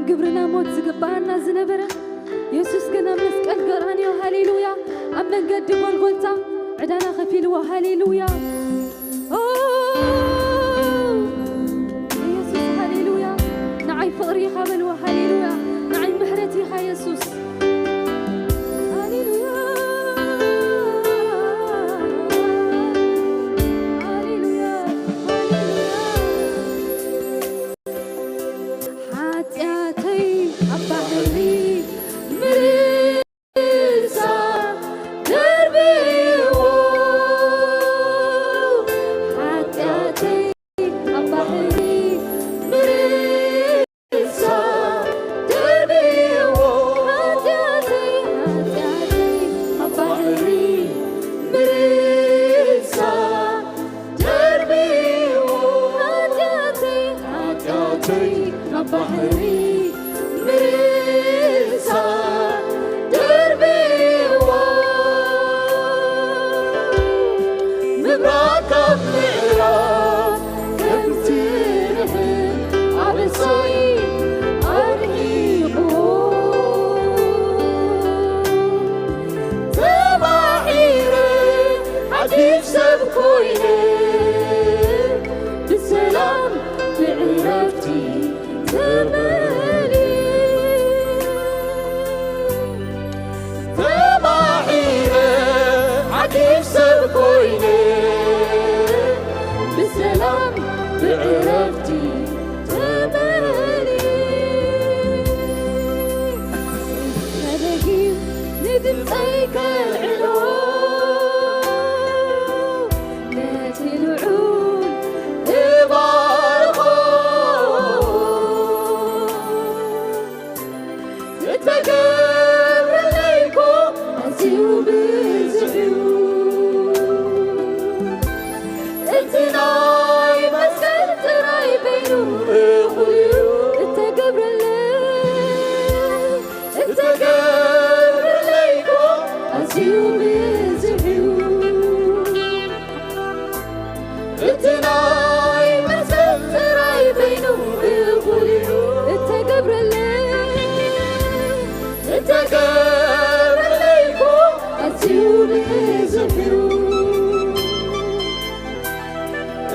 ግብርና ሞት ዝግብኣና ዝነበረ፣ የሱስ ግን ኣብ መስቀል ገራንዮ፣ ሃሌሉያ፣ ኣብ መንገዲ ጎልጎልታ ዕዳና ከፊልዎ፣ ሃሌሉያ። ኦ፣ የሱስ፣ ሃሌሉያ፣ ንዓይ ፍቕሪ ኢኻ በልዎ፣ ሃሌሉያ፣ ንዓይ ምሕረት ኢኻ የሱስ። ሃሌሉያ፣ ሃሌሉያ፣ ሃሌሉያ። ሓጢኣተይ ኣብ ባሕሪ ምርሳ ደርብዎ፣ ሓጢኣተይ ኣብ ባሕሪ ምርሳ ደርብዎ፣ ሓጢኣተይ፣ ሓጢኣተይ ኣብ ባሕሪ ምርሳ ደርብዎ፣ ሓጢኣተይ፣ ሓጢኣተይ ኣብ ባሕሪ ምርሳ ደርብዎ። ምብራቕ ካብ ምዕራብ ከምቲ ንሕን ኣበሳይ ኣርሒቕዎ። ተማሒረ ሓድሽ ሰብ ኮይነ ብሰላም ብዕረፍቲ ተመልየ። ተማሒረ ሓድሽ ሰብ ኮይነ ብሰላም ብዕረፍቲ ተመልየ። እስከ ደጊም ንድምፀይ ከልዕሎ ነቲ ልዑል እባርኾ። እተገብረለይ እኮ ኣዝዩ ብዙሕ እዩ። እቲ ናይ መስቀል ጥራይ በይኑ እኹል እዩ። እተገብረለይ፣ እተገብረለይ እኮ ኣዝዩ ብዙሕ እዩ። እቲ ናይ መስቀል ጥራይ በይኑ እኹል እዩ። እተገብረለይ፣ እተገብረለይ እኮ ኣዝዩ ብዙሕ እዩ።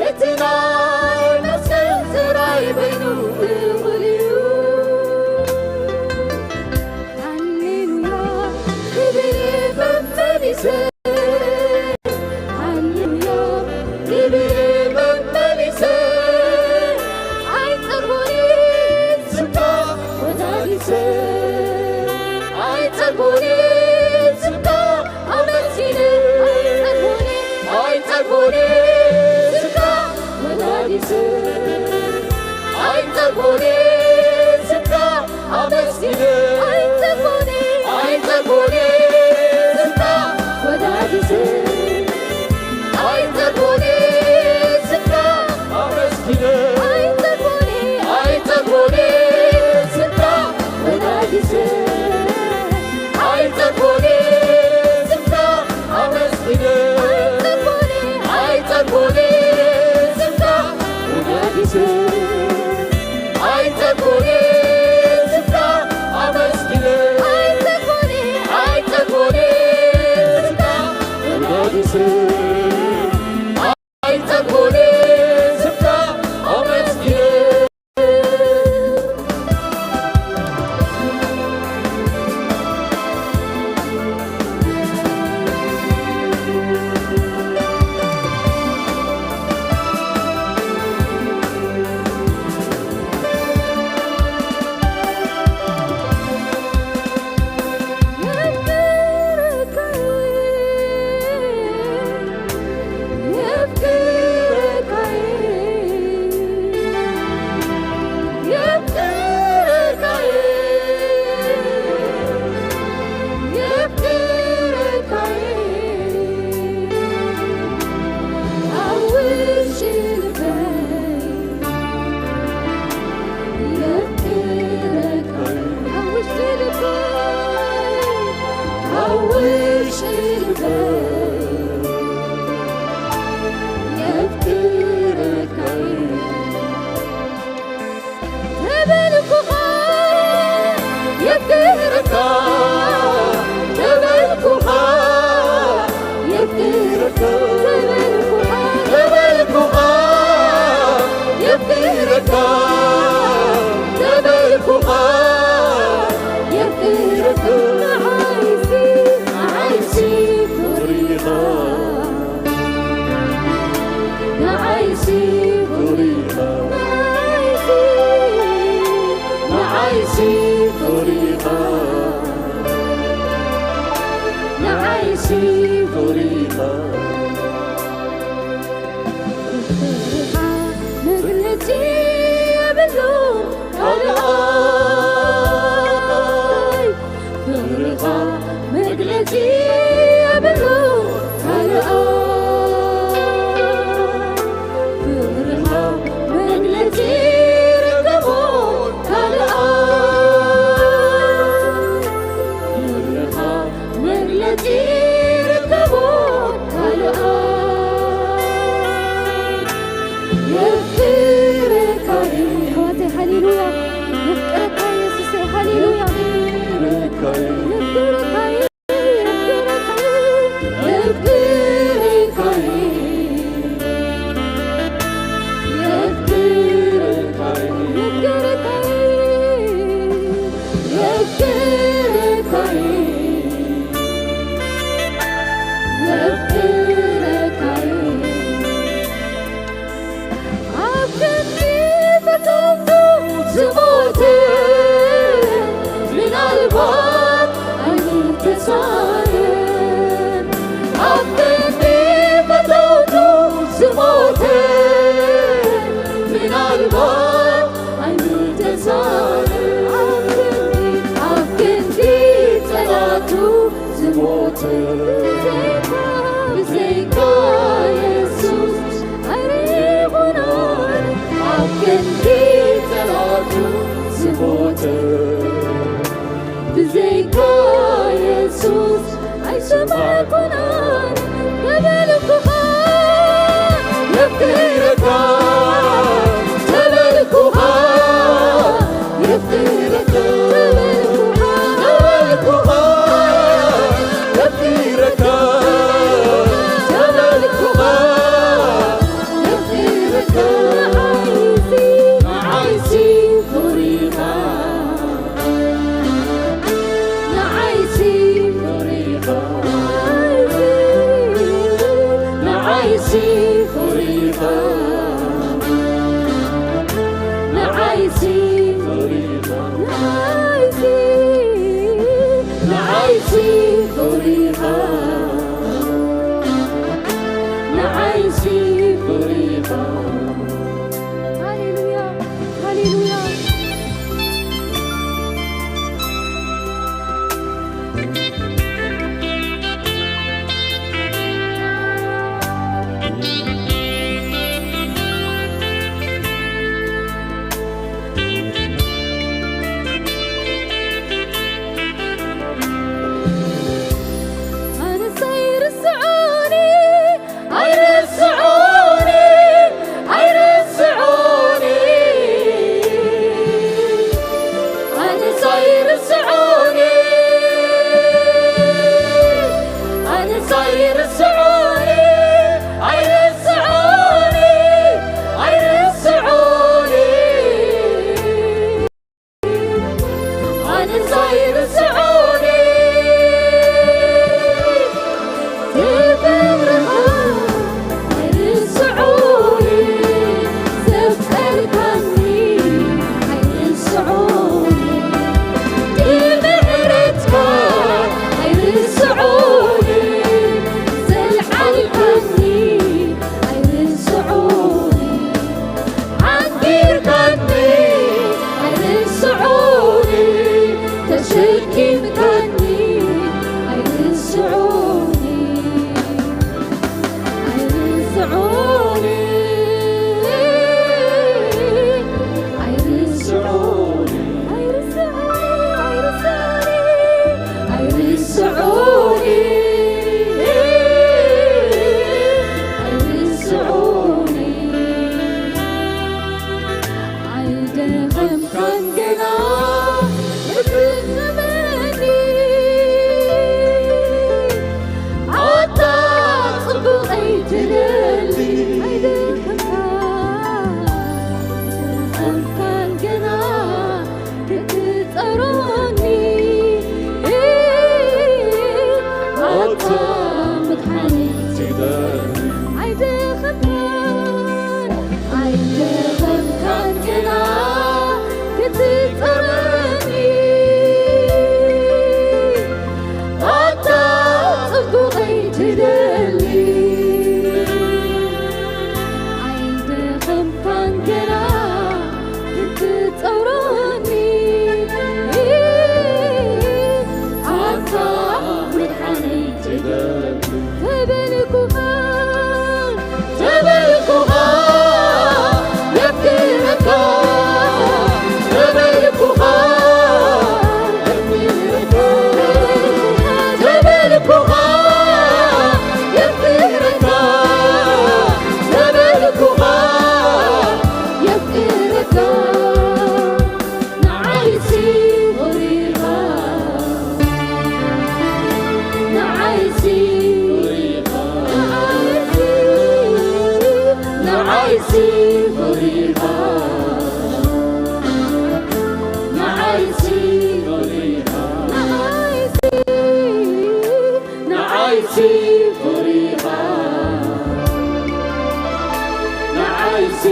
እቲ ናይ መስቀል ጥራይ በይኑ እኹል እዩ። ሃሌሉያ ክብል መመሊሰ፣ ሃሌሉያ ክብል መመሊሰ፣ ኣይጸግቦን ስምታ ወዳዲሰ፣ ኣይጸግቦን ስምታ ኣመስጊነ፣ ኣይጸግቦን፣ ኣይጸግቦን ስምታ ወዳዲሰ፣ ኣይጸግቦን ስምታ ኣመስጊነ፣ ኣይጸግቦን፣ ኣይጸግቦን ስምታ ወዳዲሰ፣ ኣይጸግቦን ስምታ ኣመስጊነ፣ ኣይጸግቦን፣ ኣይጸግቦን ስምታ ወዳዲሰ፣ ኣይጸግቦን ስምታ ኣመስጊነ፣ ኣይጸግቦን፣ ኣይጸግቦን ስምታ ወዳዲሰ፣ ኣይጸግቦን ስምታ ኣመስጊነ፣ ኣይጸግቦን፣ ኣይጸግቦን ስምታ ወዳዲሰ፣ ኣይጸግቦን ስምታ ኣመስጊነ። ተሳለም ኣብ ክንዲ ፈተውቱ ዝሞተ ምናልባት ኣይምተሳለም ኣብ ክንዲ ጸላቱ ዝሞተ ብዘይካ የሱስ ኣይርኹኖን ኣብ ክንዲ ጸላቱ ዝሞተ ብዘይካ የሱስ ኣይሰማዕኩናን ተበልኩኻ የፍቅረካ ተበልኩኻ የፍቅረካ ተበልኩኻ የፍቅረካ ተበልኩኻ የፍቅረካ ንዓይሲ ንዓይሲ ፍሪኻ ንዓይሲ ፍሪኻ ንዓይሲ ፍሪኻ ንዓይሲ ፍሪኻ ንዓይሲ ንዓይሲ ፍሪኻ ንዓይሲ ፍሪኻ ሃሌሉያ ሃሌሉያ ኣነስ ኣይርስዖኒ ኣይርስዖኒ ኣይርስዖኒ ኣነስ ኣይርስዖኒ ኣነስ ኣይርስዖኒ ኣይርስዖኒ ኣይርስዖኒ ኣነስ ኣይርስዖኒ ትፍቅርኻ ኣይርስዖኒ ዘፍቀርካኒ ኣይርስዖኒ ብምሕረትካ ኣይርስዖኒ ዘልዓልካኒ ኣይርስዖኒ ሓንጊርካኒ ኣይርስዖኒ ተሸኪምካኒ ኣይርስዖኒ ኣይርስዖኒ ኣይርስዖኒ ኣይርስዖኒ ኣይርስዖኒ ኣይርስዖኒ ኣይደኸምካን ገና እትመኒ ኣታ ጽቡቐይ ትደሊ ኣይደኸምካን ገና ክትጸሮኒ ኣታ መድሓኒ ትደሊ ኣይደኸምካን ኣይደኸምካን ግና ክትጸረኒ ኣታ ጽቡቐይ ትደሊ ኣይደኸምካን ግና ክትጸረኒ ኣታ መድሓኒ ተበልኩኻ ተበልኩኻ የፍቅረካ ተበልኩኻ ተበልኩኻ የፍቅረካ ተበልኩኻ የፍቅረካ ንዓይሲ ፍሪኻ ንዓይሲ ፍሪኻ ንዓይሲ ፍሪኻ ንዓይሲ ፍሪኻ ንዓይሲ ፍሪኻ ንዓይሲ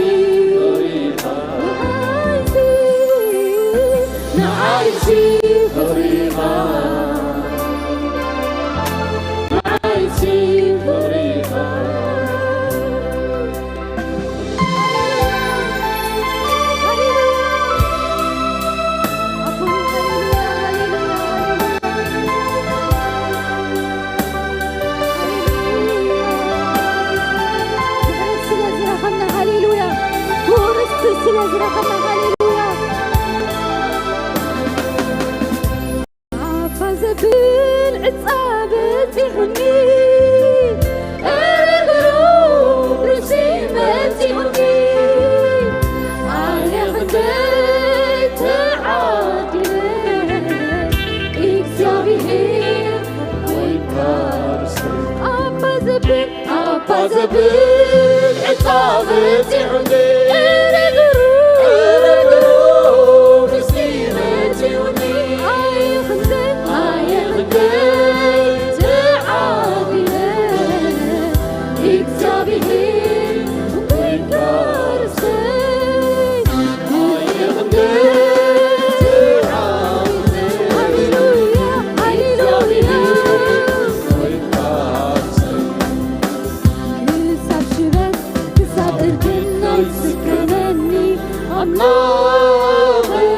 ፍሪኻ ንዓይሲ ፍሪኻ ጻብጺሑኒ፣ እግሩ ርእሲ መጺኡኒ። ኣየ ክንደይ ተዓዲለ፣ እግዚኣብሔር ወይ ቃርሰ። ኣባ ዘብል፣ ኣባ ዘብል ዕጻ በጺሑኒ፣ እግሩ፣ እግሩ ርእሲ መጺኡኒ። ኣየ ክንደይ፣ ኣየ ክንደይ ተዓዲለ፣ እግዚኣብሔር ወይ ቃርሰይ። ኣየ ክንደይ ተዓዲለ፣ ሃሌሉያ፣ ሃሌሉያ። ወይ ቃርሰይ። ክሳብ ሽበት፣ ክሳብ እርጅና ይስከመኒ ኣምላኸይ።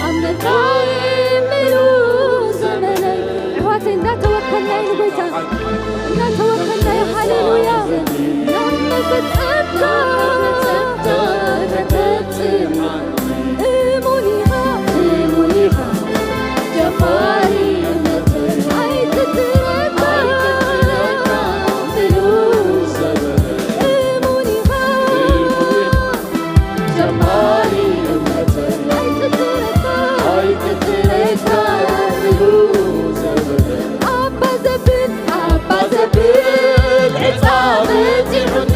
ኣምልኾይ ምሉእ ዘመነይ። ኣሕዋተይ፣ እናተወከልና እዩ ንጎይታ። እናተወከልና እዩ። ሃሌሉያ። ናብ መፈጸምታ ከተብጽሓኒ። እሙን ኢኻ፣ እሙን ኢኻ። ጀማሪ እምነተይ ኣይትጥረካ፣ ምሉእ ዘመነይ። እሙን ኢኻ፣ ጀማሪ እምነተይ ኣይትጥረካ፣ ኣይትጥረካ፣ ምሉእ ዘመነይ። ኣባ ዘብል፣ ኣባ ዘብል ዕጻ በጺሑኒ።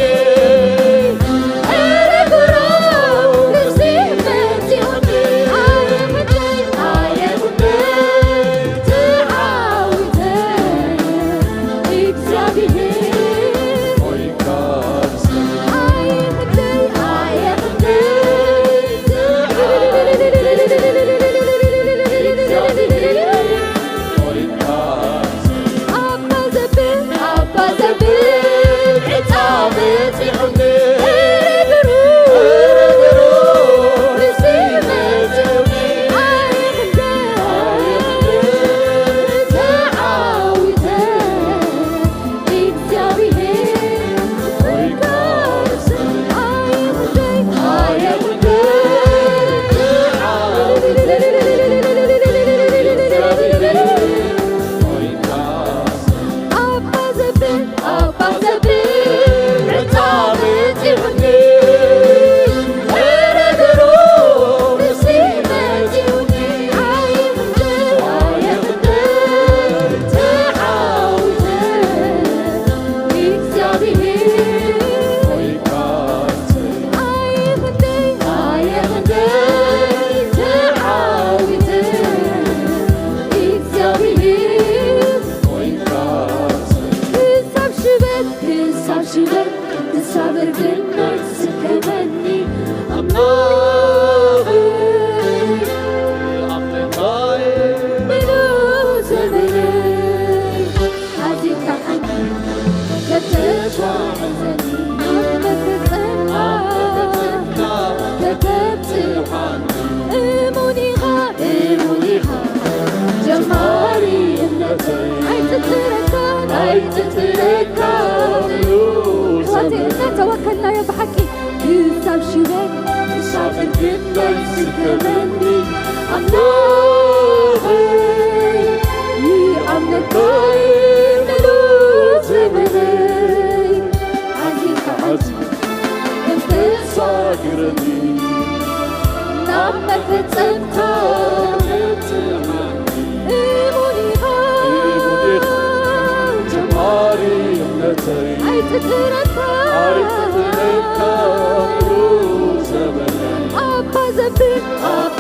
ክሳብ ሽበት፣ ክሳብ ሽበት፣ ክሳብ እርጅና ይስከመኒ ኣምላኸይ። ኣምላኸይ፣ ምሉእ ዘመነይ ኣዚዝካ ሓንቲ ከተጓዕዘኒ፣ ኣብ መፈጸምታ ከተብጽሓኒ። እሙን ኢኻ፣ እሙን ኢኻ፣ ጀማሪ እምነተይ ኣይትጥረካ፣ ኣይትጥረካ። ኣሕዋተይ፣ እናተወከልናዮ ብሓቂ ክሳብ ሽበት፣ ክሳብ እርጅና ይስከመኒ ኣምላኸይ። ይኣምነካ ምሉእ ዘመነይ ኣዚዝካ ሓዚ ከም ተሻግረኒ ናብ መፈጸምታ እሙን ኢኻ፣ እሙን ኢኻ፣ ጀማሪ እምነተይ ኣይትጥረካ፣ ኣይትጥረካ ምሉእ ዘመነይ። ኣባ ዘብል፣ ኣባ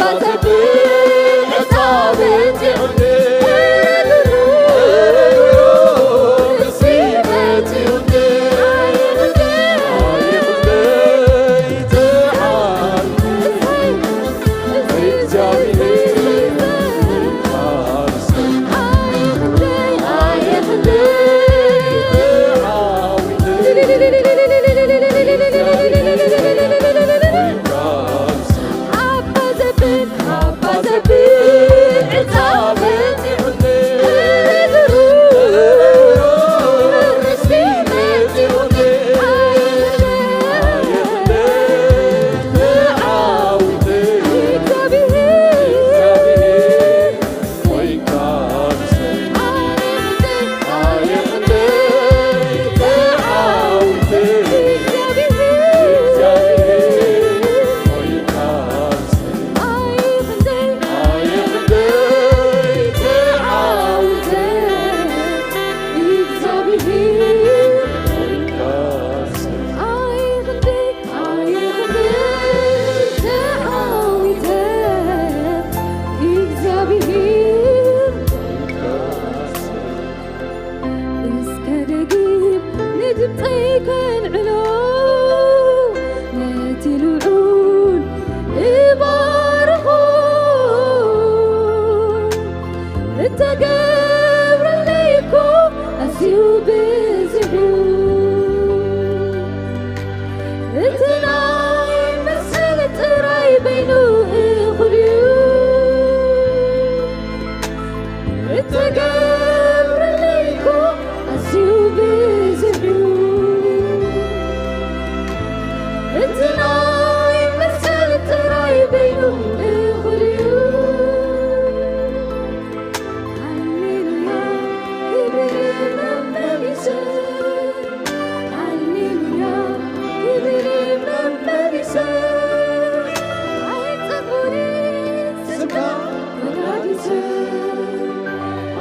ወዳዲሰ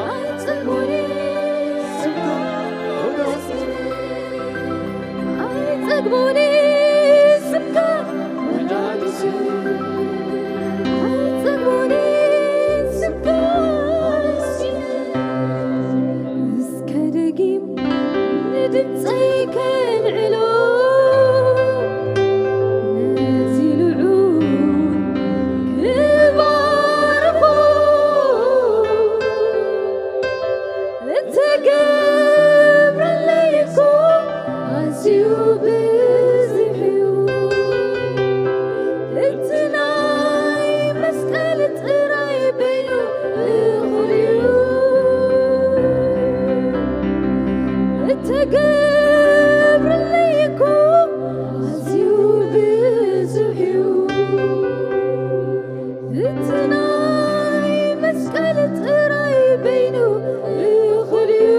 ኣይጸግቦኒ ስምካ ወዳዲሰ ኣይጸግቦኒ ስምካ ወዳዲሰ ኣይጸግቦኒ ስምካ ወዳዲሰ እስከ ደጊም ንድምፀይ ከልዕሎ ነቲ ልዑል ክባርኾ እተገብረለይ እኮ ኣዝዩ ብዙሕ እዩ። እቲ ናይ መስቀል ጥራይ በይኑ እኹል እዩ። እተገብረለይ እኮ ኣዝዩ ብዙሕ እዩ። እቲ ናይ መስቀል ጥራይ በይኑ እኹል እዩ።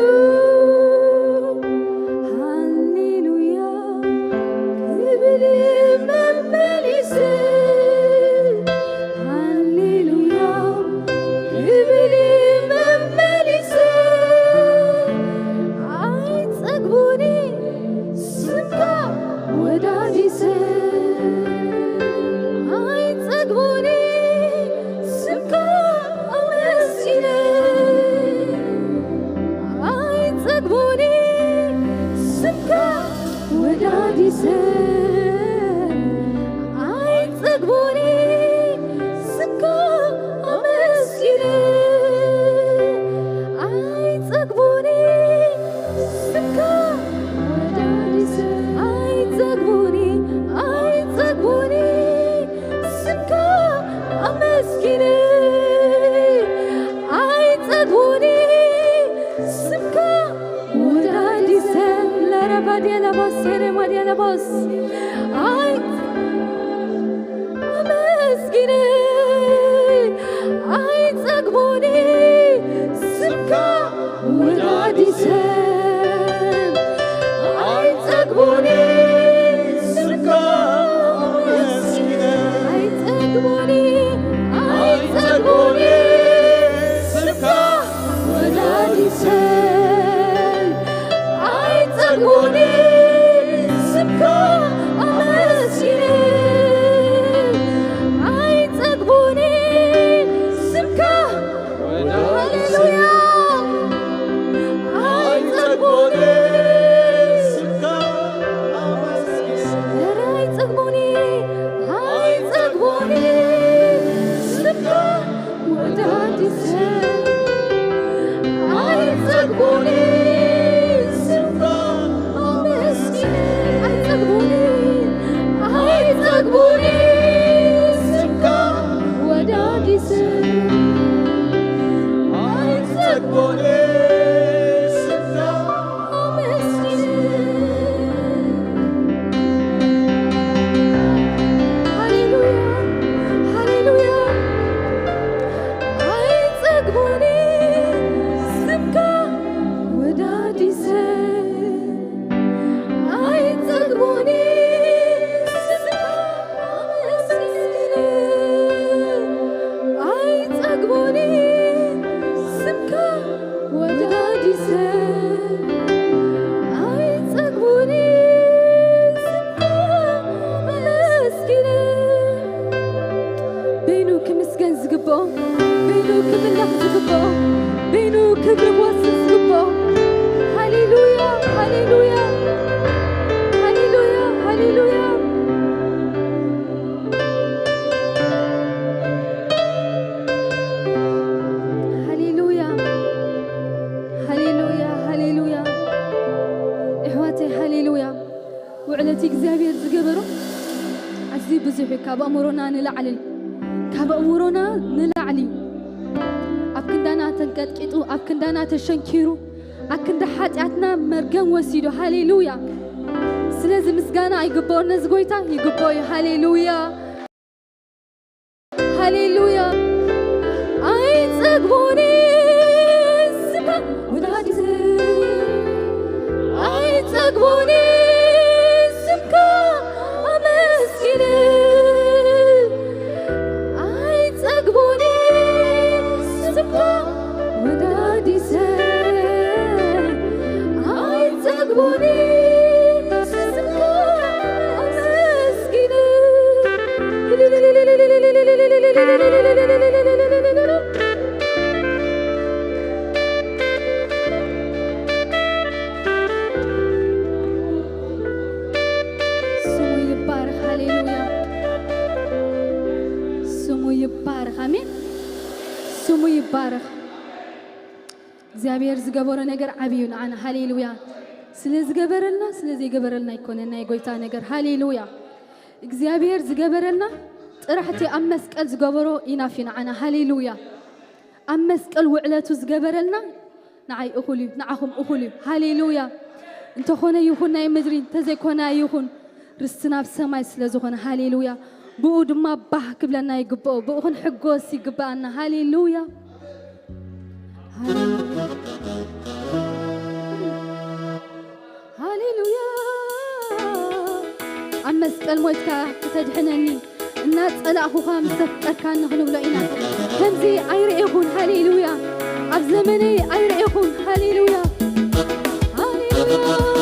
ሃሌሉያ ክብል መመሊሰ፣ ሃሌሉያ ክብል መመሊሰ፣ ኣይጸግቦኒ ስምካ ወዳዲሰ፣ ኣይጸግቦኒ ስምካ ኣመስጊነ፣ ኣይጸግቦኒ ስምካ ወዳዲሰ፣ ኣይጸግቦኒ ስምካ ኣመስጊነ፣ ኣይጸግቦኒ ስምካ ወዳዲሰ፣ ኣይጸግቦኒ፣ ኣይጸግቦኒ ስምካ ኣመስጊነ፣ ኣይጸግቦኒ ስምካ ወዳዲሰ፣ ለረባዲያ ለባስ፣ ሴሬማዲያ ለባስ፣ ኣይ ኣመስግነ፣ ኣይጸግቦኒ ስምካ ወዳዲሰ፣ ኣይጸግቦኒ ስምካ ኣመስግነ፣ ኣይጸግቦኒ፣ ኣይጸግቦኒ ስምካ ወዳዲሰ፣ ኣይጸግቦኒ ስምካ ኣመስግነ፣ ኣይጸግቦኒ ስምካ። ሃሌሉያ። ኣይጸግቦኒ ስምካ ኣመስግነ፣ ኧረ ኣይጸግቦኒ፣ ኣይጸግቦኒ ስምካ ወዳዲሰ፣ ኣይጸግቦኒ ስምካ ኣመስግነ፣ ኣይጸግቦኒ፣ ኣይጸግቦኒ ስምካ ወዳዲሰ፣ ኣይጸግቦኒ ስምካ ኣመስግነ። ሃሌሉያ፣ ሃሌሉያ። ኣይጸግቦኒ ስምካ ወዳዲሰ፣ ኣይጸግቦኒ ስምካ ኣመስግነ፣ ኣይጸግቦኒ ስምካ ወዳዲሰ፣ ኣይጸግቦኒ ስምካ ኣመስግነ። በይኑ ክምስገን ዝግብኦ፣ በይኑ ክምለኽ ዝግብኦ፣ በይኑ ክብሪ ክወስድ ዝግብኦ። ሃሌሉያ፣ ሃሌሉያ፣ ሃሌሉያ፣ ሃሌሉያ። ሃሌሉያ፣ ሃሌሉያ፣ ሃሌሉያ። ኣሕዋተይ፣ ሃሌሉያ። ውዕለቲ እግዚኣብሔር ዝገበሮ ኣዝዩ ብዙሕ እዩ። ካብ ኣእምሮና ንላዕሊ፣ ካብ ኣእምሮና ንላዕሊ እዩ። ኣብ ክንዳና ተንቀጥቂጡ፣ ኣብ ክንዳና ተሸንኪሩ፣ ኣብ ክንዲ ሓጢኣትና መርገም ወሲዱ። ሃሌሉያ። ስለዚ ምስጋና ኣይግብኦን ነዚ ጎይታ? ይግብኦ እዩ። ሃሌሉያ። ሃሌሉያ። ኣይጸግቦኒ ስምካ ወዳዲሰ፣ ኣይጸግቦኒ ስምካ ኣመስግነ፣ ኣይጸግቦኒ ስሙ ይባረኽ። እግዚኣብሔር ዝገበሮ ነገር ዓብዩ ንዓና። ሃሌሉያ። ስለ ዝገበረልና፣ ስለ ዘይገበረልና ኣይኮነን ናይ ጎይታ ነገር። ሃሌሉያ። እግዚኣብሔር ዝገበረልና ጥራሕ እቲ ኣብ መስቀል ዝገበሮ ኢናፍ እዩ ንዓና። ሃሌሉያ። ኣብ መስቀል ውዕለቱ ዝገበረልና ንዓይ እኹል እዩ፣ ንዓኹም እኹል እዩ። ሃሌሉያ። እንተኾነ ይኹን ናይ ምድሪ፣ እንተዘይኮነ ይኹን ርስትና ኣብ ሰማይ ስለ ዝኾነ። ሃሌሉያ። ብኡ ድማ ባህ ክብለና ይግብኦ፣ ብኡ ክንሕጎስ ይግብኣና። ሃሌሉያ። ሃሌሉያ። ኣብ መስቀል ሞይትካ ክተድሕነኒ፣ እናጸላእኹኻ ምስ ተፍቀርካኒ ክንብሎ ኢና። ከምዚ ኣይርእኹን። ሃሌሉያ። ኣብ ዘመነይ ኣይርእኹን። ሃሌሉያ። ሃሌሉያ።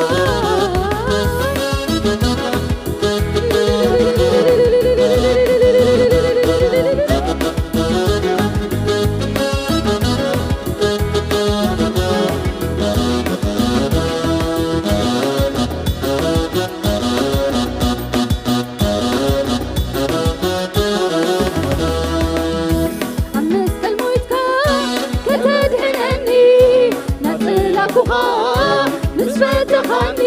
ኣብ መስቀል ሞይትካ ከተድሕነኒ፣ ናጽላኩኻ ምስ ፈተኻኒ፣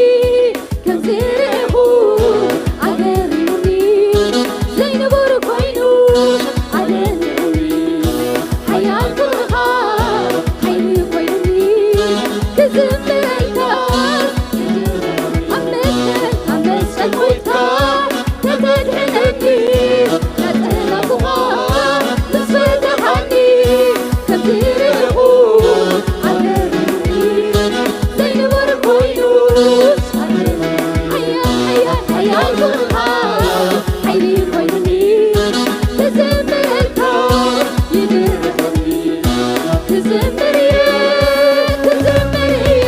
ከምዚ ርኢኹ ኣገሪሙኒ፣ ዘይነበሩ ኮይኑ ኣደኒቑኒ፣ ሓያል ፍቕርኻ ሓይሊ ኮይኑኒ፣ ክዝምረልካ ኣብ መስቀል፣ ኣብ መስቀል ሞይትካ ከተድሕነኒ፣ ናጽላኩኻ ምስ ፈተኻኒ፣ ከምዚ ርኢኹ ኣገሪሙኒ፣ ዘይነበሩ ኮይኑ ሓያል፣ ሓያል፣ ሓያል ፍቕርኻ ሓይሊ ኮይኑኒ፣ ክዝምረልካ ይድርኸኒ። ክዝምር እየ፣ ክዝምር እየ፣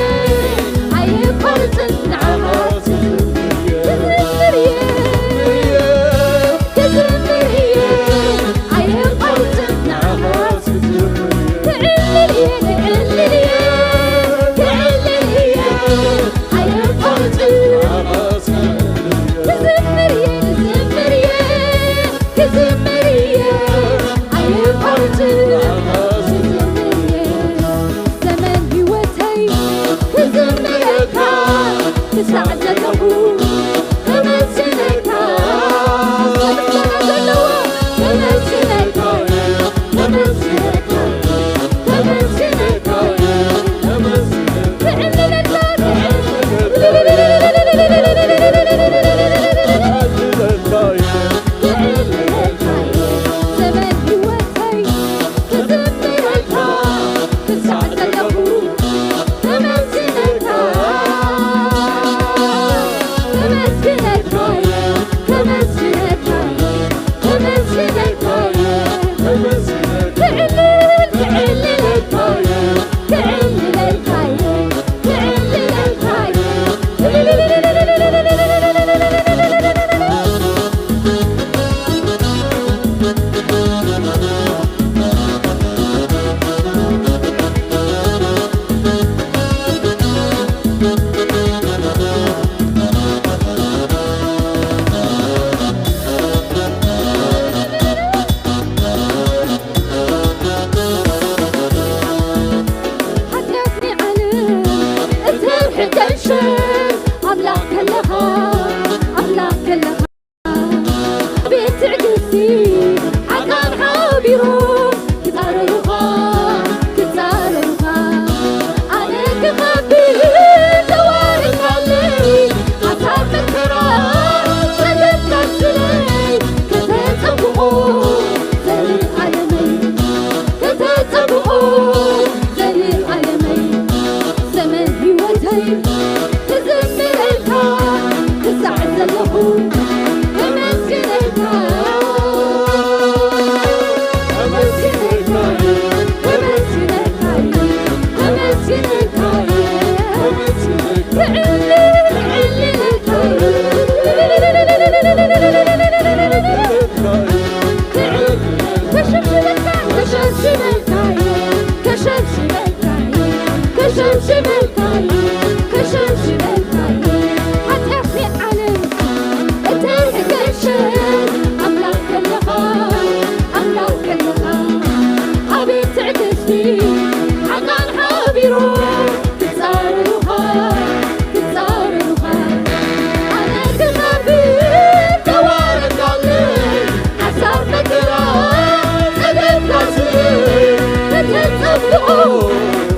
ኣይቋርጽን ንዓኻ ክዝምር እየ። ክዝምር እየ፣ ክዝምር እየ፣ ኣይቋርጽን ንዓኻ ክዝምር እየ።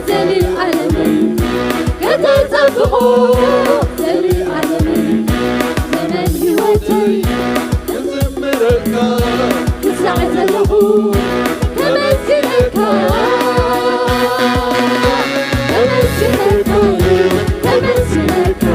ዘለዓለምን ከተጸብቖ ዘለዓለምን ዘመን ህይወተይ ክዝምረካ ክሳዕ ዘለኹ ከመስግነካ ከመስግነካ ከመስግነካ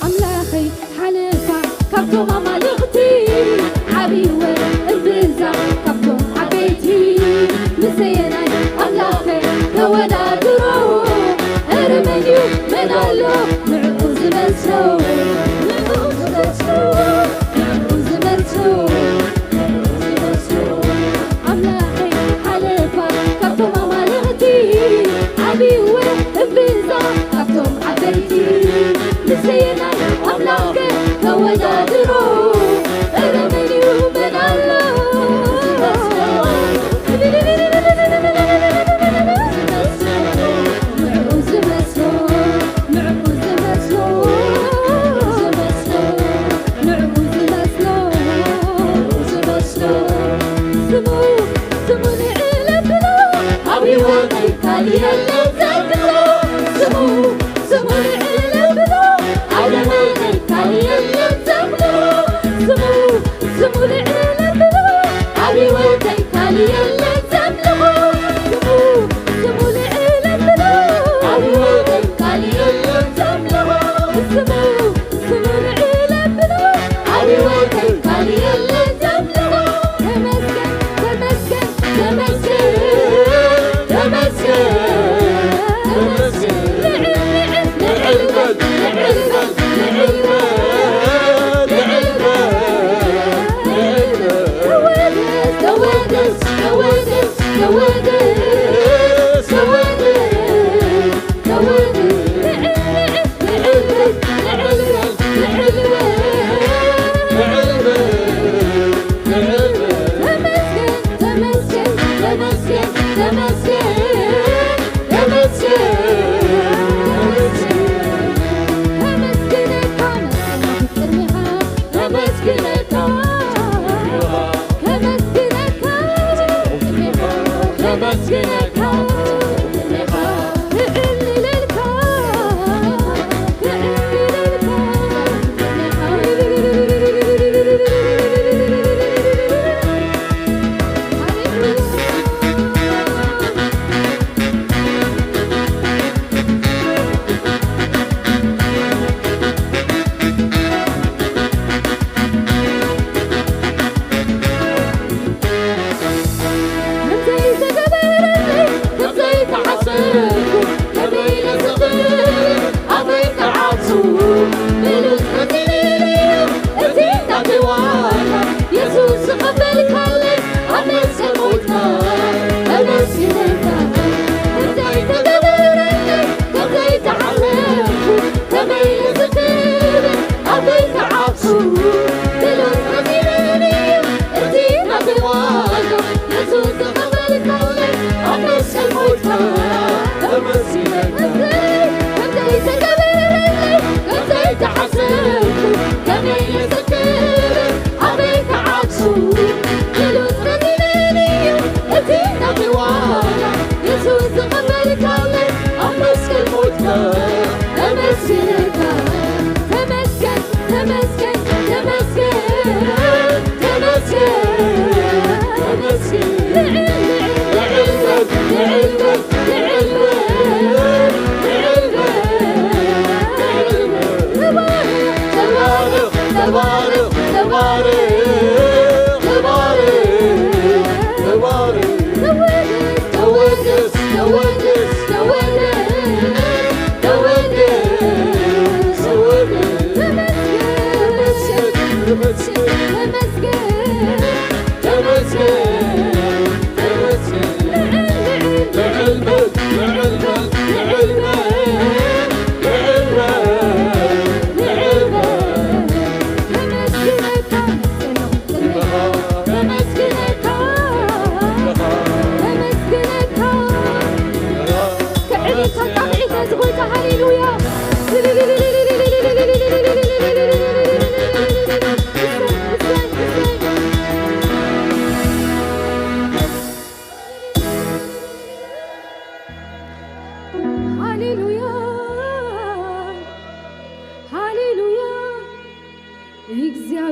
ኣምላኸይ ሓለፋ ካብቶም ኣማልኽቲ ዓብይወ እምብዛ ካብቶም ዓበይቲ ምሰየናይ ኣምላኸ ተወዳድሮ። ኧረ መን እዩ መን ኣሎ ንዕኡ ዝመስሎ ንዕኡ ዝመስሎ ንዕኡ ዝመስሎ ንዕኡ ዝመስሎ ኣምላኸይ ሓለፋ ካብቶም ኣማልኽቲ ዓብይወ እምብዛ ካብቶም ዓበይቲ ምሰየናይ ኣምላኸ ተወዳድሮ። ኧረ መን እዩ መን ኣሎ ንዕኡ ዝመስሎ ንዕኡ ዝመስሎ ንዕኡ ዝመስሎ ንዕኡ ዝመስሎ ስሙ ስሙ ንዕለብሎ ኣብ ህይወተይ ካልእ የለን ዘብሎ ስሙ ስሙ ንዕለብሎ ኣብ ህይወተይ ካልእ የለን ዘብሎ ስሙ ስሙ ንዕለብሎ ኣብ ህይወተይ ካልእ የለን ዘብሎ ስሙ ስሙ ንዕለብሎ ኣብ ህይወተይ ካልእ የለን ዘብሎ ስሙ ስሙ ንዕለብሎ ኣብ ህይወተይ ካልእ የለን ዘብሎ ተመስገን ተመስገን ተመስገን ተመስገን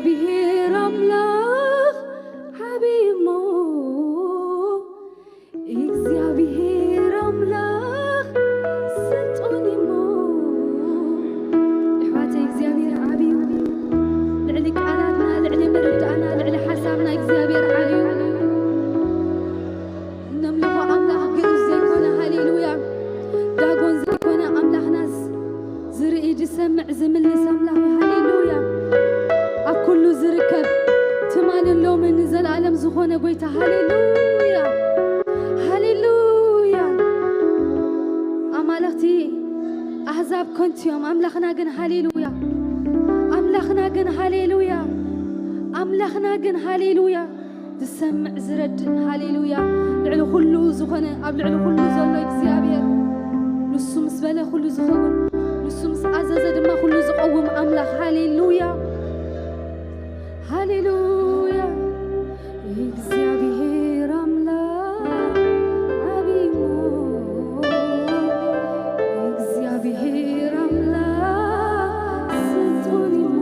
እግዚኣብሔር ኣምላኽ ዓብይ እሞ፣ እግዚኣብሔር ኣምላኽ ስልጡን እሞ። ኣሕዋተይ፣ እግዚኣብሔር ዓብይ እዩ። ልዕሊ ቃላትና፣ ልዕሊ ምርዳእና፣ ልዕሊ ሓሳብና እግዚኣብሔር ዓብይ እዩ። እነምልኾ ኣምላኽ ግእዝ ዘይኮነ፣ ሃሌሉያ፣ ዳጎን ዘይኮነ ኣምላኽናስ ዝርኢ፣ ዝሰምዕ፣ ዝምልስ ኣምላኽ እዩ። ሃሌሉያ። ኣብ ኩሉ ዝርከብ፣ ትማልን ሎምን ንዘለኣለም ዝኾነ ጎይታ። ሃሌሉያ፣ ሃሌሉያ። ኣማልኽቲ ኣህዛብ ከንቱ እዮም፣ ኣምላኽና ግን ሃሌሉያ። ኣምላኽና ግን ሃሌሉያ። ኣምላኽና ግን ሃሌሉያ። ዝሰምዕ ዝረድእ፣ ሃሌሉያ። ልዕሊ ኩሉ ዝኾነ፣ ኣብ ልዕሊ ኩሉ ዘሎ እግዚኣብሔር፣ ንሱ ምስ በለ ኩሉ ዝኸውን፣ ንሱ ምስ ኣዘዘ ድማ ኩሉ ዝቐውም ኣምላኽ። ሃሌሉያ፣ ሃሌሉያ። እግዚኣብሔር ኣምላኽ ዓብይ እሞ፣ እግዚኣብሔር ኣምላኽ ስልጡን እሞ።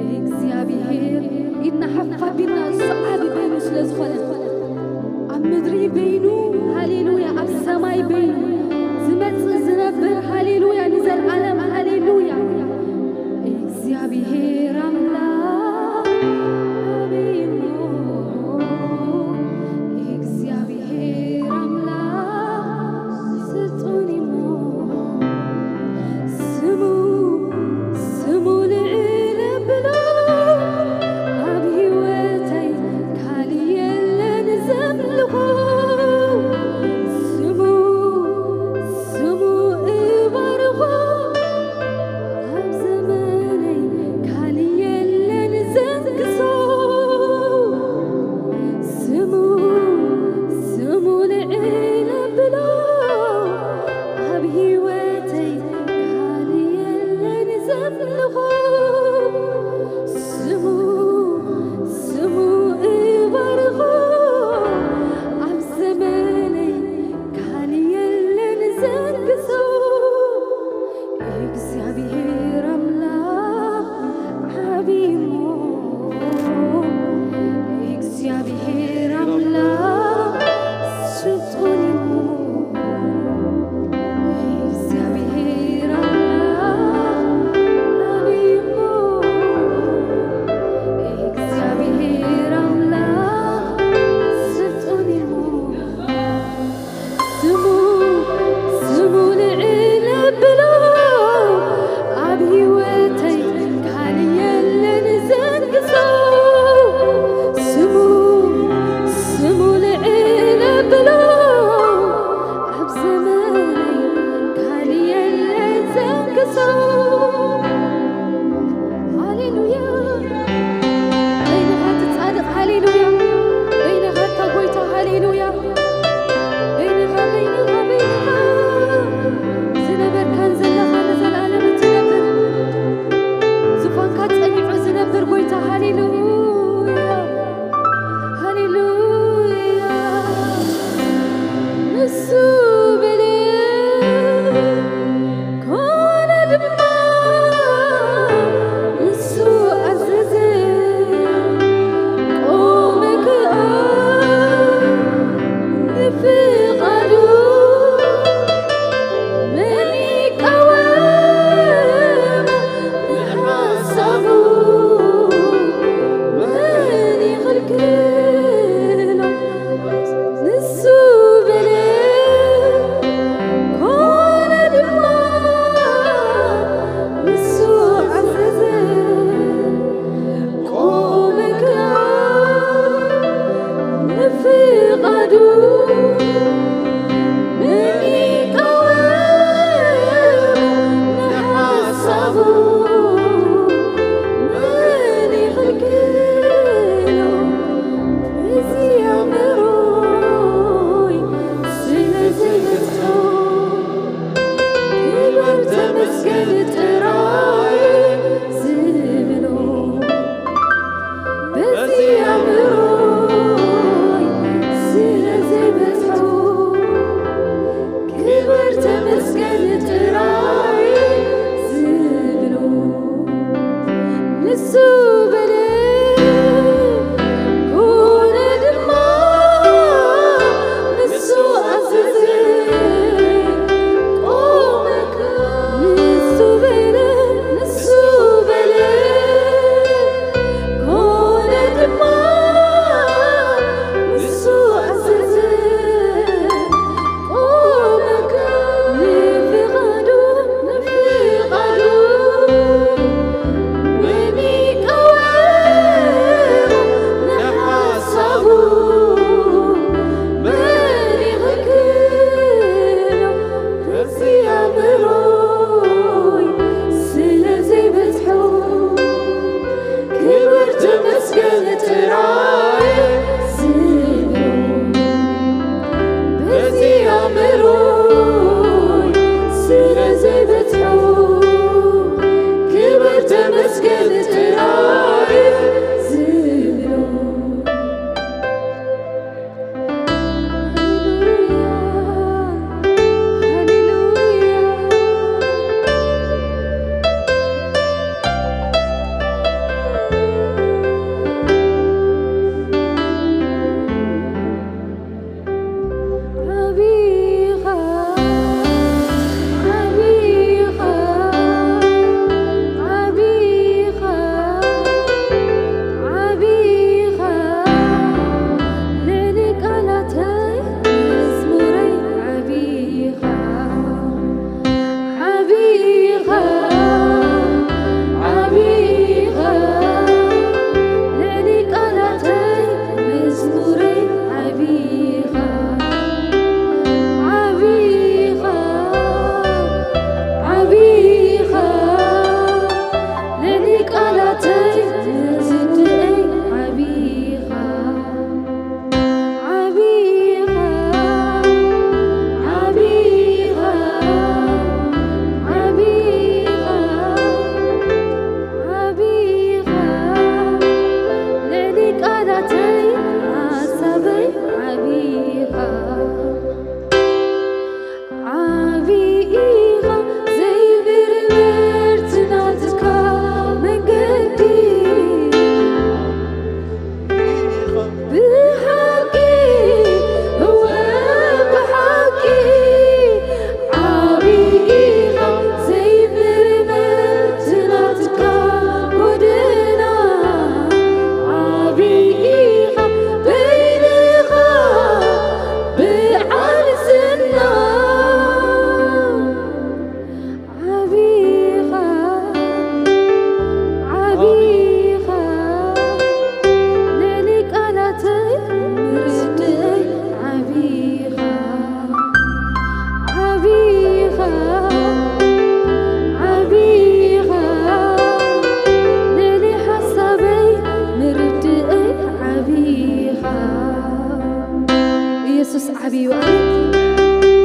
እግዚኣብሔር፣ ኢድና ሓፍ ኣቢልና፣ እሱ ዓቢ በይኑ ስለ ዝኾነ፣ ኣብ ምድሪ በይኑ፣ ሃሌሉያ፣ ኣብ ሰማይ በይኑ፣ ዝመጽእ ዝነብር፣ ሃሌሉያ፣ ንዘለኣለም፣ ሃሌሉያ። እግዚኣብሔር ኣምላኽ ዓቢ እሞ።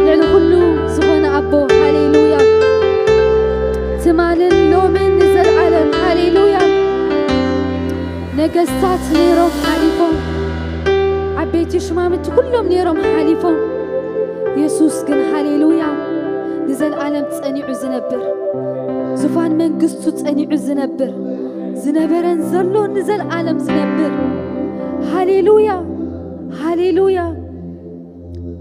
ልዕሊ ኩሉ ዝኾነ ኣቦ፣ ሃሌሉያ። ትማልን ሎምን ንዘለዓለም፣ ሃሌሉያ። ነገስታት ነይሮም ሓሊፎም፣ ዓበይቲ ሽማምንቲ ኩሎም ነይሮም ሓሊፎም። የሱስ ግን፣ ሃሌሉያ፣ ንዘለዓለም ጸኒዑ ዝነብር፣ ዙፋን መንግስቱ ጸኒዑ ዝነብር፣ ዝነበረን ዘሎን ንዘለዓለም ዝነብር፣ ሃሌሉያ፣ ሃሌሉያ።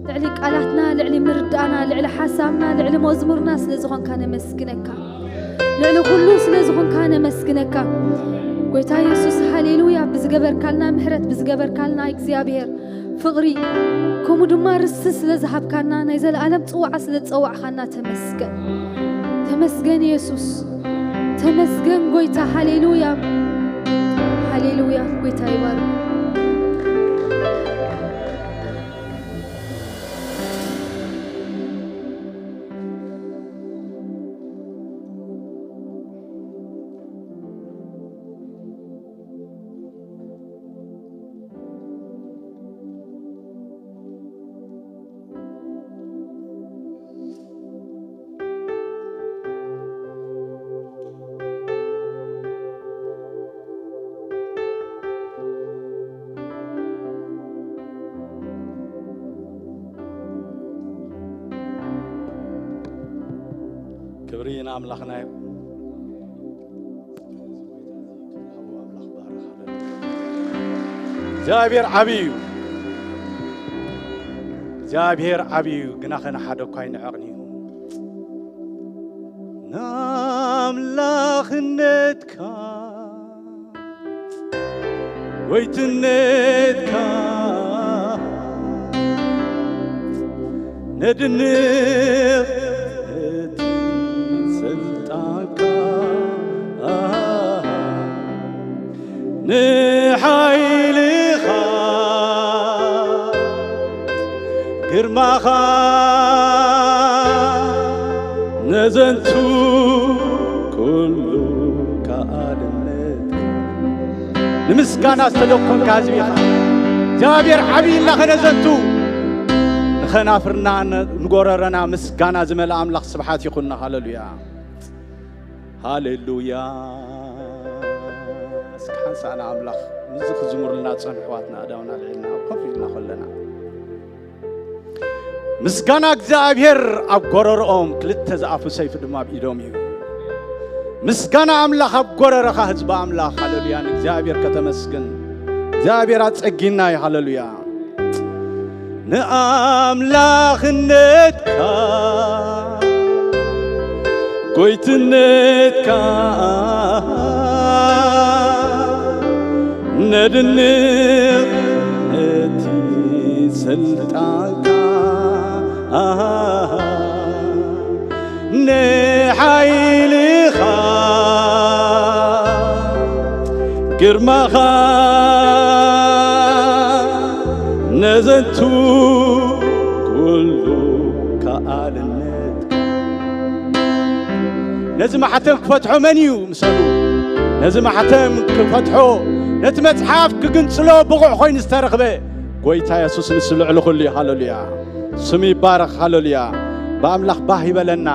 ልዕሊ ቃላትና፣ ልዕሊ ምርዳእና፣ ልዕሊ ሓሳብና፣ ልዕሊ መዝሙርና ስለ ዝኾንካ ነመስግነካ። ልዕሊ ኩሉ ስለ ዝኾንካ ነመስግነካ። ጎይታ የሱስ፣ ሃሌሉያ። ብዝገበርካልና ምሕረት፣ ብዝገበርካልና እግዚኣብሔር ፍቕሪ፣ ከምኡ ድማ ርስቲ ስለ ዝሃብካና፣ ናይ ዘለኣለም ጽዋዓ ስለ ዝጸዋዕኻና ተመስገን። ተመስገን የሱስ። ተመስገን ጎይታ። ሃሌሉያ። ሃሌሉያ። ጎይታ ይባርክ። ክብሪ ንኣምላኽና እዩ። እግዚኣብሔር ዓብዪ እዩ። እግዚኣብሔር ዓብዪ እዩ፣ ግናኸ ንሓደ እኳ ኣይንዕቕን እዩ። ንኣምላኽነትካ ጎይትነትካ ነድንቕ፣ እቲ ስልጣንካ ንሓይልኻ ግርማኻ ነዘንቱ ኩሉ ከኣልነትካ ንምስጋና ዝተደኮንካ ህዝቢ ኢኻ። እግዚኣብሔር ዓብዪ ኢልና ከነዘንቱ ንኸናፍርና ንጎረረና ምስጋና ዝመልኣ ኣምላኽ ስብሓት ይኹንና። ሃሌሉያ፣ ሃሌሉያ። እስኪ ሓንሳእ ንኣምላኽ ምስዚ ክዝሙሩልና ዝጸንሑ ኣሕዋትና ኣእዳውና ኣልዒልና ኮፍ ኢልና ከለና፣ ምስጋና እግዚኣብሔር ኣብ ጎረርኦም፣ ክልተ ዝኣፉ ሰይፊ ድማ ኣብ ኢዶም እዩ። ምስጋና ኣምላኽ ኣብ ጎረረኻ፣ ህዝቢ ኣምላኽ። ሃሌሉያ፣ ንእግዚኣብሔር ከተመስግን እግዚኣብሔር ኣጸጊና እዩ። ሃሌሉያ። ንኣምላኽነትካ ጎይትነትካ ነድንቕ፣ እቲ ስልጣንካ ንሓይልኻ ግርማኻ ነዘንቱ ኩሉ ከኣልነትካ። ነዚ ማሕተም ክፈትሖ መን እዩ? ምሰሉ። ነዚ ማሕተም ክፈትሖ፣ ነቲ መጽሓፍ ክግንጽሎ ብቑዕ ኮይኑ ዝተረኽበ ጎይታ የሱስ ንሱ ልዕሊ ኩሉ እዩ። ሃሌሉያ። ስሙ ይባረኽ። ሃሌሉያ። ብኣምላኽ ባህ ይበለና።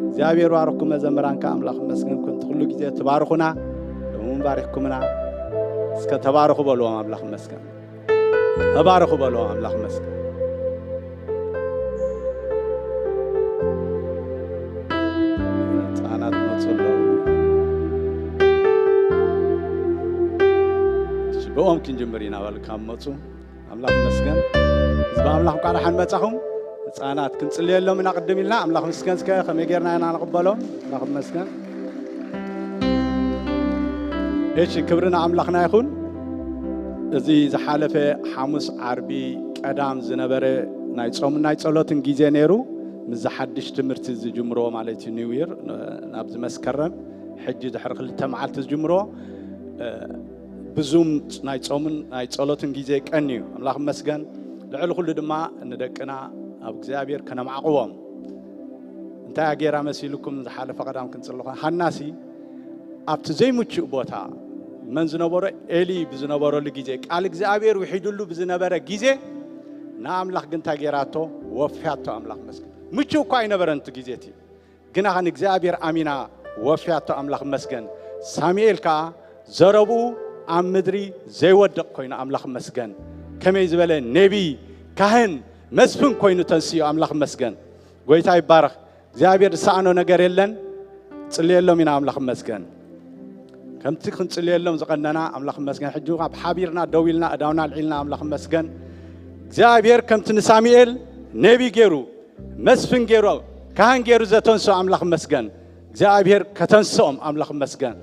እግዚኣብሔር ባርኩም። መዘምራን ከኣ ኣምላኽ ይመስገን። ኩንት ኩሉ ግዜ ትባርኹና፣ ሎሚ እውን ባሪኽኩምና። እስከ ተባረኹ በልዎም፣ ኣምላኽ ይመስገን። ተባረኹ በልዎም፣ ኣምላኽ ይመስገን። ህጻናት መጹ ኣለዉ። እሺ፣ ብኦም ክንጅምር ኢና። ወልካም መጹ። ኣምላኽ ይመስገን። ህዝቢ ኣምላኽ እንኳዕ ደሓን መጻኹም። ህጻናት ክንጽልየሎም ኢና ቅድም ኢልና። ኣምላኽ ይመስገን። እስከ ከመይ ጌርና ኢና ንቕበሎም? ኣምላኽ ይመስገን። እሺ፣ ክብሪ ንኣምላኽና ይኹን። እዚ ዝሓለፈ ሓሙስ፣ ዓርቢ፣ ቀዳም ዝነበረ ናይ ጾምን ናይ ጸሎትን ግዜ ነይሩ። ምስዚ ሓድሽ ትምህርቲ ዝጅምርዎ ማለት እዩ፣ ኒው ይር፣ ን-፣ ናብዚ መስከረም ሕጂ ድሕሪ ክልተ መዓልቲ ዝጅምርዎ፣ እ፣ ብዙም ናይ ጾምን ናይ ጸሎትን ግዜ ቀንዩ። ኣምላኽ ይመስገን። ልዕሊ ኩሉ ድማ ንደቅና ኣብ እግዚኣብሔር ከነማዕቕቦም። እንታይ እያ ገይራ መሲልኩም? ዝሓለፈ ቀዳም ክንጽሊ ከ-፣ ሃናሲ ኣብቲ ዘይምቹእ ቦታ መን ዝነበሮ? ኤሊ ብዝነበረሉ ግዜ፣ ቃል እግዚኣብሔር ውሒዱሉ ብዝነበረ ግዜ፣ ንኣምላኽ ግን እንታይ ገይራቶ? ወፍያቶ። ኣምላኽ መስገን። ምቹ እኳ ኣይነበረን እቲ ግዜ እቲ። ግና ንእግዚኣብሔር ኣሚና ወፍያቶ። ኣምላኽ መስገን። ሳሙኤል ከኣ ዘረብኡ ኣብ ምድሪ ዘይወድቕ ኮይኑ። ኣምላኽ መስገን። ከመይ ዝበለ ነቢይ፣ ካህን፣ መስፍን ኮይኑ ተንስኡ። ኣምላኽ መስገን። ጎይታ ይባረኽ። እግዚኣብሔር ዝሰኣኖ ነገር የለን። ጽልየሎም ኢና። ኣምላኽ መስገን። ከምቲ ክንጽልየሎም ዝቐነና ኣምላኽ መስገን። ሕጂ ኣብ ሓቢርና ደው ኢልና፣ እዳውና ኣልዒልና። ኣምላኽ መስገን። እግዚኣብሔር ከምቲ ንሳሙኤል ነቢ ገይሩ፣ መስፍን ገይሩ፣ ካህን ገይሩ ዘተንስኦ ኣምላኽ መስገን። እግዚኣብሔር ከተንስኦም። ኣምላኽ መስገን።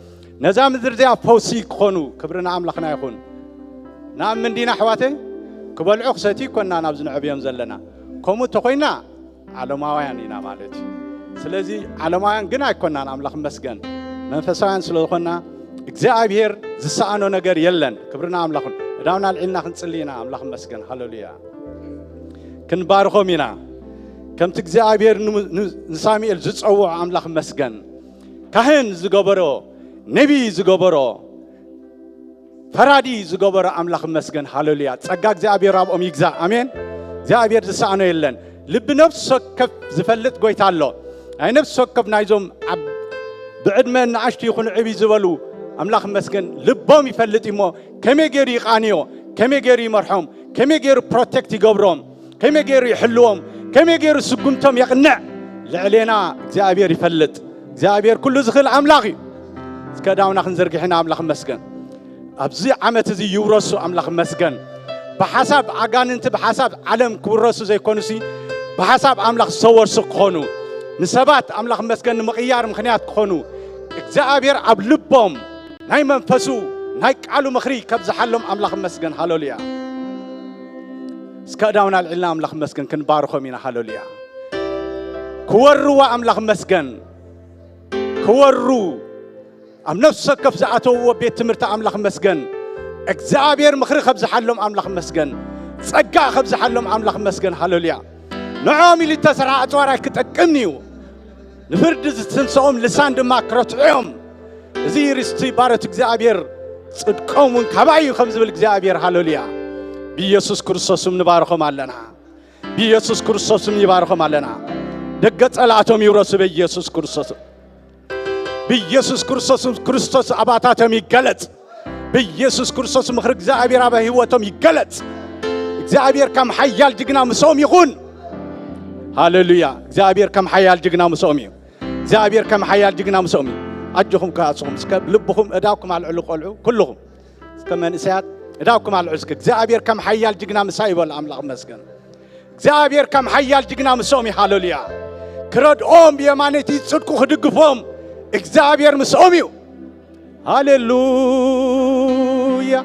ነዛ ምድሪ እዚኣ ፈውሲ ክኾኑ። ክብሪ ንኣምላኽና ይኹን። ንኣምን ዲና ኣሕዋተይ? ክበልዑ ክሰትዩ ይኮና ናብዚ ንዕብዮም ዘለና። ከምኡ ተኾይና ዓለማውያን ኢና ማለት እዩ። ስለዚ ዓለማውያን ግን ኣይኮናን። ኣምላኽ መስገን። መንፈሳውያን ስለ ዝኾና እግዚኣብሔር ዝሰኣኖ ነገር የለን። ክብሪ ንኣምላኽን። እዳውና ኣልዒልና ክንጽሊ ኢና። ኣምላኽ መስገን። ሃሌሉያ። ክንባርኾም ኢና። ከምቲ እግዚኣብሔር ን-፣ ን-፣ ንሳሙኤል ዝጸውዖ ኣምላኽ መስገን። ካህን ዝገበሮ፣ ነቢይ ዝገበሮ፣ ፈራዲ ዝገበሮ ኣምላኽ መስገን። ሃሌሉያ። ጸጋ እግዚኣብሔር ኣብኦም ይግዛእ። ኣሜን። እግዚኣብሔር ዝሰኣኖ የለን። ልቢ ነፍሲ ወከፍ ዝፈልጥ ጎይታ ኣሎ። ናይ ነፍሲ ወከፍ ናይዞም ኣብ ብዕድመ ንኣሽቱ ይኹኑ ዕብይ ዝበሉ ኣምላኽ መስገን ልቦም ይፈልጥ እሞ ከመይ ገይሩ ይቓንዮ፣ ከመይ ገይሩ ይመርሖም፣ ከመይ ገይሩ ፕሮቴክት ይገብሮም፣ ከመይ ገይሩ ይሕልዎም፣ ከመይ ገይሩ ስጉምቶም የቕንዕ ልዕሌና እግዚኣብሔር ይፈልጥ። እግዚኣብሔር ኩሉ ዝኽእል ኣምላኽ እዩ። እስከ እዳውና ክንዝርግሕ ኢና። ኣምላኽ መስገን። ኣብዚ ዓመት እዚ ይውረሱ። ኣምላኽ መስገን። ብሓሳብ ኣጋንንቲ፣ ብሓሳብ ዓለም ክውረሱ ዘይኮኑሲ፣ ብሓሳብ ኣምላኽ ዝተወርሱ ክኾኑ፣ ንሰባት ኣምላኽ መስገን ንምቕያር ምኽንያት ክኾኑ፣ እግዚኣብሔር ኣብ ልቦም ናይ መንፈሱ ናይ ቃሉ ምኽሪ ከብዝሓሎም ኣምላኽ መስገን። ሃሌሉያ። እስከ እዳውና ኣልዒልና ኣምላኽ መስገን ክንባርኾም ኢና። ሃሌሉያ። ክወርዋ ኣምላኽ መስገን። ክወሩ ኣብ ነፍሲ ወከፍ ዝኣተውዎ ቤት ትምህርቲ ኣምላኽ መስገን። እግዚኣብሔር ምኽሪ ከብዝሓሎም ኣምላኽ መስገን። ጸጋ ከብዝሓሎም ኣምላኽ መስገን። ሃሌሉያ። ንዕኦም ኢሉ እተሰርሐ ኣጽዋር ኣይክጠቅምን እዩ። ንፍርዲ ዝትንስኦም ልሳን ድማ ክረትዖም። እዚ ርስቲ ባሮት እግዚኣብሔር ጽድቆም እውን ካባይ እዩ ከም ዝብል እግዚኣብሔር። ሃሌሉያ። ብኢየሱስ ክርስቶስ ስም ንባርኾም ኣለና። ብኢየሱስ ክርስቶስ ስም ይባርኾም ኣለና። ደገ ጸላእቶም ይውረሱ ብኢየሱስ ክርስቶስ። ብኢየሱስ ክርስቶስ ስም ክርስቶስ ኣባታቶም ይገለጽ። ብኢየሱስ ክርስቶስ ምኽሪ እግዚኣብሔር ኣብ ህይወቶም ይገለጽ። እግዚኣብሔር ከም ሓያል ጅግና ምስኦም ይኹን። ሃሌሉያ። እግዚኣብሔር ከም ሓያል ጅግና ምስኦም እዩ። እግዚኣብሔር ከም ሓያል ጅግና ምስኦም እዩ። ኣጆኹም ከኣስኹም እስከ ልብኹም እዳውኩም ኣልዕሉ ቆልዑ ኩልኹም። እስከ መንእሰያት እዳውኩም ኣልዕሉ እስከ። እግዚኣብሔር ከም ሓያል ጅግና ምሳይ ይበል። ኣምላኽ መስገን። እግዚኣብሔር ከም ሓያል ጅግና ምስኦም እዩ። ሃሌሉያ። ክረድኦም ብየማነይቲ ጽድቁ ክድግፎም እግዚኣብሔር ምስኦም እዩ። ሃሌሉያ።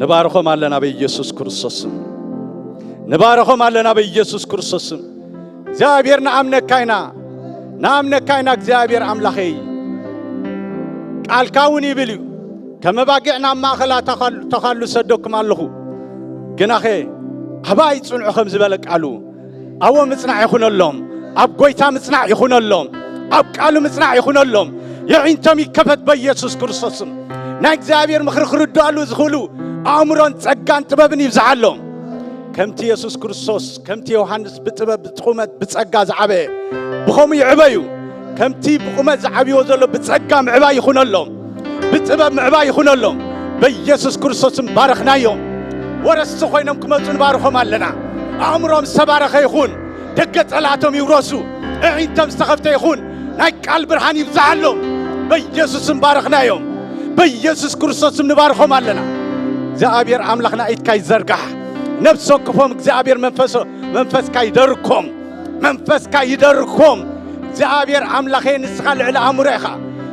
ንባርኾም ኣለና በኢየሱስ ክርስቶስ ስም። ንባርኾም ኣለና በኢየሱስ ክርስቶስ ስም። እግዚኣብሔር ንኣምነካ ኢና፣ ንኣምነካ ኢና እግዚኣብሔር ኣምላኸይ። ቃልካ እውን ይብል እዩ፣ ከም ኣባጊዕ ናብ ማእኸላ ተኻሉ፣ ተኻሉ ሰደኩም ኣለኹ። ግናኸ ኣባይ ጽንዑ ከም ዝበለ ቃሉ፣ ኣብኡ ምጽናዕ ይኹነሎም፣ ኣብ ጎይታ ምጽናዕ ይኹነሎም፣ ኣብ ቃሉ ምጽናዕ ይኹነሎም። የዒንቶም ይከፈት በኢየሱስ ክርስቶስ ስም። ናይ እግዚኣብሔር ምኽሪ ክርድኣሉ ዝኽእሉ ኣእምሮን ጸጋን ጥበብን ይብዝሓሎም። ከምቲ የሱስ ክርስቶስ፣ ከምቲ ዮሃንስ ብጥበብ፣ ብቁመት፣ ብጸጋ ዝዓበየ፣ ብኸምኡ ይዕበዩ። ከምቲ ብቁመት ዝዓብይዎ ዘሎ ብጸጋ ምዕባይ ይኹነሎም፣ ብጥበብ ምዕባይ ይኹነሎም። በኢየሱስ ክርስቶስ ስም ባረኽናዮም። ወረስቲ ኮይኖም ክመጹ ንባርኾም ኣለና። ኣእምሮም ዝተባረኸ ይኹን። ደገ ጸላእቶም ይውረሱ። ኣዒንቶም ዝተኸፍተ ይኹን። ናይ ቃል ብርሃን ይብዝሓሎም። በኢየሱስ ስም ባረኽናዮም። በኢየሱስ ክርስቶስ ስም ንባርኾም ኣለና። እግዚኣብሔር ኣምላኽና ኢድካ ይዘርጋሕ። ነፍሲ ወከፎም እግዚኣብሔር መንፈሶ-፣ መንፈስካ ይደርኮም። መንፈስካ ይደርኮም። እግዚኣብሔር ኣምላኸ ንስኻ ልዕሊ ኣእምሮ ኢኻ።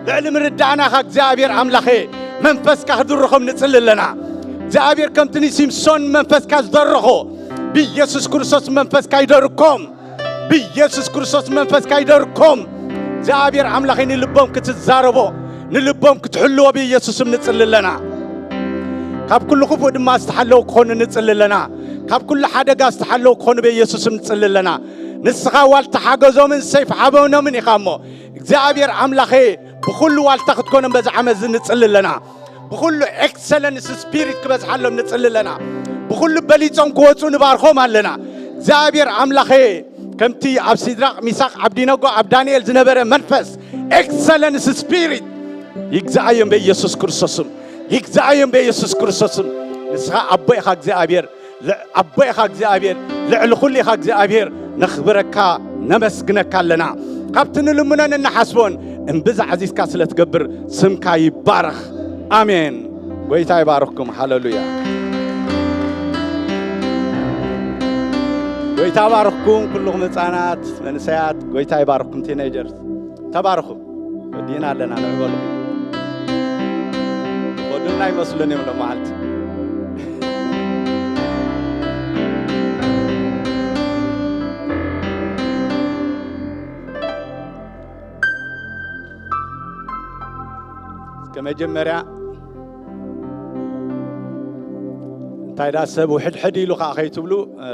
ልዕሊ ምርዳእና ኢኻ እግዚኣብሔር ኣምላኸ። መንፈስካ ክድርኾም ንጽሊ ኣለና። እግዚኣብሔር ከምቲ ንሲምሶን መንፈስካ ዝደረኾ ብኢየሱስ ክርስቶስ መንፈስካ ይደርኮም። ብኢየሱስ ክርስቶስ መንፈስካ ይደርኮም። እግዚኣብሔር ኣምላኸ ንልቦም ክትዛረቦ፣ ንልቦም ክትሕልዎ ብኢየሱስ ስም ንጽሊ ኣለና። ካብ ኩሉ ክፉእ ድማ ዝተሓለዉ ክኾኑ ንጽሊ ኣለና። ካብ ኩሉ ሓደጋ ዝተሓለዉ ክኾኑ ብኢየሱስ ስም ንጽሊ ኣለና። ንስኻ ዋልታ ሓገዞምን ሰይፍ ሓበኖምን ኢኻ እሞ፣ እግዚኣብሔር ኣምላኸ ብኹሉ ዋልታ ክትኮኖም በዚ ዓመት እዚ ንጽሊ ኣለና። ብኹሉ ኤክሰለንስ ስፒሪት ክበዝሓሎም ንጽሊ ኣለና። ብኹሉ በሊጾም ክወጹ ንባርኾም ኣለና። እግዚኣብሔር ኣምላኸ፣ ከምቲ ኣብ ሲድራቕ፣ ሚሳቕ፣ ኣብዲነጎ፣ ኣብ ዳንኤል ዝነበረ መንፈስ፣ ኤክሰለንስ ስፒሪት፣ ይግዛኣዮም በኢየሱስ ክርስቶስም፣ ይግዛኣዮም በኢየሱስ ክርስቶስም። ንስኻ ኣቦ ኢኻ እግዚኣብሔር፣ ል-፣ ኣቦ ኢኻ እግዚኣብሔር፣ ልዕሊ ኩሉ ኢኻ እግዚኣብሔር። ነኽብረካ፣ ነመስግነካ ኣለና። ካብቲ ንልምኖን እንሓስቦን እምብዛ ዓዚዝካ ስለ ትገብር ስምካ ይባረኽ። ኣሜን። ጎይታ ይባርኽኩም። ሃሌሉያ። ጎይታ ባርኽኩም ኩልኹም ህፃናት፣ መንእሰያት። ጎይታ ይባርኽኩም። ቲኔጀርስ ተባረኹ። ወዲእና ኣለና። ንዕበሉ። ወድና ይመስሉን እዮም ሎም መዓልቲ። እስከ መጀመርያ እንታይ ዳ ሰብ ውሕድ ሕድ ኢሉ ከዓ ከይትብሉ፣ እ፣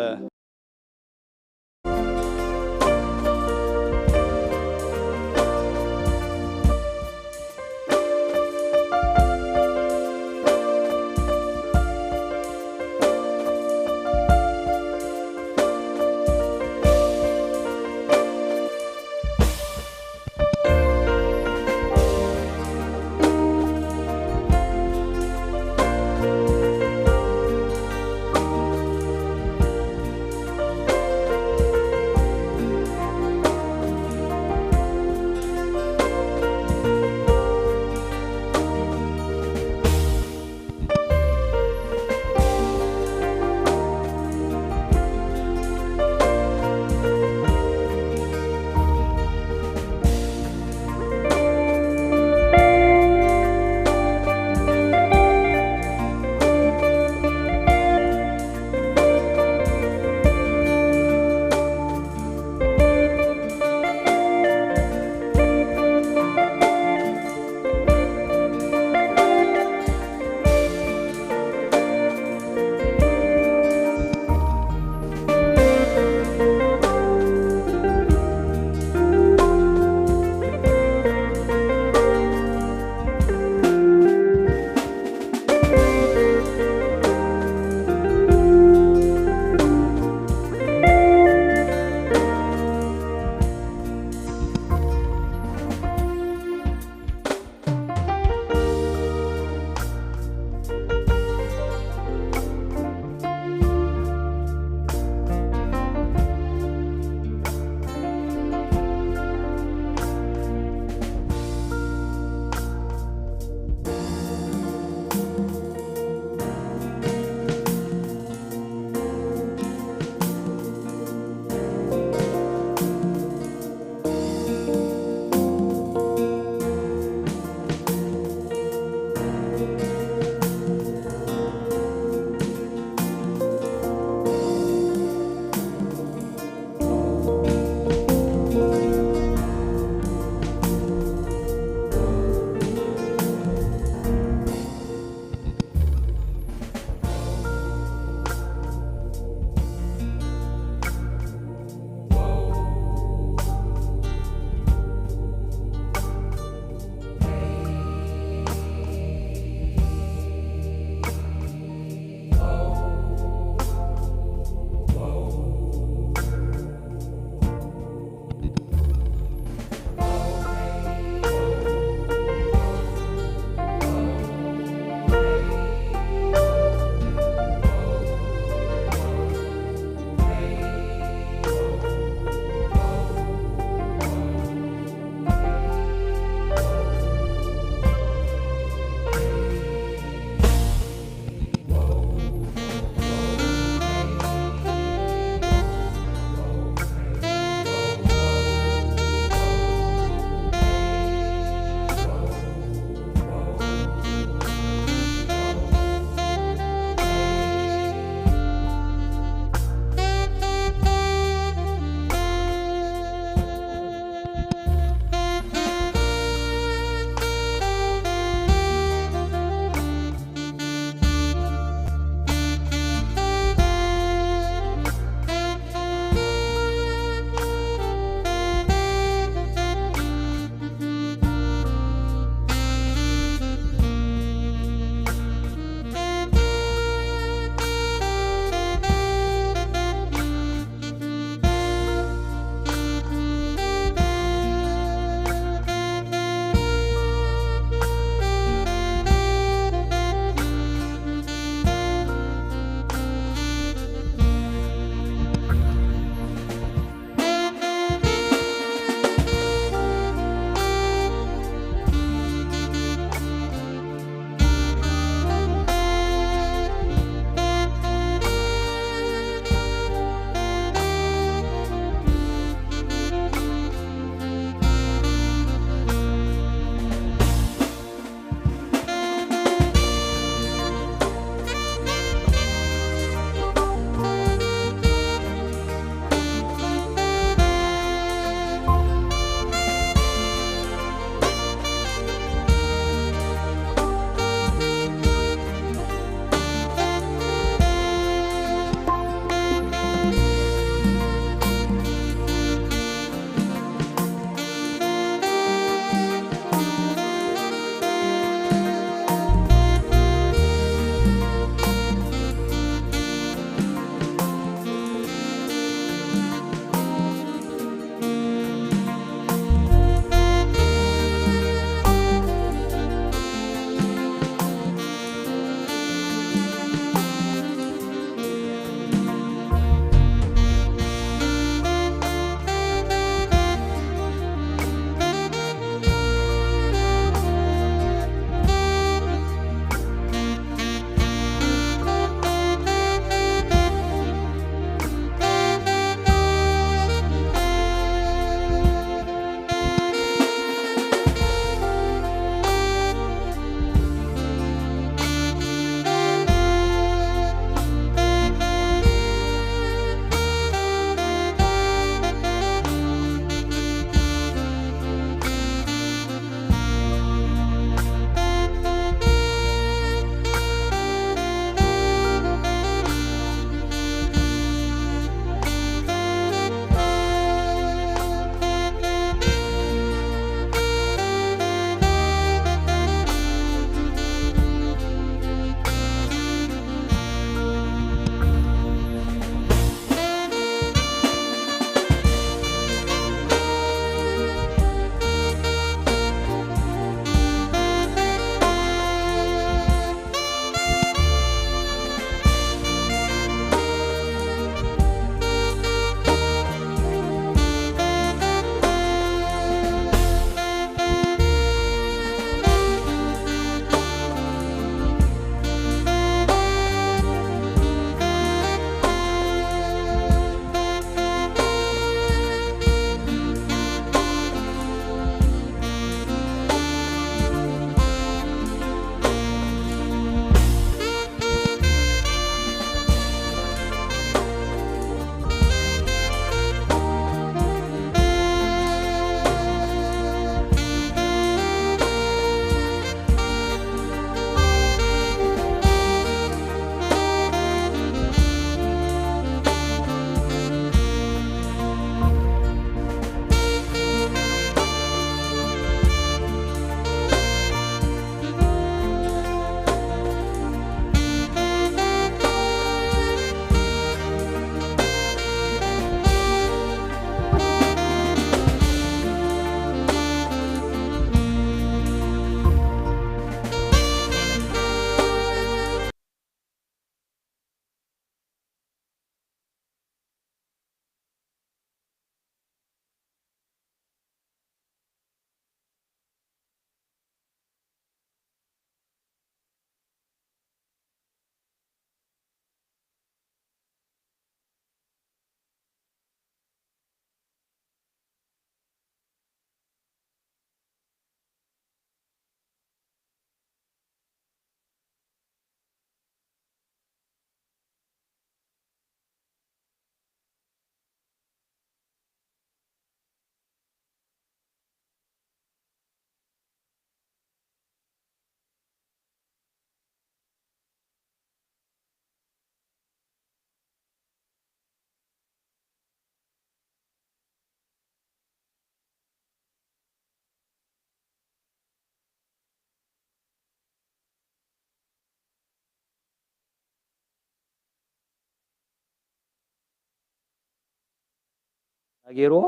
ገይርዎ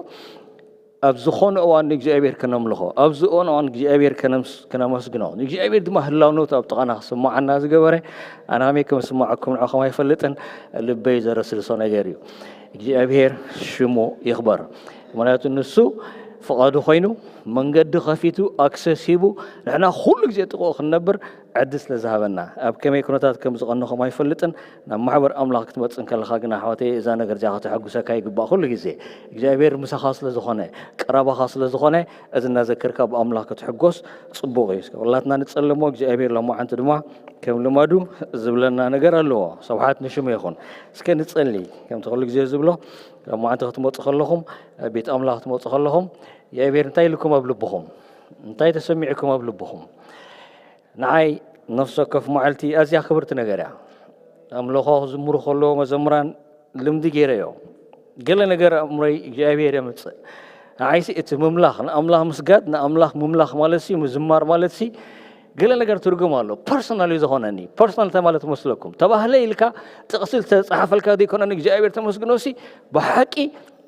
ኣብ ዝኾነ እዋን ንእግዚኣብሔር ከነምልኾ፣ ኣብ ዝኾነ እዋን እግዚኣብሔር ከነምስ-፣ ከነመስግኖ፣ ንእግዚኣብሔር ድማ ህላውነቱ ኣብ ጥቓና ክስምዓና ዝገበረ፣ ኣነ ከመይ ከም ዝስምዓኩም ንዓኹም ኣይፈልጥን፣ ልበይ ዘረስርሶ ነገር እዩ። እግዚኣብሔር ሽሙ ይኽበር። ምኽንያቱ ንሱ ፍቓዱ ኮይኑ፣ መንገዲ ከፊቱ፣ ኣክሰስ ሂቡ፣ ንሕና ኩሉ ግዜ ጥቕኡ ክንነብር ዕድል ስለ ዝሃበና፣ ኣብ ከመይ ኩነታት ከም ዝቐነኹም ኣይፈልጥን። ናብ ማሕበር ኣምላኽ ክትመጽእ እንከለኻ ግና፣ ኣሕዋተይ፣ እዛ ነገር እዚኣ ከተሐጉሰካ ይግባእ። ኩሉ ግዜ እግዚኣብሔር ምሳኻ ስለ ዝኾነ፣ ቀረባኻ ስለ ዝኾነ፣ እዚ እናዘከርካ ብኣምላኽ ክትሕጎስ ጽቡቕ እዩ። እስከ ኩላትና ንጸሊ እሞ፣ እግዚኣብሔር ሎማዓንቲ ድማ ከም ልማዱ ዝብለና ነገር ኣለዎ። ስብሓት ንሽሙ ይኹን። እስከ ንጸሊ። ከምቲ ኩሉ ግዜ ዝብሎ፣ ሎማዓንቲ ክትመጹ ከለኹም፣ ኣብ ቤት ኣምላኽ ክትመጹ ከለኹም፣ እግዚኣብሔር እንታይ ኢልኩም ኣብ ልብኹም? እንታይ ተሰሚዕኩም ኣብ ልብኹም? ንዓይ ነፍሲ ወከፍ መዓልቲ ኣዝያ ክብርቲ ነገር እያ። ኣምልኾ ክዝምሩ ከለዉ መዘምራን ልምዲ ገይረዮ። ገለ ነገር ኣእምሮይ እግዚኣብሔር የምጽእ። ንዓይሲ እቲ ምምላኽ፣ ንኣምላኽ ምስጋድ፣ ንኣምላኽ ምምላኽ ማለትሲ፣ ምዝማር ማለትሲ፣ ገለ ነገር ትርጉም ኣሎ። ፐርሰናል እዩ ዝኾነኒ። ፐርሰናል እንታይ ማለት መስለኩም? ተባህለ ኢልካ ጥቕሲ ዝተጻሓፈልካ ዘይኮነ ንእግዚኣብሔር ተመስግኖሲ፣ ብሓቂ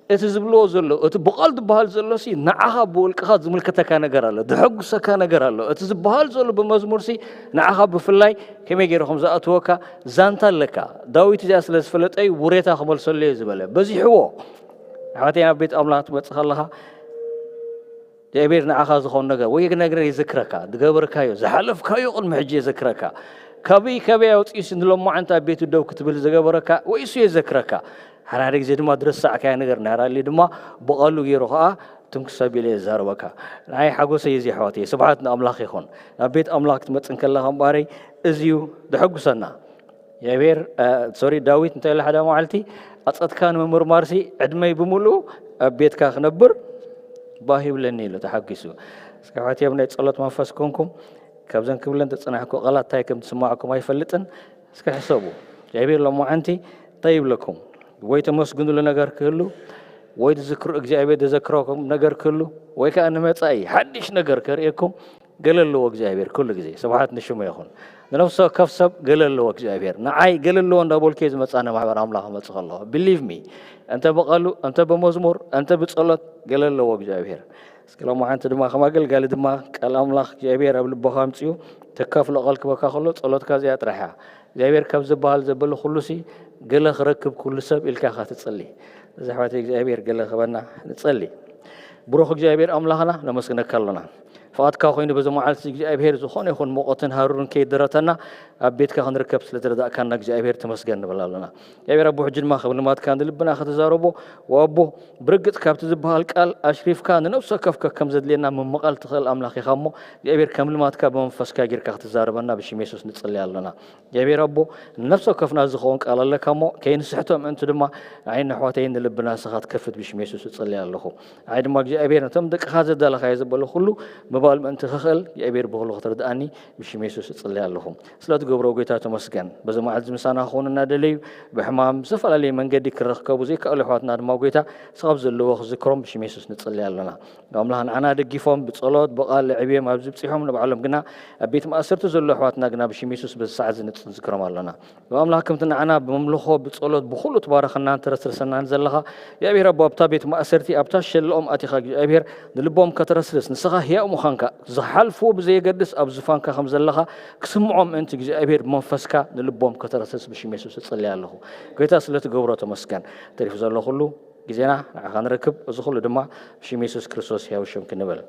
እቲ ዝብልዎ ዘሎ፣ እቲ ብቓል ዝበሃል ዘሎሲ፣ ንዓኻ ብውልቅኻ ዝምልከተካ ነገር ኣሎ፣ ዘሐጉሰካ ነገር ኣሎ። እቲ ዝበሃል ዘሎ ብመዝሙርሲ፣ ንዓኻ ብፍላይ ከመይ ገይሩ ከም ዝኣትወካ ዛንታ ኣለካ። ዳዊት እዚኣ ስለ ዝፈለጠ እዩ፣ ውሬታ ክመልሰሉ እየ ዝበለ። በዚሕዎ። ኣሕዋተይ፣ ናብ ቤት ኣምላኽ ትመጽእ ከለኻ፣ እግዚኣብሔር ንዓኻ ዝኾን ነገር ወይ ነገር የዘክረካ፣ ዝገበርካዮ፣ ዝሓለፍካዮ ቅድሚ ሕጂ የዘክረካ። ካበይ ካበይ ኣውፂኡሲ ንሎማዓንቲ ኣብ ቤቱ ደው ክትብል ዝገበረካ ወይ እሱ የዘክረካ። ሓደ ሓደ ግዜ ድማ ዝረሳዕካዮ ነገር እንድሕር ኣልዩ ድማ ብቓሉ ገይሩ ኸዓ ትንክስ ኣቢለ የዛርበካ። ንዓይ ሓጎሰይ እዚ ኣሕዋተይ፣ ስብሓት ንኣምላኽ ይኹን። ናብ ቤት ኣምላኽ ክትመጽእ እንከለኻ እምበኣረይ እዚ እዩ ዘሐጉሰና። እግዚኣብሔር፣ እ፣ ሶሪ፣ ዳዊት እንታይ ኢሉ ሓደ መዓልቲ፣ "ኣጸትካ ንምምርማርሲ ዕድመይ ብምልኡ ኣብ ቤትካ ክነብር ባህ ይብለኒ" ኢሉ ተሓጒሱ። እስከ ኣሕዋተይ፣ ኣብ ናይ ጸሎት መንፈስ ኮንኩም፣ ካብዘን ክብለን ተጸናሕኩ ቃላት እንታይ ከም ዝስምዓኩም ኣይፈልጥን። እስከ ሕሰቡ። እግዚኣብሔር ሎማዓንቲ እንታይ ይብለኩም? ወይ ተመስግኑሉ ነገር ክህሉ፣ ወይ ትዝክሩ፣ እግዚኣብሔር ዘዘክረኩም ነገር ክህሉ፣ ወይ ከኣ ንመጻኢ ሓድሽ ነገር ከርእየኩም፣ ገለ ኣለዎ እግዚኣብሔር ኩሉ ግዜ። ስብሓት ንሽሙ ይኹን። ንነፍሲ ወከፍ ሰብ ገለ ኣለዎ እግዚኣብሔር። ንዓይ ገለ ኣለዎ እንዳበልኩ እየ ዝመጽእ፣ ኣነ ማሕበር ኣምላኽ ክመጽእ ከለኹ። ቢሊቭ ሚ፣ እንተ ብቓሉ፣ እንተ ብመዝሙር፣ እንተ ብጸሎት ገለ ኣለዎ እግዚኣብሔር። እስኪ ሎማዓንቲ ድማ ከም ኣገልጋሊ ድማ ቃል ኣምላኽ እግዚኣብሔር ኣብ ልቦኻ ኣምጺኡ ተካፍሎ ቃል ክበካ ከሎ ጸሎትካ እዚኣ ጥራሕ እያ። እግዚኣብሔር ካብ ዝበሃል ዘበለ ኩሉሲ ገለ ክረክብ ኩሉ ሰብ ኢልካ ኢኻ ትጽሊ። እዚ ኣሕዋተይ እግዚኣብሔር ገለ ክበና ንጸሊ። ብሩኽ እግዚኣብሔር ኣምላኽና ነመስግነካ ኣሎና። ፍቓድካ ኮይኑ በዚ መዓልቲ እግዚኣብሔር ዝኾነ ይኹን ሙቐትን ሃሩርን ከይደረተና ኣብ ቤትካ ክንርከብ ስለ ዝረዳእካና እግዚኣብሔር ተመስገን ንብል ኣሎና። እግዚኣብሔር ኣቦ ሕጂ ድማ ከም ልማድካ ንልብና ከተዛረቦ ወኣቦ ብርግጽ ካብቲ ዝበሃል ቃል ኣሽሪፍካ ንነፍሲ ወከፍ ከከም ዘድልየና ምምቓል ትኽእል ኣምላኽ ኢኻ እሞ እግዚኣብሔር ከም ልማድካ ብመንፈስካ ጌርካ ክትዛረበና ብሽም የሱስ ንጽሊ ኣሎና። እግዚኣብሔር ኣቦ ንነፍሲ ወከፍና ዝኸውን ቃል ኣለካ እሞ ከይንስሕቶ ምእንቲ ድማ ንዓይን ኣሕዋተይን ንልብና ንስኻ ትከፍት ብሽም የሱስ እጽሊ ኣለኹ። ንዓይ ድማ እግዚኣብሔር ነቶም ደቅኻ ዘዳለኻዮ ዘበለ ኩሉ ምባል ምእንቲ ክኽእል እግዚኣብሔር ብኹሉ ክትርድኣኒ ብሽም የሱስ እጽሊ ኣለኹ። ስለ ትገብሮ ጎይታ ተመስገን። በዚ መዓልቲ ምሳና ክኾኑ እናደለዩ ብሕማም ዝተፈላለየ መንገዲ ክረከቡ ዘይከኣሉ ኣሕዋትና ድማ ጎይታ ስኻብ ዘለዎ ክዝክሮም ብሽም የሱስ ንጽሊ ኣሎና። ኣምላኽ ንዓና ደጊፎም ብጸሎት ብቓል ዕብዮም ኣብዚ ብጺሖም ንባዕሎም ግና ኣብ ቤት ማእሰርቲ ዘሎ ኣሕዋትና ግና ብሽም የሱስ በዚ ሰዓት እዚ ንጽ-፣ ንዝክሮም ኣሎና። ኣምላኽ ከምቲ ንዓና ብምምልኾ ብጸሎት ብኹሉ ትባረኸናን ተረስርሰናን ዘለኻ እግዚኣብሔር ኣቦ ኣብታ ቤት ማእሰርቲ ኣብታ ሸለኦም ኣቲኻ እግዚኣብሔር ንልቦም ከተረስርስ ንስኻ ህያው ምዃንካ ዝሓልፍዎ ብዘየገድስ ኣብ ዙፋንካ ከም ዘለኻ ክስምዖም ምእንቲ እግዚኣብሔር ብመንፈስካ ንልቦም ከተረስርስ ብሽም የሱስ እጽሊ ኣለኹ። ጎይታ ስለ ትገብሮ ተመስገን። ተሪፉ ዘሎ ኩሉ ግዜና ንዓኻ ንረክብ። እዚ ኩሉ ድማ ብሽም የሱስ ክርስቶስ ህያው ሽም ክንብል።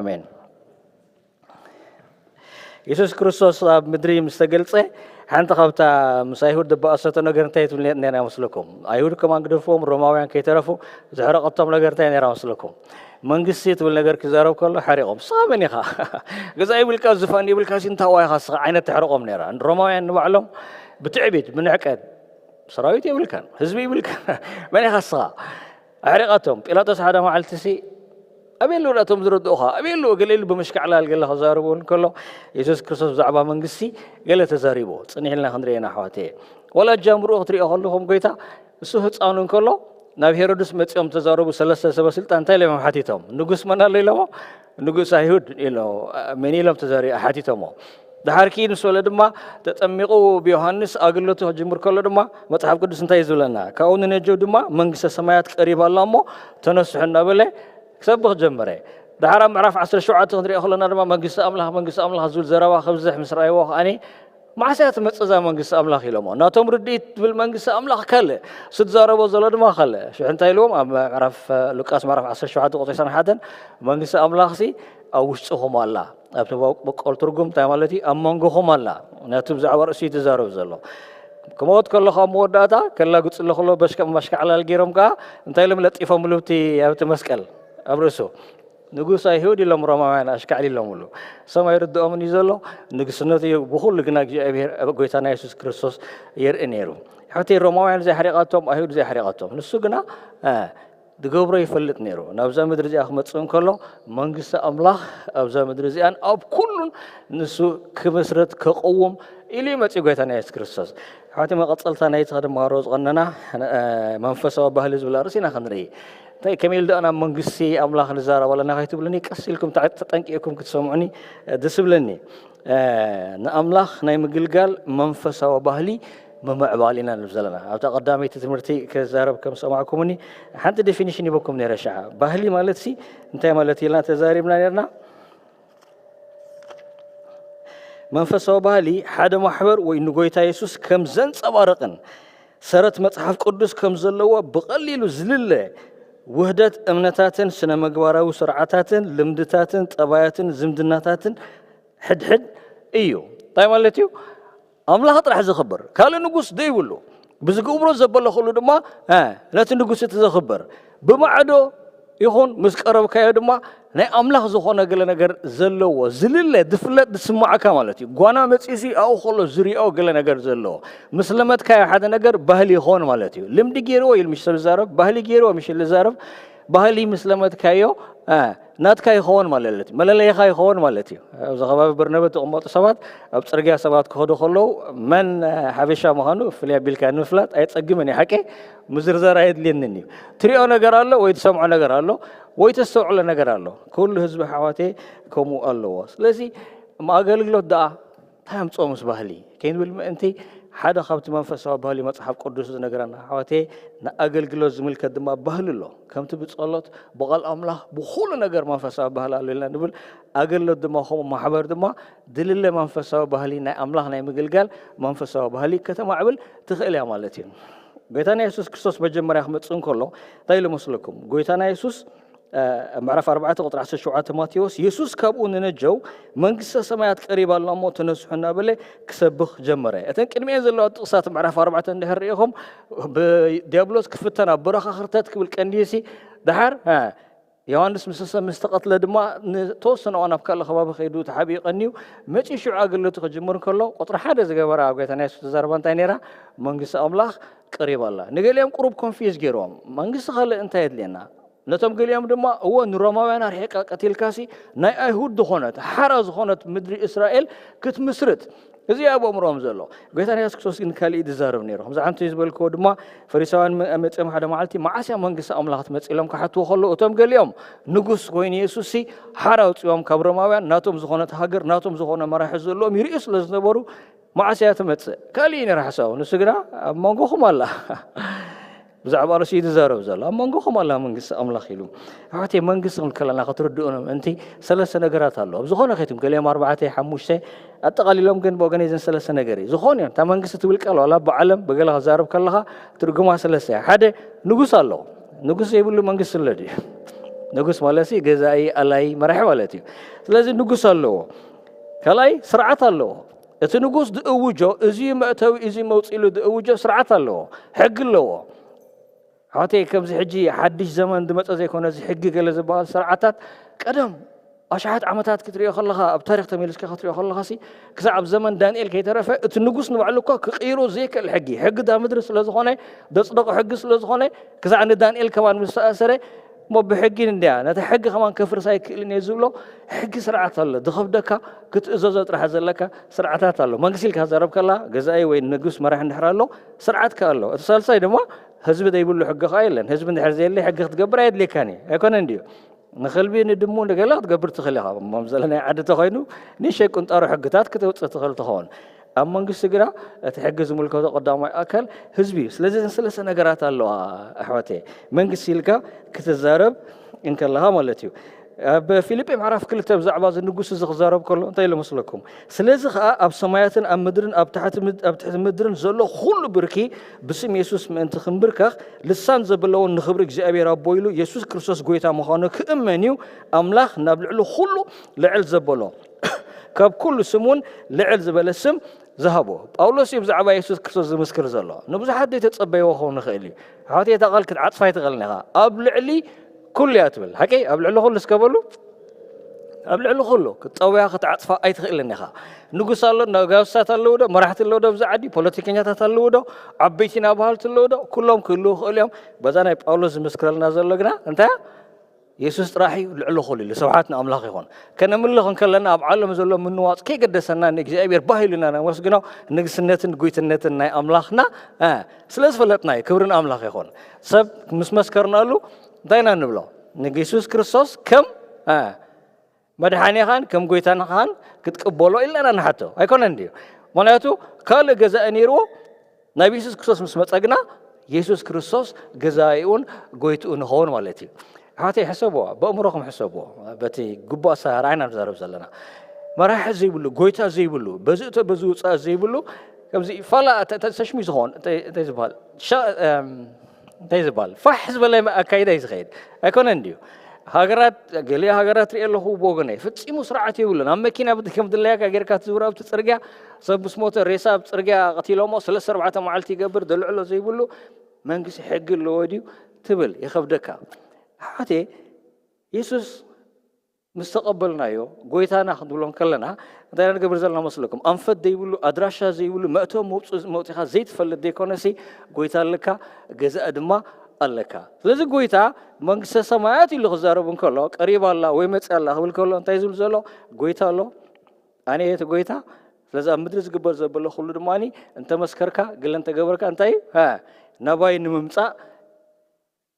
ኣሜን። የሱስ ክርስቶስ ኣብ ምድሪ ምስ ተገልጸ ሓንቲ ካብታ ምስ ኣይሁድ ደባኣሰቶ ነገር እንታይ ትብል ነራ መስለኩም? ኣይሁድ ከማን ግደፍዎም ሮማውያን ከይተረፉ ዘሕረቐቶም ነገር እንታይ ነራ መስለኩም? መንግስቲ ትብል ነገር ክዛረብ ከሎ ሓሪቖም። ንስኻ መን ኢኻ? ገዛ ይብልካ ዙፋን ይብልካ ሲ እንታዋ ኢኻ ንስኻ ዓይነት ተሕርቖም ነራ። ሮማውያን ንባዕሎም ብትዕቢት ብንዕቀት ሰራዊት የብልካን ህዝቢ ይብልካን መን ኢኻ ንስኻ? ኣሕሪቓቶም። ጲላጦስ ሓደ መዓልቲ ሲ ኣበይ ኣለዉ እቶም ዝርድኡኻ? ኣበይ ኣለዉ? ገለ ኢሉ ብምሽካዕላል ገለ ክዛረቡ እንከሎ የሱስ ክርስቶስ ብዛዕባ መንግስቲ ገለ ተዛሪቦ። ጽንሕ ኢልና ክንሪኤና ኣሕዋተየ። ዋላ ኣጃምርኡ ክትሪኦ ከለኹም ጎይታ እሱ ህጻኑ እንከሎ ናብ ሄሮድስ መጺኦም ተዛረቡ። ሰለስተ ሰበ ስልጣን እንታይ ኢሎም እዮም ሓቲቶም? ንጉስ መን ኣሎ ኢሎሞ? ንጉስ ኣይሁድ ኢሎ መን ኢሎም ተዛሪ-፣ ሓቲቶሞ። ድሓር ኪድ ምስ በለ ድማ ተጠሚቑ ብዮሃንስ ኣገልግሎቱ ክጅምር ከሎ ድማ መጽሓፍ ቅዱስ እንታይ እዩ ዝብለና? ካብኡ ንነጀው ድማ መንግስተ ሰማያት ቀሪባ ኣላ እሞ ተነስሑ እናበለ ክሰብኽ ጀመረ። ድሓር ኣብ ምዕራፍ ዓሰርተ ሸውዓተ ክንሪኦ ከለና ድማ መንግስቲ ኣምላኽ መንግስቲ ኣምላኽ ዝብል ዘረባ ከብዝሕ ምስ ረኣይዎ ከኣኒ መዓስ እያ ትመጽእ እዛ መንግስቲ ኣምላኽ ኢሎሞ። ናቶም ርድኢት ትብል መንግስቲ ኣምላኽ ካልእ፣ እሱ ዝዛረቦ ዘሎ ድማ ካልእ። ሽሕ እንታይ ኢልዎም? ኣብ ምዕራፍ ሉቃስ ምዕራፍ ዓሰርተ ሸውዓተ ቁጽሪ ዕስራን ሓደን መንግስቲ ኣምላኽሲ ኣብ ውሽጥኹም ኣላ። ኣብቲ በቆል ትርጉም እንታይ ማለት እዩ? ኣብ መንጎኹም ኣላ። ነቲ ብዛዕባ ርእሱ እዩ ትዛረብ ዘሎ። ክመወት ከለኹ ኣብ መወዳእታ ከላግጽ ኣለኹ በሽካ ማሽካዕላል ገይሮም ከኣ እንታይ ኢሎም ለጢፎም ልብቲ ኣብቲ መስቀል ኣብ ርእሱ ንጉስ ኣይሁድ ኢሎም ሮማውያን ኣሽካዕል ኢሎምሉ። ሰም ኣይርድኦምን እዩ ዘሎ። ንግስነቱ እዩ ብኹሉ ግና እግዚኣብሔር ኣብ ጎይታና የሱስ ክርስቶስ የርኢ ነይሩ። ሕቲ ሮማውያን ዘይሓሪቓቶም ኣይሁድ ዘይሓሪቓቶም ንሱ ግና ዝገብሮ ይፈልጥ ነይሩ። ናብዛ ምድሪ እዚኣ ክመጽእ እንከሎ መንግስቲ ኣምላኽ ኣብዛ ምድሪ እዚኣን ኣብ ኩሉን ንሱ ክመስረት ከቕውም ኢሉ ይመጽእ ጎይታና የሱስ ክርስቶስ። ሕቲ መቐጸልታ ናይቲ ከድምሃሮ ዝቐነና መንፈሳዊ ባህሊ ዝብል ርእሲ ኢና ክንርኢ። እንታይ ከመይ ኢሉ ደኣ ናብ መንግስቲ ኣምላኽ ንዛረብ ኣለና ከይትብሉኒ ቀስ ኢልኩም ተጠንቂቕኩም ክትሰምዑኒ ደስ ይብለኒ። ንኣምላኽ ናይ ምግልጋል መንፈሳዊ ባህሊ ምምዕባል ኢና ንብል ዘለና። ኣብታ ቀዳመይቲ ትምህርቲ ክዛረብ ከም ሰማዕኩምኒ ሓንቲ ዴፊኒሽን ሂበኩም ነይረ። ሸዓ ባህሊ ማለት ሲ እንታይ ማለት ኢልና ተዛሪብና ነርና። መንፈሳዊ ባህሊ ሓደ ማሕበር ወይ ንጎይታ የሱስ ከም ዘንጸባርቕን ሰረት መጽሓፍ ቅዱስ ከም ዘለዎ ብቐሊሉ ዝልለ ውህደት እምነታትን ስነ መግባራዊ ስርዓታትን ልምድታትን ጠባያትን ዝምድናታትን ሕድሕድ እዩ። እንታይ ማለት እዩ? ኣምላኽ ጥራሕ ዝኽብር ካልእ ንጉስ ዘይብሉ ብዝገብሮ ዘበለኽሉ ድማ ነቲ ንጉስ እቲ ዘኽብር ብማዕዶ ይኹን ምስ ቀረብካዮ ድማ ናይ ኣምላኽ ዝኾነ ገለ ነገር ዘለዎ ዝልለ ዝፍለጥ ዝስማዓካ ማለት እዩ። ጓና መጺሲ ኣብኡ ከሎ ዝሪኦ ገለ ነገር ዘለዎ ምስ ለመድካዮ ሓደ ነገር ባህሊ ይኸውን ማለት እዩ። ልምዲ ገይርዎ ኢሉ ምሽ ሰብ ዝዛረብ ባህሊ ገይርዎ ምሽ ዝዛረብ ባህሊ ምስ ለመድካዮ ናትካ ይኸውን ማለት እዩ። መለለይኻ ይኸውን ማለት እዩ። ኣብዚ ከባቢ በርነበ ዝቕመጡ ሰባት ኣብ ጽርግያ ሰባት ክኸዱ ከለዉ መን ሓበሻ ምዃኑ ፍልይ ኣቢልካ ንምፍላጥ ኣይጸግምን እዩ። ሓቂ ምዝርዛር ኣየድልየንን እዩ። ትሪኦ ነገር ኣሎ ወይ ትሰምዖ ነገር ኣሎ ወይ ተስተውዕሎ ነገር ኣሎ። ኩሉ ህዝቢ ኣሕዋተይ ከምኡ ኣለዎ። ስለዚ ኣገልግሎት ደኣ እንታይ ኣምጽኦ ምስ ባህሊ ከይንብል ምእንቲ ሓደ ካብቲ መንፈሳዊ ባህሊ መጽሓፍ ቅዱስ ዝነግረና ኣሕዋተይ ንኣገልግሎት ዝምልከት ድማ ባህሊ ኣሎ። ከምቲ ብጸሎት ብቓል ኣምላኽ ብኹሉ ነገር መንፈሳዊ ባህሊ ኣሎ ኢልና ንብል። ኣገልግሎት ድማ ከምኡ ማሕበር ድማ ድልለ መንፈሳዊ ባህሊ ናይ ኣምላኽ ናይ ምግልጋል መንፈሳዊ ባህሊ ከተማዕብል ትኽእል እያ ማለት እዩ። ጎይታና የሱስ ክርስቶስ መጀመርያ ክመጽእ እንከሎ እንታይ ኢሉ መስለኩም? ጎይታና የሱስ ኣብ ምዕራፍ ኣርባዕተ ቁጥሪ ዓሰርተ ሸውዓተ ማቴዎስ የሱስ ካብኡ ንነጀው መንግስተ ሰማያት ቀሪባ ኣላ እሞ ተነስሑ እናበለ ክሰብኽ ጀመረ። እተን ቅድሚኤን ዘለዋ ጥቕሳት ምዕራፍ ኣርባዕተ እንድሕር ርኢኹም ብዲያብሎስ ክፍተን ኣብ በረኻ ክርተት ክብል ቀንዲሲ ድሓር ዮሃንስ ምስ ሰብ ምስ ተቐትለ ድማ ንተወሰነ እዋን ኣብ ካልእ ከባቢ ከይዱ ተሓቢኡ ቀንዩ መጺኡ ሽዑ ኣገልግሎቱ ክጅምር ከሎ ቁጥሪ ሓደ ዝገበራ ኣብ ጎይታና የሱስ ተዛረባ እንታይ ነይራ? መንግስቲ ኣምላኽ ቀሪባ ኣላ። ንገሊኦም ቁሩብ ኮንፊዝ ገይርዎም መንግስቲ ካልእ እንታይ የድልየና? ነቶም ገሊኦም ድማ እወ ንሮማውያን ኣርሒቃ ቀቲልካሲ ናይ ኣይሁድ ዝኾነት ሓራ ዝኾነት ምድሪ እስራኤል ክትምስርት እዚ ኣብ ኣእምሮኦም ዘሎ። ጎይታና የሱስ ክርስቶስ ግን ካልእ እዩ ዝዛረብ ነይሩ። ከምዚ ሓንቲ ዝበልክዎ ድማ ፈሪሳውያን መ- መጺኦም ሓደ መዓልቲ መዓስ እያ መንግስቲ ኣምላኽ ትመጽእ ኢሎም ክሓትዎ ከለዉ እቶም ገሊኦም ንጉስ ኮይኑ የሱስሲ ሓራ ኣውጺኦም ካብ ሮማውያን ናቶም ዝኾነት ሃገር ናቶም ዝኾነ መራሒ ዘለዎም ይርእዩ ስለ ዝነበሩ መዓስ እያ ትመጽእ ካልእ እዩ ነይሩ ሓሳቡ። ንሱ ግና ኣብ መንጎኹም ኣላ። ብዛዕባ ርእሱ እዩ ዝዛረብ ዘሎ ኣብ መንጎኹም ኣላ መንግስቲ ኣምላኽ ኢሉ። ኣሕዋተይ መንግስቲ ክንብል ከለና ክትርድኡኑ ምእንቲ ሰለስተ ነገራት ኣሎ ኣብ ዝኾነ ከይትም ገሊኦም ኣርባዕተ ሓሙሽተ ኣጠቓሊሎም ግን ብወገነይ እዘን ሰለስተ ነገር እዩ ዝኾነ እዮም እታ መንግስቲ ትብል ቃል ዋላ ብዓለም ብገለ ክዛረብ ከለኻ ትርጉማ ሰለስተ እያ ሓደ ንጉስ ኣሎ ንጉስ ዘይብሉ መንግስቲ ኣሎ ድዩ ንጉስ ማለት ገዛኢ ኣላይ መራሒ ማለት እዩ ስለዚ ንጉስ ኣለዎ ካልኣይ ስርዓት ኣለዎ እቲ ንጉስ ዝእውጆ እዚ መእተዊ እዚ መውፅኢሉ ዝእውጆ ስርዓት ኣለዎ ሕጊ ኣለዎ ኣሕዋተይ ከምዚ ሕጂ ሓድሽ ዘመን ዝመፀ ዘይኮነ እዚ ሕጊ ገለ ዝበሃል ስርዓታት ቀደም ኣሽሓት ዓመታት ክትሪኦ ከለኻ ኣብ ታሪክ ተመሊስካ ክትሪኦ ከለኻ ሲ ክሳዕ ኣብ ዘመን ዳንኤል ከይተረፈ እቲ ንጉስ ንባዕሉ እኳ ክቕይሮ ዘይክእል ሕጊ ሕጊ እዛ ምድሪ ስለ ዝኾነ ዘፅደቆ ሕጊ ስለ ዝኾነ ክሳዕ ንዳንኤል ከማን ምስ ተኣሰረ እሞ ብሕጊ እንድያ ነቲ ሕጊ ከማን ከፍርስ ኣይክእልን እየ ዝብሎ ሕጊ ስርዓት ኣሎ ዝኸብደካ ክትእዘዞ ጥራሕ ዘለካ ስርዓታት ኣሎ መንግስቲ ኢልካ ዘረብ ከላ ገዛኢ ወይ ንጉስ መራሕ እንድሕር ኣሎ ስርዓት ከ ኣሎ እቲ ሳልሳይ ድማ ህዝቢ ዘይብሉ ሕጊ ከዓ የለን ህዝቢ እንድሕር ዘየለ ሕጊ ክትገብር ኣየድልየካን እዩ ኣይኮነን ድዩ ንኸልቢ ንድሙ ንገለ ክትገብር ትኽእል ኢኻ። እሞ ዘለናይ ዓዲ ተኾይኑ ንእሽተይ ቁንጣሮ ሕግታት ክተውፅእ ትኽእል ትኸውን። ኣብ መንግስቲ ግና እቲ ሕጊ ዝምልከቶ ቀዳማይ ኣካል ህዝቢ እዩ። ስለዚ እዘን ሰለስተ ነገራት ኣለዋ ኣሕዋተየ። መንግስቲ ኢልካ ክትዛረብ እንከለኻ ማለት እዩ። ኣብ ፊልጲ ምዕራፍ ክልተ ብዛዕባ እዚ ንጉስ እዚ ክዛረብ ከሎ እንታይ ኢሉ መስለኩም? ስለዚ ኸኣ ኣብ ሰማያትን ኣብ ምድርን ኣብ ትሕቲ ምድ-፣ ኣብ ትሕቲ ምድርን ዘሎ ኩሉ ብርኪ ብስም የሱስ ምእንቲ ክንብርከኽ ልሳን ዘበለውን ንኽብሪ እግዚኣብሔር ኣቦ ኢሉ የሱስ ክርስቶስ ጐይታ ምዃኑ ክእመን እዩ። ኣምላኽ ናብ ልዕሊ ኩሉ ልዕል ዘበሎ ካብ ኩሉ ስም እውን ልዕል ዝበለ ስም ዝሃቦ። ጳውሎስ እዩ ብዛዕባ የሱስ ክርስቶስ ዝምስክር ዘሎ። ንብዙሓት ዘይተጸበይዎ ክኸውን ይኽእል እዩ። ኣሕዋተይ እታ ቃል ክትዓጽፋ ኣይትኽእልን ኢኻ። ኣብ ልዕሊ ኩሉ እያ ትብል። ሓቂ ኣብ ልዕሊ ኩሉ እስከ በሉ። ኣብ ልዕሊ ኩሉ ክትጠውያ ክትዓጽፋ ኣይትኽእልን ኢኻ። ንጉስ ኣሎ፣ ነጋስታት ኣለዉ ዶ? መራሕቲ ኣለዉ ዶ? ኣብዚ ዓዲ ፖለቲከኛታት ኣለዉ ዶ? ዓበይቲ ናባሃልቲ ኣለዉ ዶ? ኩሎም ክህልዉ ይኽእሉ እዮም። በዛ ናይ ጳውሎስ ዝምስክረልና ዘሎ ግና እንታይ እያ? የሱስ ጥራሕ እዩ ልዕሊ ኩሉ ኢሉ። ስብሓት ንኣምላኽ ይኹን። ከነምልኽ እንከለና ኣብ ዓለም ዘሎ ምንዋጽ ከይገደሰና ንእግዚኣብሔር ባህ ኢሉና ነመስግኖ። ንግስነትን ጉይትነትን ናይ ኣምላኽና፣ እ፣ ስለ ዝፈለጥና እዩ። ክብሪ ንኣምላኽ ይኹን። ሰብ ምስ መስከርናሉ እንታይ ኢና ንብሎ? ንየሱስ ክርስቶስ ከም፣ እ፣ መድሓኒኻን ከም ጎይታንኻን ክትቅበሎ ኢልና ኢና ንሓቶ። ኣይኮነን ድዩ? ምኽንያቱ ካልእ ገዛኢ ነይርዎ፣ ናብ የሱስ ክርስቶስ ምስ መጸ ግና የሱስ ክርስቶስ ገዛኢኡን ጎይትኡ ንኸውን ማለት እዩ። ኣሕዋተይ ሕሰብዋ፣ በእምሮኹም ሕሰብዋ። በቲ ግቡእ ኣሰራርዓ ኢና ንዛረብ ዘለና። መራሒ ዘይብሉ፣ ጎይታ ዘይብሉ፣ በዚ እቶ በዚ ውጻእ ዘይብሉ፣ ከምዚ ፋላ ተ-፣ ተ-፣ ተሽሚ ዝኾን፣ እንታይ፣ እንታይ ዝበሃል? ሸ-፣ እም፣ እንታይ ዝበሃል? ፋሕ ዝበለ ኣካይዳ እዩ ዝኸይድ። ኣይኮነን ድዩ? ሃገራት፣ ገሊኡ ሃገራት ሪኤ ኣለኹ ብወገነይ። ፈጺሙ ስርዓት የብሉን። ኣብ መኪና ብት-፣ ከም ድላያካ ጌርካ ትዝውር ኣብቲ ጽርግያ፣ ሰብ ምስ ሞተ ሬሳ ኣብ ጽርግያ ቀቲሎሞ፣ ሰለስተ ኣርባዕተ መዓልቲ ይገብር፣ ደልዕሎ ዘይብሉ መንግስቲ ሕጊ ኣለዎ ድዩ ትብል፣ ይኸብደካ። ኣሕዋተይ፣ የሱስ ምስ ተቐበልናዮ፣ ጎይታና ክንብሎ እንከለና፣ እንታይ ኢና ንገብር ዘለና መስለኩም? ኣንፈት ዘይብሉ፣ ኣድራሻ ዘይብሉ፣ መእተዊ መውጽ-፣ መውጺኻ ዘይትፈልጥ ዘይኮነሲ፣ ጎይታ ኣለካ፣ ገዛኢ ድማ ኣለካ። ስለዚ ጎይታ መንግስተ ሰማያት ኢሉ ክዛረብ እንከሎ፣ ቀሪባ ኣላ ወይ መጽያ ኣላ ክብል ከሎ፣ እንታይ ዝብል ዘሎ? ጎይታ ኣሎ፣ ኣነ እየ እቲ ጎይታ። ስለዚ ኣብ ምድሪ ዝግበር ዘበሎ ኩሉ ድማ እንተመስከርካ፣ ገለ እንተገበርካ፣ እንታይ እዩ? ሃ፣ ናባይ ንምምጻእ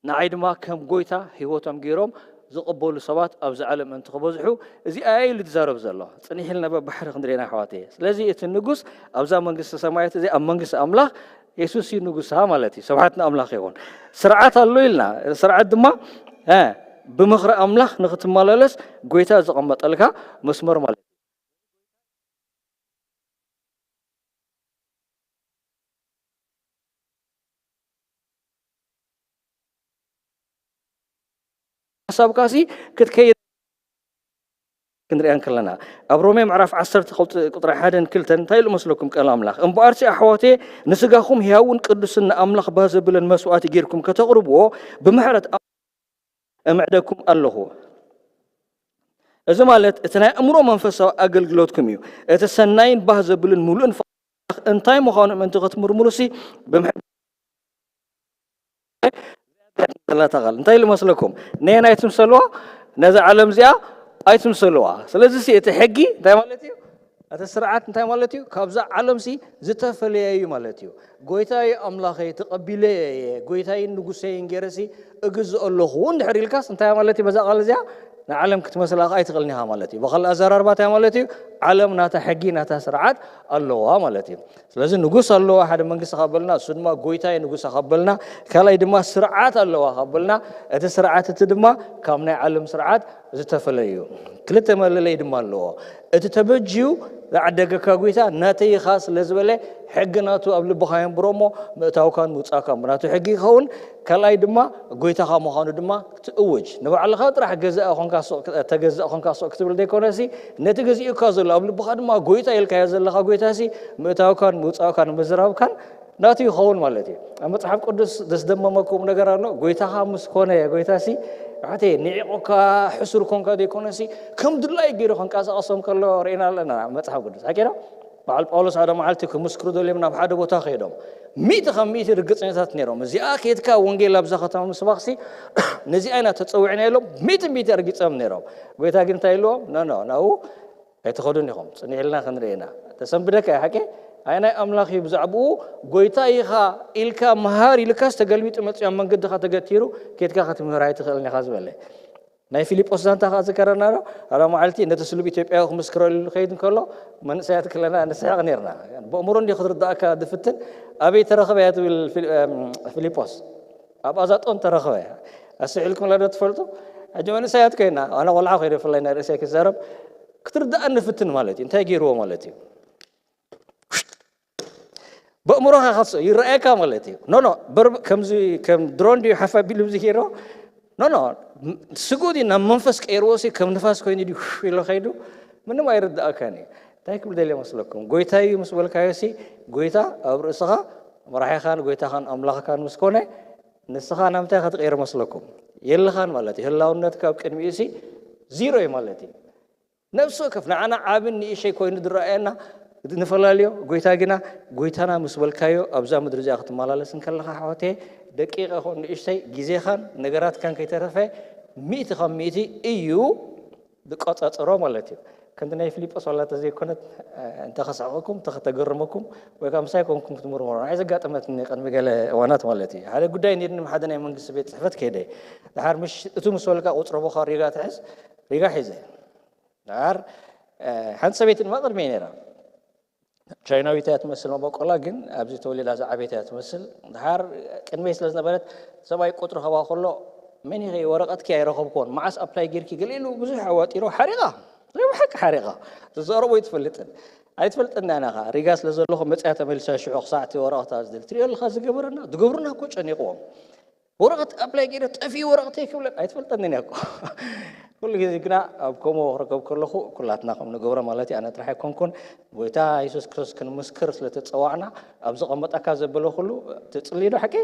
ንዓይ ድማ ከም ጎይታ ህይወቶም ገይሮም ዝቕበሉ ሰባት ኣብዚ ዓለም ምእንቲ ክበዝሑ፣ እዚኣ ኢሉ ዝዛረብ ዘሎ። ጽኒሕ ኢልና በባሕሪ ክንሪኤና ኣሕዋተየ። ስለዚ እቲ ንጉስ ኣብዛ መንግስቲ ሰማያት እዚኣ፣ ኣብ መንግስቲ ኣምላኽ፣ የሱስ እዩ ንጉሳ ማለት እዩ። ስብሓት ንኣምላኽ ይኹን። ስርዓት ኣሎ ኢልና፣ ስርዓት ድማ፣ እ፣ ብምኽሪ ኣምላኽ ንኽትመላለስ ጎይታ ዘቐመጠልካ መስመር ማለት እዩ። ሓሳብካ ሲ ክትከይድ ክንሪኣ እንከለና፣ ኣብ ሮሜ ምዕራፍ ዓሰርተ ቁጽሪ ሓደን ክልተን እንታይ ኢሉ መስለኩም ቃል ኣምላኽ? "እምበኣርሲ ኣሕዋተየ፣ ንስጋኹም ህያውን ቅዱስን ንኣምላኽ ባህ ዘብልን መስዋእቲ ጌርኩም ከተቕርብዎ፣ ብምሕረት እምዕደኩም ኣለኹ።" እዚ ማለት እቲ ናይ ኣእምሮ መንፈሳዊ ኣገልግሎትኩም እዩ። እቲ ሰናይን ባህ ዘብልን ምሉእን ፍቓድ እንታይ ምዃኑ ምእንቲ ክትምርምሩሲ ብምሕ-፣ ዘላታ ቃል እንታይ ኢሉ መስለኩም? ነየን ኣይትምሰልዋ፣ ነዛ ዓለም እዚኣ ኣይትምሰልዋ። ስለዚ ሲ እቲ ሕጊ እንታይ ማለት እዩ? እቲ ስርዓት እንታይ ማለት እዩ? ካብዛ ዓለምሲ ዝተፈለየ እዩ ማለት እዩ። ጎይታዬ ኣምላኸይ ተቐቢለዮ እየ፣ ጎይታይን ንጉሰይን ገይረሲ እግዝኦ ኣለኹ እንድሕር ኢልካስ እንታይ ማለት እዩ? በዛ ቃል እዚኣ ንዓለም ክትመስላ ከኣ ኣይትኽእልን ኢኻ ማለት እዩ። ብኻልእ ኣዘራርባ እንታይ ማለት እዩ? ዓለም ናታ ሕጊ፣ ናታ ስርዓት ኣለዋ ማለት እዩ። ስለዚ ንጉስ ኣለዋ፣ ሓደ መንግስቲ ካብ በልና፣ እሱ ድማ ጎይታዬ ንጉሳ ካብ በልና፣ ካልኣይ ድማ ስርዓት ኣለዋ ካብ በልና፣ እቲ ስርዓት እቲ ድማ ካብ ናይ ዓለም ስርዓት ዝተፈለየ እዩ። ክልተ መለለዪ ድማ ኣለዎ። እቲ ተበጅዩ ዝዓደገካ ጎይታ ናተይ ኢኻ ስለ ዝበለ፣ ሕጊ ናቱ ኣብ ልብኻ የንብሮ እሞ፣ ምእታውካን ምውጻእካን ብናቱ ሕጊ ይኸውን። ካልኣይ ድማ ጎይታኻ ምዃኑ ድማ ትእውጅ። ንባዕልኻ ጥራሕ ገዛኢ ኾንካ ሱቕ፣ ተገዛኢ ኾንካ ሱቕ ክትብል ዘይኮነሲ፣ ነቲ ገዚኡካ ዘሎ ኣብ ልብኻ ድማ ጎይታ ኢልካዮ ዘለኻ ጎይታሲ፣ ምእታውካን ምውጻእካን ምዝራብካን ናቱ ይኸውን ማለት እዩ። ኣብ መጽሓፍ ቅዱስ ዘስደመመኩም ነገር ኣሎ። ጎይታኻ ምስ ኮነ፣ ጎይታሲ፣ ኣሕዋተይ፣ ንዒቑካ፣ ሕሱር ኮንካ ዘይኮነሲ፣ ከም ድላዩ ገይሩ ከንቀሳቐሶም ከሎ ርኢና ኣለና ኣብ መጽሓፍ ቅዱስ። ሓቂ ዶ? በዓል ጳውሎስ ሓደ መዓልቲ ክምስክሩ ደልዮም ናብ ሓደ ቦታ ከይዶም። ሚእቲ ካብ ሚእቲ ርግጸኛታት ነይሮም። እዚኣ ከይድካ ወንጌል ኣብዛ ከተማ ምስባኽሲ፣ ነዚኣ ኢና ተጸዊዕና ኢሎም፣ ሚእቲ ሚእቲ ኣርጊጾም ነይሮም። ጎይታ ግን እንታይ ኢልዎም? ኖ፣ ኖ፣ ናብኡ ኣይትኸዱን ኢኹም፣ ጽኒሕ ኢልና ክንርኢ ኢና። ተሰንብደካ እያ፣ ሓቂ? ኣየናይ ኣምላኽ እዩ ብዛዕባኡ ጎይታ ኢኻ ኢልካ ምሃር ኢልካስ ተገልቢጡ መጺኡ ኣብ መንገድኻ ተገቲሩ ኬድካ ክትምህር ኣይትኽእልን ኢኻ ዝበለ? ናይ ፊልጶስ ዛንታ ከኣ ዝከረና ዶ? ሓደ መዓልቲ ነቲ ስሉብ ኢትዮጵያዊ ክምስክረሉ ከይድ እንከሎ መንእሰያት ክለና ንስሕቕ ነርና። ብእምሮ እንዲ ክትርዳእካ ዝፍትን ኣበይ ተረኽበ እያ ትብል ፊል- እም፣ ፊልጶስ? ኣብ ኣዛጦን ተረኽበ። ኣስሒልኩም ዶ ትፈልጡ? ሕጂ መንእሰያት ኮይና ኣነ ቆልዓ ኮይነ ብፍላይ ናይ ርእሰይ ክዛረብ ክትርዳእ ንፍትን ማለት እዩ። እንታይ ገይርዎ ማለት እዩ? በእምሮኻ ከስ ይረኣየካ ማለት እዩ። ኖ ኖ በርብ ከምዚ ከም ድሮን ድዩ ሓፍ ኣቢሉ ዝሄዶ? ኖ ኖ ስጉድ እዩ። ናብ መንፈስ ቀይርዎ ሲ ከም ንፋስ ኮይኑ ድዩ ኢሎ ከይዱ ምንም ኣይርዳእካን እዩ። እንታይ ክብል ደልየ መስለኩም? ጎይታ እዩ ምስ በልካዮ ሲ ጎይታ ኣብ ርእስኻ መራሒኻን ጎይታኻን ኣምላኽካን ምስ ኮነ ንስኻ ናብ እንታይ ክትቀይር መስለኩም? የለኻን ማለት እዩ። ህላውነትካ ኣብ ቅድሚኡ ሲ ዚሮ እዩ ማለት እዩ። ነፍሲ ወከፍ ንዓና ዓብን ንእሸይ ኮይኑ ዝረኣየና ንፈላለዮ። ጎይታ ግና ጎይታና ምስ በልካዮ ኣብዛ ምድሪ እዚኣ ክትመላለስ እንከለኻ ሓወቴ ደቂቕ ይኹን ንእሽተይ ግዜኻን ነገራትካን ከይተረፈ ሚእቲ ካብ ሚእቲ እዩ ዝቆጻጸሮ ማለት እዩ። ከምቲ ናይ ፊልጶስ ዋላ እንተዘይኮነት እንተኸስሐቕኩም እንተኸተገርመኩም ወይ ከዓ ምሳይ ኮንኩም ክትምርምሩ ናይ ዘጋጠመትኒ ቅድሚ ገለ እዋናት ማለት እዩ። ሓደ ጉዳይ ነይርኒ ሓደ ናይ መንግስቲ ቤት ፅሕፈት ከይደ ድሓር ምሽ እቱ ምስ በልካ ቁፅሪ ቦኻ ሪጋ ትሕዝ ሪጋ ሒዘ ድሓር ሓንቲ ሰበይቲ ድማ ቅድሚ ነይራ ቻይናዊት እያ ትመስል መበቆላ ግን ኣብዚ ተወሊዳ ዝዓበየት እያ ትመስል ድሓር ቅድመይ ስለ ዝነበረት ሰብኣይ ቁፅሪ ከባ ከሎ መን ኢኸ ወረቐትኪ ኣይረኸብኩዎን መዓስ ኣፕላይ ጌርኪ ገለ ኢሉ ብዙሕ ኣዋጢሮ ሓሪቓ ናይ ብሓቂ ሓሪቓ ዝዛረቦ ኣይትፈልጥን ኣይትፈልጥን ኣና ኸዓ ሪጋ ስለ ዘለኹ መፅያ ተመሊሳ ሽዑ ክሳዕቲ ወረቐታ ዝደል ትሪኦ ኣለኻ ዝገብረና ዝገብሩና እኮ ጨኒቕዎም ወረቐት ኣፕላይ ገይረ ጠፊኡ ወረቐተይ ክብለን ኣይትፈልጠንን እያ እኮ ኩሉ ግዜ ግና ኣብ ከምኡ ክረከብ ከለኹ ኩላትና ከም ንገብሮ ማለት እዩ ኣነ ጥራሕ ኣይኮንኩን ጎይታ የሱስ ክርስቶስ ክንምስክር ስለተፀዋዕና ኣብ ዘቐመጠካ ዘበለ ኩሉ ትፅሊ ዶ ሓቂ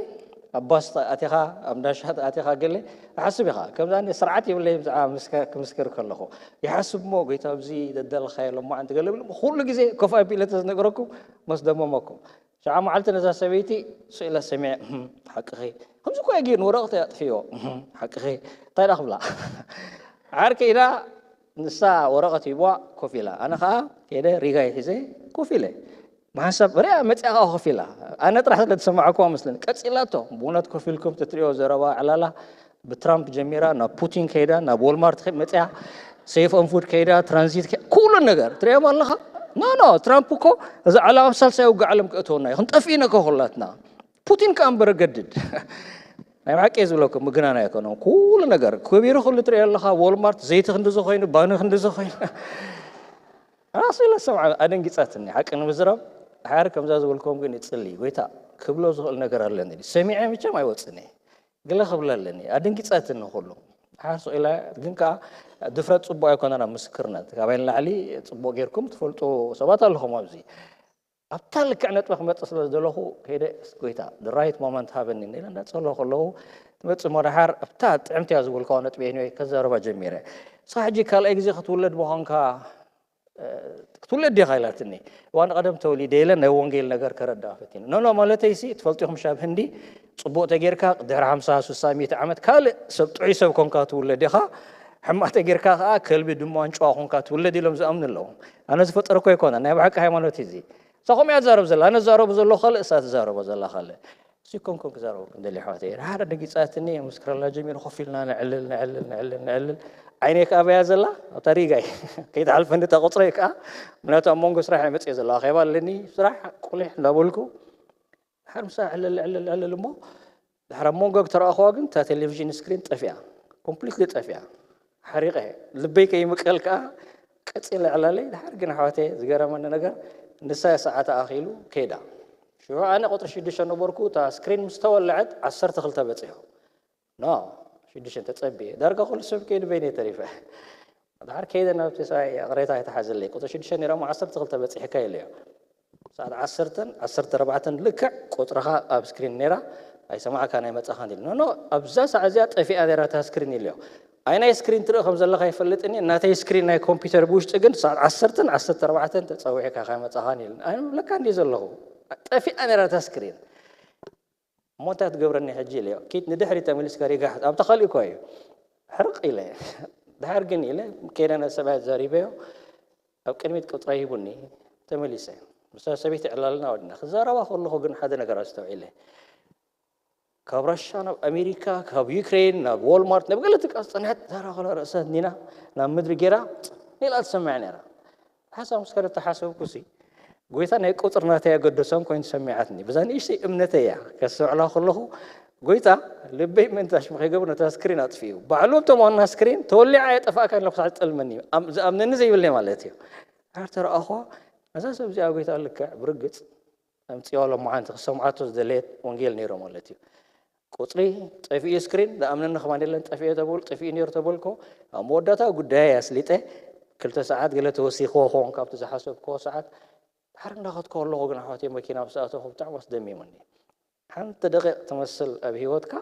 ኣብ ባስ ኣቲኻ ኣብ እንዳሻ ኣቲኻ ገለ ትሓስብ ኢኻ ከምዛ ስርዓት የብለይ ብዛዕባ ክምስክር ከለኹ ይሓስብ እሞ ጎይታ ኣብዚ ዘዳለኻዮ ለማዓንቲ ገለ ብል ኩሉ ግዜ ኮፍ ኣቢለ ተዝነግረኩም መስደመመኩም ሸዓ መዓልቲ ነዛ ሰበይቲ ስኢለ ሰሚዐ ሓቅኺ ከምዚ እኮ ጌር ንወረቐት ኣጥፍዮ ሓቅኺ እንታይ ዳ ክብላ ዓርከ ኢላ ንሳ ወረቐት ሂብዋ ኮፍ ኢላ ኣነ ከዓ ከይደ ሪጋ ሒዘ ኮፍ ኢለ ብሓንሳብ ሪኣ መፅያ ከዓ ኮፍ ኢላ ኣነ ጥራሕ ስለ ዝሰማዕኩዋ መስለኒ ቀፂላቶ ብእውነት ኮፍ ኢልኩም ትትሪኦ ዘረባ ዕላላ ብትራምፕ ጀሚራ ናብ ፑቲን ከይዳ ናብ ዎልማርት መፅያ ሴፍ ኦን ፉድ ከይዳ ትራንዚት ኩሉ ነገር ትሪኦም ኣለኻ ኖ ኖ ትራምፕ እኮ እዚ ዓለም ኣብ ሳልሳይ ውግእ ዓለም ክእትወና እዩ ክንጠፍእ ኢና እኮ ኩላትና ፑቲን ከኣ እምበር ገድድ ናይ ብሓቂ ዝብለኩም ምግናን ኣይኮነን ኩሉ ነገር ከቢሩ ኩሉ ትሪኦ ኣለኻ ዎልማርት ዘይቲ ክንዲ ዝኾይኑ ባኒ ክንዲ ዝኾይኑ ራሱ ኢለ ሰምዓ ኣደንጊጻትኒ ሓቂ ንምዝራብ ሓር ከምዛ ዝበልኩም ግን ይጽሊ ጎይታ ክብሎ ዝኽእል ነገር ኣለኒ ሰሚዐ ምቸም ኣይወፅኒ ገለ ክብላ ኣለኒ ኣደንጊጻትኒ ኩሉ ሓር ስኢላ ግን ከዓ ድፍረት ፅቡቅ ኣይኮነን ኣብ ምስክርነት ካባይ ንላዕሊ ፅቡቅ ጌርኩም ትፈልጡ ሰባት ኣለኹም ኣብዚ ኣብታ ልክዕ ነጥቢ ክመፅእ ስለ ዝደለኹ ከይደ ጎይታ ራይት ሞመንት ሃበኒ ነ እንዳፀሎ ከለኹ ትመፅእ መድሓር ኣብታ ጥዕምቲ እያ ዝበልካዋ ነጥቢ ኒወይ ከዛረባ ጀሚረ ንስኻ ሕጂ ካልኣይ ግዜ ክትውለድ ምዃንካ ክትውለድ ዲኻ ኢላትኒ እዋን ቀደም ተወሊደ ኢለ ናይ ወንጌል ነገር ከረዳእ ፈቲነ ኖኖ ማለተይሲ ትፈልጡ ኢኹም ሻብ ህንዲ ፅቡቅ ተጌርካ ድሕሪ ሓምሳ ሱሳ ሚእቲ ዓመት ካልእ ሰብ ጥዑይ ሰብ ኮንካ ትውለድ ኢኻ ሕማቅ ተጌርካ ከዓ ከልቢ ድማ እንጭዋ ኮንካ ትውለድ ኢሎም ዝኣምኑ ኣለዉ ኣነ ዝፈጠርኮ ኣይኮነ ናይ ብሓቂ ሃይማኖት እዚ እሳ ከምኡ እያ ትዛረብ ዘላ ኣነ ዝዛረቡ ዘሎ ካልእ እሳ ትዛረቦ ዘላ ካልእ እሱ ኮንኩን ክዛረበኩም ደሊ ኣሕዋተይ ሓደ ደጊፃትኒ ምስክረላ ጀሚሩ ኮፍ ኢልና ንዕልል ንዕልል ንዕልል ንዕልል ዓይነይ ከዓ በያ ዘላ ኣብታ ሪጋይ ከይትሓልፈኒ እታ ቁፅረይ ከዓ ምክንያቱ ኣብ መንጎ ስራሕ እየ መፅእ ዘለዋ ኣኼባ ኣለኒ ስራሕ ቁሊሕ እንዳበልኩ ድሓር ምሳ ዕልል ዕልል ዕልል እሞ ድሓር ኣብ መንጎ ተረኣኽዋ ግን እታ ቴሌቪዥን ስክሪን ጠፊኣ ኮምፕሊትሊ ጠፊኣ ሓሪቐ ልበይ ከይምቀል ከዓ ቀፂለ ዕላለይ ድሓር ግን ኣሕዋተይ ዝገረመኒ ነገር ንሳ ሰዓት ኣኺሉ ከይዳ ሽዑ ኣነ ቁፅሪ ሽዱሽተ ነበርኩ እታ ስክሪን ምስ ተወለዐት ዓሰርተ ክልተ በፂሑ ኖ ሽዱሽተ ተፀቢየ ዳርጋ ኩሉ ሰብ ከይዱ በይነይ ተሪፈ ድሓር ከይደ ናብቲ ሰብኣይ ቅሬታ ኣይተሓዘለይ ቁፅሪ ሽዱሽተ ነይረ እሞ ዓሰርተ ክልተ በፂሕካ ኢለዮ ሰዓት ዓሰርተን ዓሰርተ ኣርባዕተን ልክዕ ቁፅርኻ ኣብ ስክሪን ነይራ ኣይሰማዕካን ኣይመፃኻን ኢሉ ኖ ኣብዛ ሰዓት እዚኣ ጠፊኣ ነይራ እታ ስክሪን ኢለዮ ኣይናይ ስክሪን ትርኢ ከም ዘለኻ ይፈልጥኒ ናተይ ስክሪን ናይ ኮምፒውተር ብውሽጢ ግን ሰዓት ዓሰርተን ዓሰርተ ኣርባዕተን ተፀዊዕካ ካይመፃኻን ኢሉ ኣነ ለካ እንዲ ዘለኹ ጠፊኣ ነይራ እታ ስክሪን እሞ እንታይ ትገብረኒ ሕጂ ኢለዮ ኪድ ንድሕሪ ተመሊስካ ሪጋ ኣብታ ካልእ እኮ እዩ ሕርቕ ኢለ ድሓር ግን ኢለ ከይደ ነቲ ሰብኣይ ዘሪበዮ ኣብ ቅድሚት ቁፅረይ ሂቡኒ ተመሊሰ ምስ ሰበይቲ ዕላልና ወዲና ክዛረባ ከለኹ ግን ሓደ ነገር ኣስተውዒለ ካብ ራሻ ናብ ኣሜሪካ፣ ካብ ዩክሬን ናብ ዎልማርት፣ ናብ ገለ ትቃስ ጸንሐት ዛራ ከሎ ርእሰ ኒና ናብ ምድሪ ጌራ ኒላ ትሰምዕ ነይራ። ሓሳብ ምስ ከደ ተሓሰብኩ ሲ ጎይታ ናይ ቁጽር ናተይ ኣገደሶም ኮይኑ ተሰሚዓትኒ። በዛ ንእሽተይ እምነተይ እያ ከስተውዕላ ከለኹ ጎይታ ልበይ ምእንታሽ ከይገብር ነታ ስክሪን ኣጥፊኡ። ባዕሉ እቶም ዋና ስክሪን ተወሊዓ የጠፋእካ ኣለኩ ሳዕ ዝጠልመኒ እዩ። ኣም- ዝኣምነኒ ዘይብለይ ማለት እዩ። ድሓር ተረኣኹዋ ነዛ ሰብ እዚኣ ጎይታ ልክዕ ብርግጽ ኣምጽኦ ሎማዓንቲ ክሰምዓቶ ዝደለየት ወንጌል ነይሩ ማለት እዩ። ቁጽሪ ጠፊኡ ስክሪን ዝኣምነኒ ከማን የለን። ጠፊኡ ተበል ጠፊኡ ነይሩ ተበልኮ ኣብ መወዳእታ ጉዳይ ኣስሊጠ ክልተ ሰዓት ገለ ተወሲኽዎ ክኸውን ካብቲ ዝሓሰብክዎ ሰዓት ድሓር እንዳኸድኩ ኣለኹ ግን ኣሕዋተይ መኪና ምስ ኣተኹ ብጣዕሚ ኣስደሚሙኒ። ሓንቲ ደቂቕ ትመስል ኣብ ህይወትካ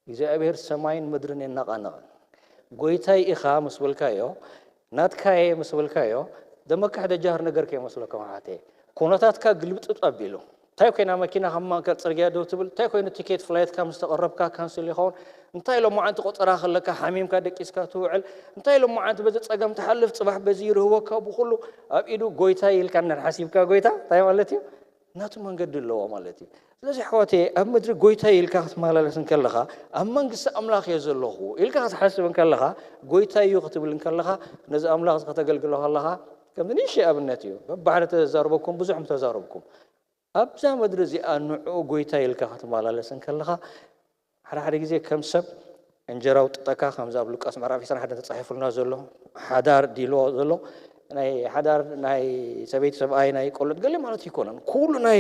እግዚኣብሔር ሰማይን ምድርን የነቓንቕ። ጎይታይ ኢኻ ምስ በልካዮ ናትካየ ምስ በልካዮ ደመካሕ ደጃህር ነገር ከይመስለኩም ኣሕዋተይ። ኩነታትካ ግልብጥጥ ኣቢሉ እንታይ ኮይና መኪና ካብ ማእከል ጽርግያ ደው ትብል እንታይ ኮይኑ ቲኬት ፍላይትካ ምስ ተቐረብካ ካንስል ይኸውን እንታይ ሎማዓንቲ ቆጸራ ከለካ ሓሚምካ ደቂስካ ትውዕል እንታይ ሎማዓንቲ በዚ ጸገም ትሓልፍ ጽባሕ በዚ ይርህወካ ብኹሉ ኣብ ኢዱ ጎይታይ ኢልካ እንድሕር ሓሲብካ ጎይታ እንታይ ማለት እዩ ናቱ መንገዲ ኣለዎ ማለት እዩ። ስለዚ ኣሕዋተየ ኣብ ምድሪ ጎይታይ ኢልካ ክትመላለስ እንከለኻ ኣብ መንግስቲ ኣምላኽ እየ ዘለኹ ኢልካ ክትሓስብ እንከለኻ ጎይታይ እዩ ክትብል እንከለኻ ነዚ ኣምላኽ እዚ ከተገልግሎ ከለኻ ከምዚ ንእሽተይ ኣብነት እዩ በብሓደ ተዛርበኩም ብዙሕ ምተዛረብኩም ኣብዛ ምድሪ እዚኣ ንዕኡ ጎይታይ ኢልካ ክትመላለስ እንከለኻ ሓደ ሓደ ግዜ ከም ሰብ እንጀራ ውጥጠካ ከምዚ ኣብ ሉቃስ ምዕራፍ ዕስራን ሓደን ተጻሒፉልና ዘሎ ሓዳር ድልዎ ዘሎ ናይ ሓዳር ናይ ሰበይቲ ሰብኣይ ናይ ቆልዑት ገለ ማለት ይኮነን ኩሉ ናይ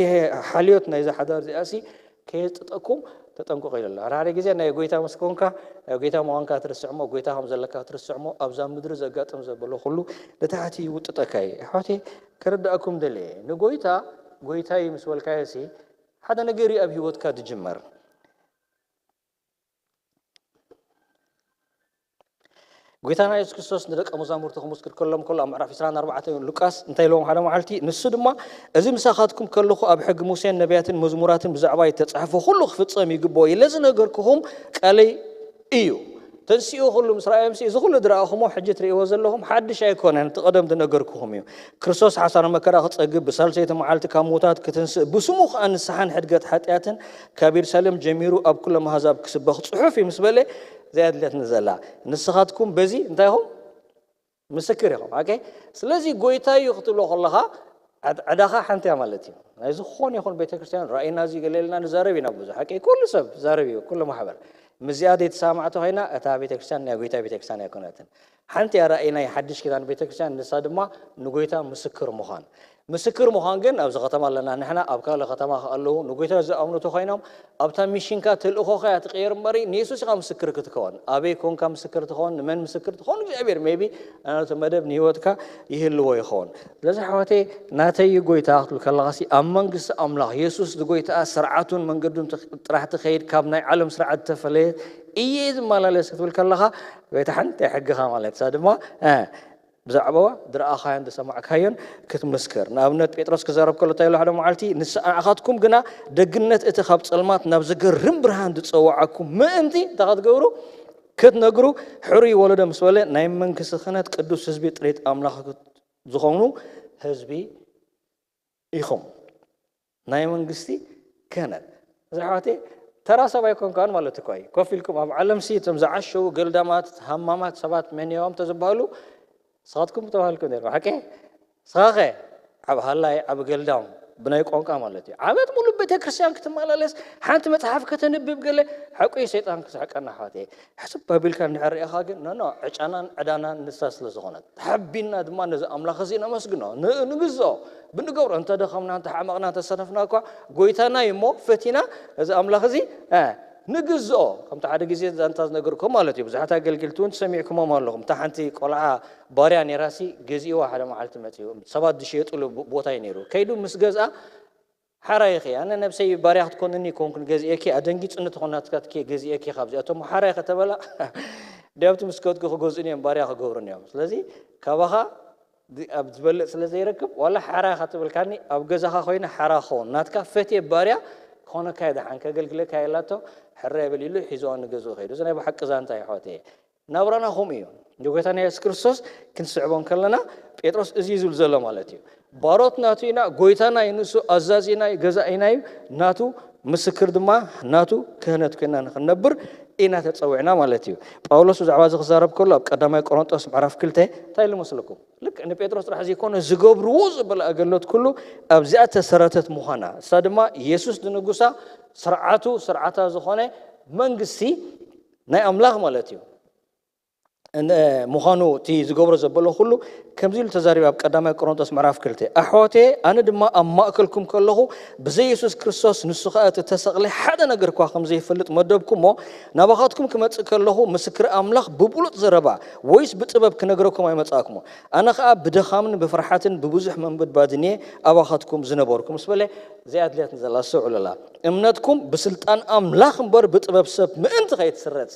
ሓልዮት ናይዛ ሓዳር እዚኣ ሲ ከየጥጠኩም ተጠንቀቁ ይለሎ ሓደ ሓደ ግዜ ናይ ጎይታ ምስ ኮንካ ናይ ጎይታ ምዃንካ ትርስዕሞ ጎይታ ከም ዘለካ ትርስዕሞ ኣብዛ ምድሪ ዘጋጥም ዘበሎ ኩሉ ንታሕቲ ይውጥጠካ እዩ ኣሕዋተይ ከረዳእኩም ደለየ ንጎይታ ጎይታ እዩ ምስ በልካዮ ሲ ሓደ ነገር እዩ ኣብ ህይወትካ ዝጅመር ጎይታና የሱስ ክርስቶስ ንደቀ መዛሙርቱ ክምስክር ከሎም ከሎ ኣብ ምዕራፍ ዕስራን ኣርባዕተን ሉቃስ እንታይ ኢልዎም ሓደ መዓልቲ ንሱ ድማ እዚ ምሳኻትኩም ከለኹ ኣብ ሕጊ ሙሴን ነቢያትን መዝሙራትን ብዛዕባ ይተጻሕፈ ኩሉ ክፍጸም ይግብኦ ኢለ ዝነገርኩኹም ቃለይ እዩ ተንስኡ ኩሉ ምስ ረኣዮም እዚ ኩሉ ዝረኣኹሞ ሕጂ ትርእይዎ ዘለኹም ሓድሽ ኣይኮነን እቲ ቀደም ዝነገርኩኹም እዩ ክርስቶስ ሓሳረ መከራ ክጸግብ ብሳልሰይቲ መዓልቲ ካብ ምዉታት ክትንስእ ብስሙ ከኣ ንስሓን ሕድገት ሓጢኣትን ካብ የሩሳሌም ጀሚሩ ኣብ ኩሎም ኣህዛብ ክስበኽ ጽሑፍ እዩ ምስ በለ እዚኣ ኣድልያትኒ ዘላ ንስኻትኩም በዚ እንታይ ኢኹም ምስክር ኢኹም ኣኬ ስለዚ ጎይታ እዩ ክትብሎ ከለኻ ዕዳኻ ሓንቲ እያ ማለት እዩ ናይ ዝኾነ ይኹን ቤተክርስትያን ራእይና እዚ ገለልና ንዛረብ ኢና ብዙሕ ሓቂ ኩሉ ሰብ ዛረብ እዩ ኩሉ ማሕበር ምስዚኣ ዘይተሰማዕቲ ኮይና እታ ቤተክርስትያን ናይ ጎይታ ቤተክርስትያን ኣይኮነትን ሓንቲ እያ ራእይ ናይ ሓድሽ ኪዳን ቤተክርስትያን ንሳ ድማ ንጎይታ ምስክር ምዃን ምስክር ምዃን ግን ኣብዚ ከተማ ኣለና ንሕና ኣብ ካልእ ከተማ ኣለዉ ንጎይታ ዝኣምኑ ተኮይኖም ኣብታ ሚሽንካ ተልእኾኻ እያ ትቀየር እምበሪ ንየሱስ ኢኻ ምስክር ክትከውን ኣበይ ኮንካ ምስክር ትኸውን ንመን ምስክር ትኸውን እግዚኣብሔር maybe ናቱ መደብ ንህይወትካ ይህልዎ ይኸውን ስለዚ ኣሕዋተይ ናተይ ጎይታ ክትብል ከለኻሲ ኣብ መንግስቲ ኣምላኽ የሱስ ዝጎይታኣ ስርዓቱን መንገዱን ጥራሕ ትኸይድ ካብ ናይ ዓለም ስርዓት ዝተፈለየ እየ ዝመላለስ ክትብል ከለኻ ጎይታ ሓንቲ ሕግኻ ማለት እሳ ድማ ብዛዕባዋ ዝረኣኻዮን ዝሰማዕካዮን ክትምስክር ንኣብነት ጴጥሮስ ክዛረብ ከሎ እንታይ ኢሉ ሓደ መዓልቲ ንስኣኻትኩም ግና ደግነት እቲ ካብ ጸልማት ናብ ዝገርም ብርሃን ዝጸዋዓኩም ምእንቲ እንታይ ክትገብሩ ክትነግሩ ሕሩይ ወለዶ ምስ በለ ናይ መንግስቲ ክህነት ቅዱስ ህዝቢ ጥሪት ኣምላኽ ዝኾኑ ህዝቢ ኢኹም ናይ መንግስቲ ክህነት እዚ ኣሕዋተይ ተራ ሰብ ኣይኮንካን ማለት እኮ እዩ ኮፍ ኢልኩም ኣብ ዓለም ሲ እቶም ዝዓሸዉ ገልዳማት ሃማማት ሰባት መን እዮም ተዝበሃሉ ንስኻትኩም ተባሃልኩም ነይሩ ሓቂ ንስኻኸ ዓብ ሃላይ ዓብ ገልዳም ብናይ ቋንቋ ማለት እዩ ዓመት ሙሉ ቤተክርስትያን ክትመላለስ ሓንቲ መፅሓፍ ከተንብብ ገለ ሓቁ ሰይጣን ክስሕቀና ኣሕዋተይ ሕስብ ኣቢልካ እንድሕር ርኢኻ ግን ኖኖ ዕጫናን ዕዳናን ንሳ ስለ ዝኾነት ተሓቢንና ድማ ነዚ ኣምላኽ እዚ ነመስግኖ ንግዝኦ ብንገብሮ እንተደኸምና እንተሓመቕና እንተሰነፍና እኳ ጎይታና እዩ እሞ ፈቲና እዚ ኣምላኽ እዚ ንግዝኦ ከምቲ ሓደ ግዜ ዛንታ ዝነገርኩም ማለት እዩ ብዙሓት ኣገልግልቲ እውን ሰሚዕኩሞም ኣለኹም እታ ሓንቲ ቆልዓ ባርያ ነይራሲ ገዚእዋ ሓደ መዓልቲ መፅኡ ሰባት ዝሸየጥሉ ቦታ እዩ ነይሩ ከይዱ ምስ ገዝኣ ሓራይኺ ኣነ ነብሰይ ባርያ ክትኮንኒ ኮንኩን ገዚኤኪ ኣደንጊፅኒ ትኾናትካትኪ ገዚኤኪ ካብዚኣቶም ሓራይ ከተበላ ዲያብቲ ምስ ከድኩ ክገዝኡን እዮም ባርያ ክገብሩን እዮም ስለዚ ካባኻ ኣብ ዝበልጥ ስለ ዘይረክብ ዋላ ሓራይ ክትብልካኒ ኣብ ገዛኻ ኮይነ ሓራ ክኸውን ናትካ ፈትየ ባርያ ክኾነካ ይደሓን ከገልግለካ የላቶ ሕረ የብል ኢሉ ሒዝዋ ንገዝኡ ከይዱ እዚ ናይ ብሓቂ ዛንታ ይሕወት እየ ናብራና ከምኡ እዩ ንጎይታና የሱስ ክርስቶስ ክንስዕቦ እንከለና ጴጥሮስ እዚ እዩ ዝብል ዘሎ ማለት እዩ ባሮት ናቱ ኢና ጎይታና እዩ ንሱ ኣዛዚና እዩ ገዛኢና እዩ ናቱ ምስክር ድማ ናቱ ክህነት ኮይና ንክንነብር ኢና ተጸዊዕና ማለት እዩ። ጳውሎስ ብዛዕባ እዚ ክዛረብ ከሎ ኣብ ቀዳማይ ቆሮንጦስ ምዕራፍ ክልተ እንታይ ኢሉ መስለኩም? ልክ ንጴጥሮስ ጥራሕ ዘይኮነ ዝገብርዎ ዘበለ ኣገልግሎት ኩሉ ኣብዚኣ ተሰረተት ምዃና፣ እሳ ድማ የሱስ ንንጉሳ ስርዓቱ ስርዓታ ዝኾነ መንግስቲ ናይ ኣምላኽ ማለት እዩ። ን- ምዃኑ እቲ ዝገብሮ ዘበሎ ኩሉ ከምዚ ኢሉ ተዛሪቡ ኣብ ቀዳማይ ቆሮንጦስ ምዕራፍ ክልተ። ኣሕዋቴ፣ ኣነ ድማ ኣብ ማእከልኩም ከለኹ ብዘይ የሱስ ክርስቶስ፣ ንሱ ኸኣ እቲ ተሰቕለ ሓደ ነገር እኳ ከም ዘይፈልጥ መደብኩሞ፣ ናባኻትኩም ክመጽእ ከለኹ ምስክር ኣምላኽ ብብሉጥ ዘረባ ወይስ ብጥበብ ክነግረኩም ኣይመጻእኩሞ። ኣነ ኸኣ ብድኻምን ብፍርሓትን ብብዙሕ መንበድባድን እየ ኣባኻትኩም ዝነበርኩ ምስ በለ፣ እዚኣ ኣድልያትኒ ዘላ ኣስተውዕሉላ። እምነትኩም ብስልጣን ኣምላኽ እምበር ብጥበብ ሰብ ምእንቲ ከይትስረጽ።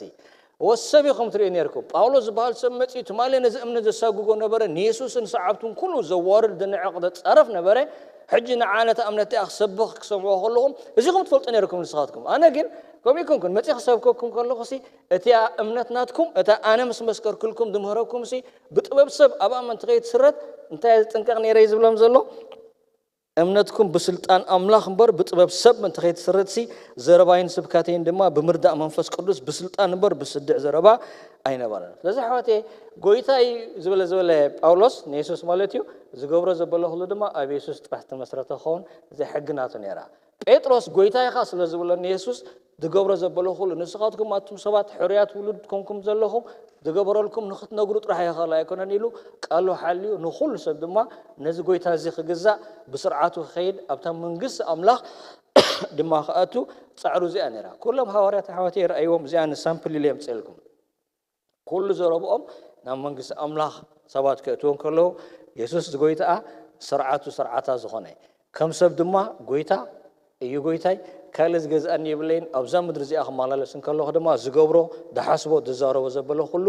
ወሰብ ኢኹም ትርእዩ ነርኩም። ጳውሎስ ዝበሃል ሰብ መጺኡ ትማሊ ነዚ እምነት ዘሳጉጎ ነበረ፣ ንየሱስን ሰዓብቱን ኩሉ ዘዋርድ፣ ዘንዕቕ፣ ዘጻረፍ ነበረ። ሕጂ ንዓ ነታ እምነት እቲኣ ክሰብኽ ክሰምዖ ከለኹም፣ እዚኹም ትፈልጡ ነርኩም ንስኻትኩም። ኣነ ግን ከምኡ ይኮንኩን፣ መጺእ ክሰብከኩም ከለኹሲ፣ እቲኣ እምነት ናትኩም፣ እታ ኣነ ምስ መስከርኩልኩም ዝምህረኩምሲ፣ ብጥበብ ሰብ ኣብኣ ምእንቲ ከይትስረት፣ እንታይ እየ ዝጥንቀቕ ነይረ እዩ ዝብሎም ዘሎ? እምነትኩም ብስልጣን ኣምላኽ እምበር ብጥበብ ሰብ ምእንቲ ከይትስረትሲ፣ ዘረባይን ስብከተይን ድማ ብምርዳእ መንፈስ ቅዱስ ብስልጣን እምበር ብስድዕ ዘረባ ኣይነበረን። ስለዚ ኣሕዋተየ፣ ጎይታይ ዝበለ ዝበለ ጳውሎስ ንየሱስ ማለት እዩ፣ ዝገብሮ ዘበለ ኩሉ ድማ ኣብ የሱስ ጥራሕ ዝተመስረተ ክኸውን እዚኣ ሕጊ ናቱ ነይራ። ጴጥሮስ ጎይታ ኢኻ ስለ ዝብሎ ንየሱስ ዝገብሮ ዘበለ ኩሉ፣ ንስኻትኩም ኣቱም ሰባት ሕሩያት ውሉድ ኮንኩም ዘለኹም ዝገበረልኩም ንኽትነግሩ ጥራሕ ይኽእል ኣይኮነን ኢሉ ቃሉ ሓልዩ ንኹሉ ሰብ ድማ ነዚ ጎይታ እዚ ክግዛእ ብስርዓቱ ክኸይድ ኣብታ መንግስቲ ኣምላኽ ድማ ክኣቱ ጻዕሩ እዚኣ ነይራ። ኩሎም ሃዋርያት ኣሕዋተይ ረኣይዎም፣ እዚኣ ንሳምፕል ኢለ የምጽኤልኩም። ኩሉ ዘረብኦም ናብ መንግስቲ ኣምላኽ ሰባት ከእትዎም ከለዉ፣ የሱስ ጎይታኣ ስርዓቱ ስርዓታ ዝኾነ፣ ከም ሰብ ድማ ጎይታ እዩ ጎይታይ፣ ካልእ ዝገዝኣኒ የብለይን፣ ኣብዛ ምድሪ እዚኣ ክመላለስ እንከለኹ ድማ ዝገብሮ፣ ዝሓስቦ፣ ዝዛረቦ ዘበለ ኩሉ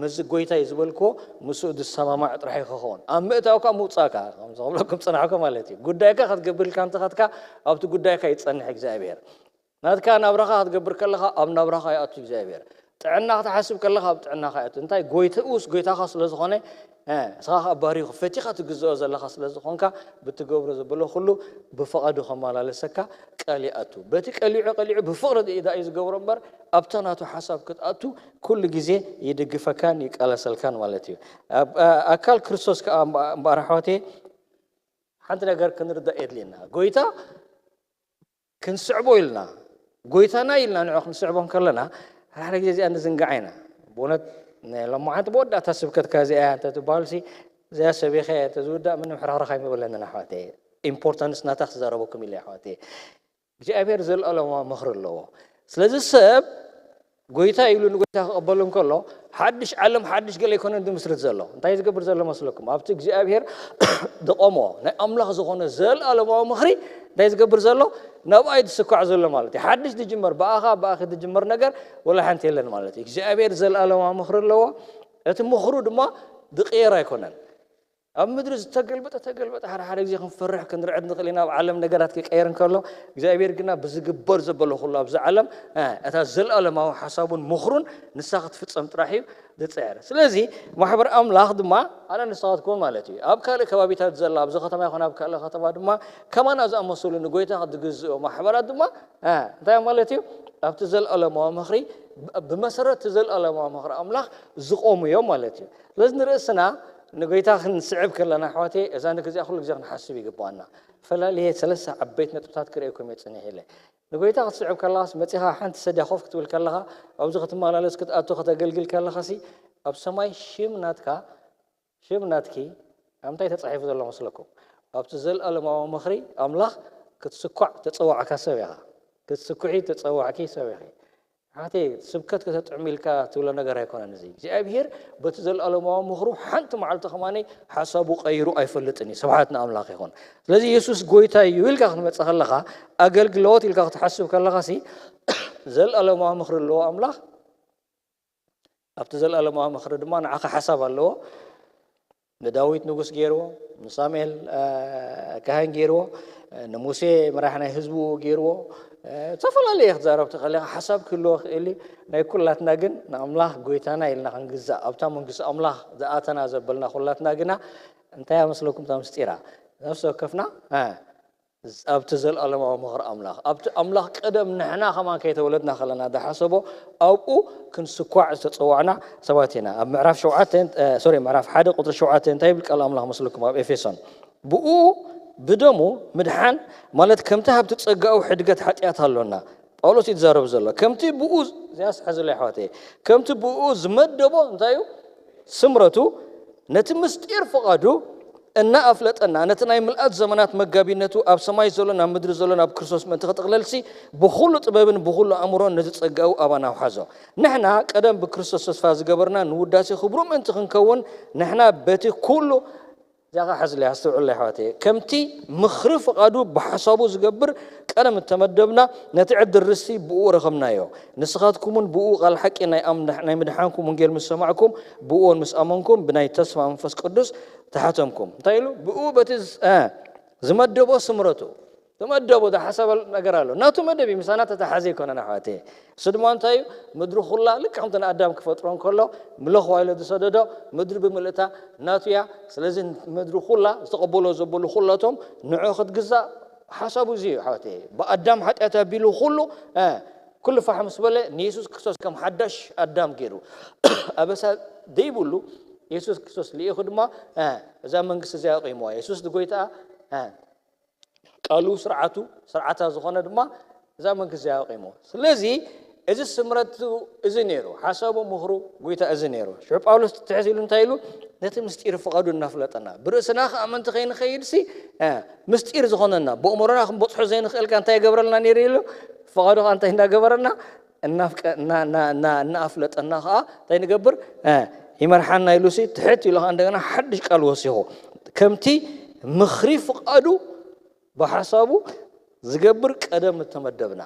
ምስዚ ጎይታይ ዝበልክዎ ምስኡ ዝሰማማዕ ጥራሕ እዩ ክኸውን። ኣብ ምእታው ከኣ ምውጻእካ፣ ከምዚ ክብለኩም ጽናሕኩ ማለት እዩ። ጉዳይካ ክትገብር ኢልካ እንተኸድካ ኣብቲ ጉዳይካ ይጸንሕ እግዚኣብሔር። ናትካ ናብራኻ ክትገብር ከለኻ ኣብ ናብራኻ ይኣቱ እግዚኣብሔር። ጥዕና ክትሓስብ ከለኻ ኣብ ጥዕናኻ ይኣቱ። እንታይ? ጎይትኡስ ጎይታኻ ስለ ዝኾነ፣ እ፣ ንስኻ ኸኣ ባርዩ ፈቲኻ ትግዝኦ ዘለኻ ስለ ዝኾንካ፣ ብትገብሮ ዘበሎ ኩሉ ብፍቓዱ ከመላለሰካ ቃል ይኣቱ። በቲ ቀሊዑ ቀሊዑ ብፍቕሪ ደኣ እዩ ዝገብሮ እምበር፣ ኣብታ ናቱ ሓሳብ ክትኣቱ ኩሉ ግዜ ይድግፈካን ይቃለሰልካን ማለት እዩ። ኣብ፣ እ፣ ኣካል ክርስቶስ ከኣ እምበ-፣ እምበኣር ኣሕዋተየ፣ ሓንቲ ነገር ክንርዳእ የድልየና። ጎይታ ክንስዕቦ ኢልና፣ ጎይታና ኢልና ንዑ ክንስዕቦ እንከለና፣ ሓደ ግዜ እዚኣ ንዝንግዓ ኢና። ብእውነት፣ ናይ ሎማዓንቲ መወዳእታ ስብከትካ እዚኣ እያ እንተትበሃልሲ፣ እዚኣ ሰቢኸ እያ እንተዝውዳእ ምንም ሕርኽራኽ ኣይምበለንን ኣሕዋተየ። ኢምፖርታንስ ናታ ክዛረበኩም ኢለ ኣሕዋተየ። እግዚኣብሔር ዘለኣለማዊ ምኽሪ ኣለዎ። ስለዚ ሰብ ጎይታ ኢሉ ንጎይታ ክቕበል እንከሎ፣ ሓድሽ ዓለም፣ ሓድሽ ገለ ኣይኮነን ዝምስርት ዘሎ። እንታይ ዝገብር ዘሎ መስለኩም? ኣብቲ እግዚኣብሔር ዝቖሞ ናይ ኣምላኽ ዝኾነ ዘለኣለማዊ ምኽሪ እንታይ ዝገብር ዘሎ? ናብኣ እዩ ዝስኳዕ ዘሎ ማለት እዩ። ሓድሽ ዝጅመር፣ ብኣኻ፣ ብኣኺ ዝጅመር ነገር ወላ ሓንቲ የለን ማለት እዩ። እግዚኣብሔር ዘለኣለማዊ ምኽሪ ኣለዎ። እቲ ምኽሩ ድማ ዝቕየር ኣይኮነን። ኣብ ምድሪ ዝተገልበጠ ተገልበጠ፣ ሓደ ሓደ ግዜ ክንፈርሕ ክንርዕድ ንኽእል ኢና፣ ኣብ ዓለም ነገራት ክቀየር እንከሎ፣ እግዚኣብሔር ግና ብዝግበር ዘበሎ ኩሉ ኣብዚ ዓለም፣ እ፣ እታ ዘለኣለማዊ ሓሳቡን ምኽሩን ንሳ ክትፍጸም ጥራሕ እዩ ዝጽዕር። ስለዚ ማሕበር ኣምላኽ ድማ ኣነ ንስኻትኩም ማለት እዩ፣ ኣብ ካልእ ከባቢታት ዘላ፣ ኣብዚ ከተማ ይኹን ኣብ ካልእ ከተማ ድማ ከማና ዝኣመሰሉ ንጎይታ ዝግዝኡ ማሕበራት ድማ፣ እ፣ እንታይ ማለት እዩ? ኣብቲ ዘለኣለማዊ ምኽሪ፣ ብ-፣ ብመሰረት እቲ ዘለኣለማዊ ምኽሪ ኣምላኽ ዝቖሙ እዮም ማለት እዩ። ስለዚ ንርእስና ንጎይታ ክንስዕብ ከለና ኣሕዋተይ፣ እዛ ነገር እዚኣ ኩሉ ግዜ ክንሓስብ ይግባኣና። ፈላልየ ሰለስተ ዓበይቲ ነጥብታት ክርእየኩም እየ ጽኒሕ ኢለ። ንጎይታ ክትስዕብ ከለኻስ መጺኻ ሓንቲ ሰድያ ኮፍ ክትብል ከለኻ፣ ኣብዚ ክትመላለስ ክትኣቱ ከተገልግል ከለኻሲ፣ ኣብ ሰማይ ሽም ናትካ፣ ሽም ናትኪ ኣብ እንታይ ተጻሒፉ ዘሎ መስለኩም? ኣብቲ ዘለኣለማዊ ምኽሪ ኣምላኽ ክትስኳዕ ተጸዋዕካ ሰብ ኢኻ። ክትስኩዒ ተጸዋዕኪ ሰብ ኢኺ። ሓተይ ስብከት ከተጥዕም ኢልካ ትብሎ ነገር ኣይኮነን። እዚ እግዚኣብሔር በቲ ዘለኣለማዊ ምኽሩ ሓንቲ መዓልቲ ከማነይ ሓሳቡ ቀይሩ ኣይፈልጥን እዩ። ስብሓት ንኣምላኽ ይኹን። ስለዚ የሱስ ጎይታ እዩ ኢልካ ክትመጽእ ከለኻ፣ ኣገልግሎት ኢልካ ክትሓስብ ከለኻሲ፣ ዘለኣለማዊ ምኽሪ ኣለዎ ኣምላኽ። ኣብቲ ዘለኣለማዊ ምኽሪ ድማ ንዓኻ ሓሳብ ኣለዎ። ንዳዊት ንጉስ ገይርዎ፣ ንሳሙኤል፣ እ፣ ካህን ገይርዎ፣ እ፣ ንሙሴ መራሕ ናይ ህዝቡ ገይርዎ። እ፣ ዝተፈላለየ ክትዛረብ ትኽእል ኢኻ፣ ሓሳብ ክህልዎ ይኽእል እዩ። ናይ ኩላትና ግን ንኣምላኽ ጎይታና ኢልና ክንግዛእ፣ ኣብታ መንግስቲ ኣምላኽ ዝኣተና ዘበልና ኩላትና ግና እንታይ ኣመስለኩም እታ ምስጢራ? ነፍሲ ወከፍና፣ እ፣ ኣብቲ ዘለኣለማዊ ምኽሪ ኣምላኽ፣ ኣብቲ ኣምላኽ ቀደም ንሕና ከማን ከይተወለድና ከለና ዝሓሰቦ ኣብኡ ክንስኳዕ ዝተጸዋዕና ሰባት ኢና። ኣብ ምዕራፍ ሸውዓተ፣ ሶሪ፣ ምዕራፍ ሓደ ቁጽሪ ሸውዓተ እንታይ ይብል ቃል ኣምላኽ መስለኩም? ኣብ ኤፌሶን፣ ብኡ፣ ብደሙ ምድሓን ማለት ከምቲ ሃብቲ ጸጋኡ ሕድገት ሓጢኣት ኣሎና። ጳውሎስ እዩ ዝዛረብ ዘሎ። ከምቲ ብኡ፣ እዚኣስ ሓዝለይ ኣሕዋተይ፣ ከምቲ ብኡ ዝመደቦ እንታይ እዩ? ስምረቱ፣ ነቲ ምስጢር ፍቓዱ እናኣፍለጠና፣ ነቲ ናይ ምልኣት ዘመናት መጋቢነቱ ኣብ ሰማይ ዘሎ ናብ ምድሪ ዘሎ ናብ ክርስቶስ ምእንቲ ክጥቕለልሲ፣ ብኹሉ ጥበብን ብኹሉ ኣእምሮን ነቲ ጸጋኡ ኣባና ኣውሓዞ። ንሕና ቀደም ብክርስቶስ ተስፋ ዝገበርና ንውዳሴ ክብሩ ምእንቲ ክንከውን፣ ንሕና በቲ ኩሉ፣ እዚኣ ኸዓ ሓዝለይ፣ ኣስተውዕለይ ኣሕዋተይ፣ ከምቲ ምኽሪ ፍቓዱ ብሓሳቡ ዝገብር ቀደም እተመደብና፣ ነቲ ዕድል ርስቲ ብኡ ረኸብናዮ። ንስኻትኩምን ብኡ ቃል ሓቂ ናይ ኣም-፣ ናይ ምድሓንኩም ወንጌል ምስ ሰማዕኩም፣ ብኡ እውን ምስ ኣመንኩም፣ ብናይ ተስፋ መንፈስ ቅዱስ ተሓተምኩም። እንታይ ኢሉ? ብኡ በቲ ዝ-፣ እ፣ ዝመደቦ ስምረቱ፣ ዝመደቦ ዝሓሰበ ነገር ኣሎ። ናቱ መደብ እዩ፣ ምሳና ተተሓዘ ኣይኮነን ኣሕዋተይ። እሱ ድማ እንታይ እዩ? ምድሪ ኩላ ልክዕ ከምቲ ንኣዳም ክፈጥሮ እንከሎ፣ ምለኹዋ ኢሉ ዝሰደዶ፣ ምድሪ ብምልእታ ናቱ እያ። ስለዚ ምድሪ ኩላ ዝተቐበሎ ዘበሉ ኩላቶም ንዑ ክትግዛእ ሓሳቡ እዚ እዩ ኣሕዋተይ። ብኣዳም ሓጢኣት ኣቢሉ ኩሉ፣ እ፣ ኩሉ ፋሕ ምስ በለ፣ ንየሱስ ክርስቶስ ከም ሓዳሽ ኣዳም ገይሩ፣ ኣበሳ ዘይብሉ የሱስ ክርስቶስ ልኢኹ ድማ፣ እ፣ እዛ መንግስቲ እዚኣ ኣቑምዋ። የሱስ እቲ ጎይታ፣ እ፣ ቃሉ ስርዓቱ፣ ስርዓታ ዝኾነ ድማ እዛ መንግስቲ እዚኣ ኣቑምዋ። ስለዚ እዚ ስምረቱ እዚ ነይሩ፣ ሓሳቡ ምኽሩ ጎይታ እዚ ነይሩ። ሽዑ ጳውሎስ ትሕት ኢሉ እንታይ ኢሉ? ነቲ ምስጢር ፍቓዱ እናፍለጠና፣ ብርእስና ከኣ ኣመንቲ ከይንኸይድሲ፣ እ፣ ምስጢር ዝኾነና፣ ብእምሮና ክንበጽሖ ዘይንኽእል ከ እንታይ ይገብረልና ነይሩ ኢሉ? ፍቓዱ ከኣ እንታይ እንዳገበረና? እናፍቀ-፣ እና-፣ እና-፣ እና-፣ እናኣፍለጠና ከኣ እንታይ ንገብር? እ፣ ይመርሓና ኢሉሲ ትሕት ኢሉ ከኣ እንደገና ሓድሽ ቃል ወሲኹ። ከምቲ ምኽሪ ፍቓዱ ብሓሳቡ ዝገብር ቀደም እተመደብና።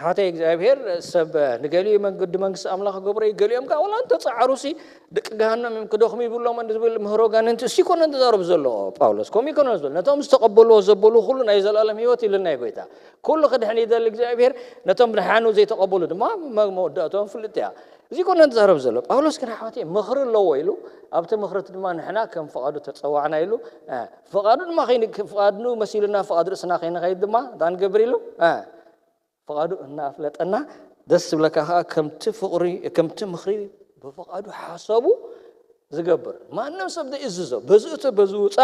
ሓተይ እግዚኣብሔር ሰብ ንገሊኡ መንገዲ መንግስቲ ኣምላኽ ክገብሮ እዩ፣ ገሊኦም ከኣ ወላ እንተጸዓሩሲ ደቂ ገሃነም እዮም ክደኽሙ ይብሎም እንዲ ዝብል ምህሮ ጋንንቲ እሱ ይኮነ ተዛረቡ ዘሎ ጳውሎስ። ከምኡ ይኮነ ዝብል። ነቶም ዝተቐበልዎ ዘበሉ ኩሉ ናይ ዘለኣለም ህይወት ይብለና እዩ ጎይታ። ኩሉ ክድሕን ይደሊ እግዚኣብሔር፣ ነቶም ድሓኑ ዘይተቐበሉ ድማ መ-፣ መወዳእቶም ፍልጥ እያ። እዚ ኮነ ዝዛረብ ዘሎ። ጳውሎስ ግን ኣሕዋተይ ምኽሪ ኣለዎ ኢሉ፣ ኣብቲ ምኽሪ እቲ ድማ ንሕና ከም ፍቓዱ ተጸዋዕና ኢሉ፣ እ፣ ፍቓዱ ድማ ከይን-፣ ፍቓዱ መሲሉና ፍቓድ ርእስና ከይንኸይድ ድማ እንታይ ንገብር ኢሉ? እ፣ ፍቓዱ እናኣፍለጠና ደስ ዝብለካ ከኣ ከምቲ ፍቕሪ፣ ከምቲ ምኽሪ ብፍቓዱ ሓሳቡ ዝገብር። ማንም ሰብ ዘይእዝዞ፣ በዚ እቶ በዚ ውጻ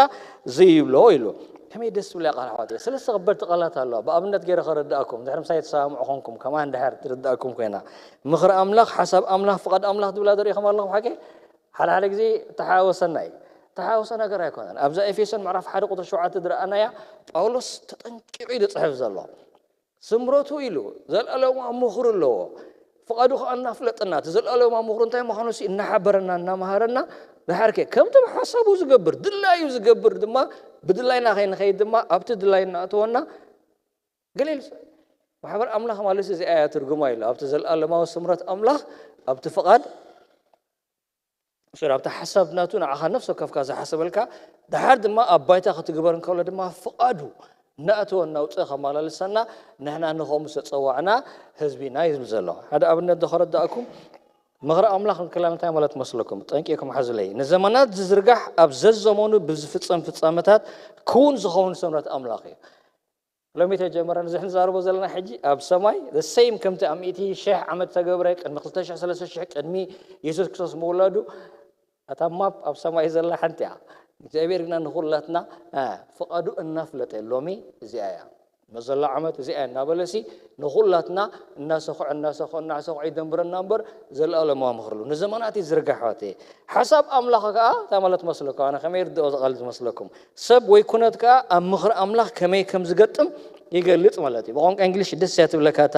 ዘይብሎ ኢሉ። ከመይ ደስ ዝብላ ቃል ኣሕዋተይ። ሰለስተ ከበድቲ ቃላት ኣለዋ። ብኣብነት ገይረ ከረድኣኩም። ድሕሪ ምሳይ ትሰማምዑ ኮንኩም፣ ከማን ድሕር ትርድኣኩም ኮይና። ምኽሪ ኣምላኽ፣ ሓሳብ ኣምላኽ፣ ፍቓድ ኣምላኽ ዝብላ ዘርእኹም ኣለኹም ሓቂ? ሓደ ሓደ ግዜ ተሓዋወሰና እዩ። ተሓዋወሰ ነገር ኣይኮነን። ኣብዛ ኤፌሶን ምዕራፍ ሓደ ቁጥሪ ሸውዓተ ዝረኣናያ ጳውሎስ ተጠንቂቑ እዩ ዝጽሕፍ ዘሎ። ስምረቱ ኢሉ፣ ዘለኣለማዊ ምኽሩ ኣለዎ። ፍቓዱ ከኣ እናፍለጠና፣ እቲ ዘለኣለማዊ ምኽሩ እንታይ ምዃኑ ሲ እናሓበረና፣ እናመሃረና፣ ድሓር ከ ከምቲ ብሓሳቡ ዝገብር፣ ድላዩ ዝገብር ድማ፣ ብድላይና ከይንኸይድ ድማ፣ ኣብቲ ድላይ እናእተወና፣ ገለ ኢሉ፣ ማሕበር ኣምላኽ ማለት እዚኣ እያ ትርጉማ ኢሉ፣ ኣብቲ ዘለኣለማዊ ስምረት ኣምላኽ፣ ኣብቲ ፍቓድ፣ ሶሪ፣ ኣብቲ ሓሳብ ናቱ ንዓኻ ነፍሲ ወከፍካ ዝሓሰበልካ፣ ድሓር ድማ ኣብ ባይታ ክትግበር እንከሎ ድማ ፍቓዱ እናእተወ እናውፅእ ከመላልሰና ንሕና ንኸምኡ ዝተፀዋዕና ህዝቢ ኢና ይብል ዘሎ። ሓደ ኣብነት ዶ ከረዳእኩም? ምኽሪ ኣምላኽ እንክላ እንታይ ማለት መስለኩም? ጠንቂቕኩም ሓዙለይ። ንዘመናት ዝዝርጋሕ ኣብ ዘዘመኑ ብዝፍጸም ፍጻመታት ክውን ዝኸውን ስምረት ኣምላኽ እዩ። ሎሚ ተጀመረ ንዝሕ ንዛረቦ ዘለና ሕጂ ኣብ ሰማይ the same ከምቲ ኣብ ሚእቲ ሺሕ ዓመት ተገብረ ቅድሚ ክልተ ሺሕ ሰለስተ ሺሕ ቅድሚ የሱስ ክርስቶስ ምውላዱ እታ ማፕ ኣብ ሰማይ ዘላ ሓንቲ እያ። እግዚኣብሔር ግና ንኹላትና፣ እ፣ ፍቓዱ እናፍለጠ ሎሚ እዚኣ እያ። መዘላ ዓመት እዚኣ እያ እናበለሲ ንኹላትና እናሰኹዐ፣ እናሰኹዐ፣ እናሰኹዐ ይደንብረና እምበር ዘለኣለማዊ ምኽርሉ ንዘመናት ይዝርጋሕ ኣሕዋተይ። ሓሳብ ኣምላኽ ከኣ እንታይ ማለት መስለኩም? ኣነ ከመይ ይርድኦ ዝቐል ዝመስለኩም? ሰብ ወይ ኩነት ከኣ ኣብ ምኽሪ ኣምላኽ ከመይ ከም ዝገጥም ይገልጽ ማለት እዩ። ብቋንቋ እንግሊሽ ደስ እያ ትብለካ እታ፣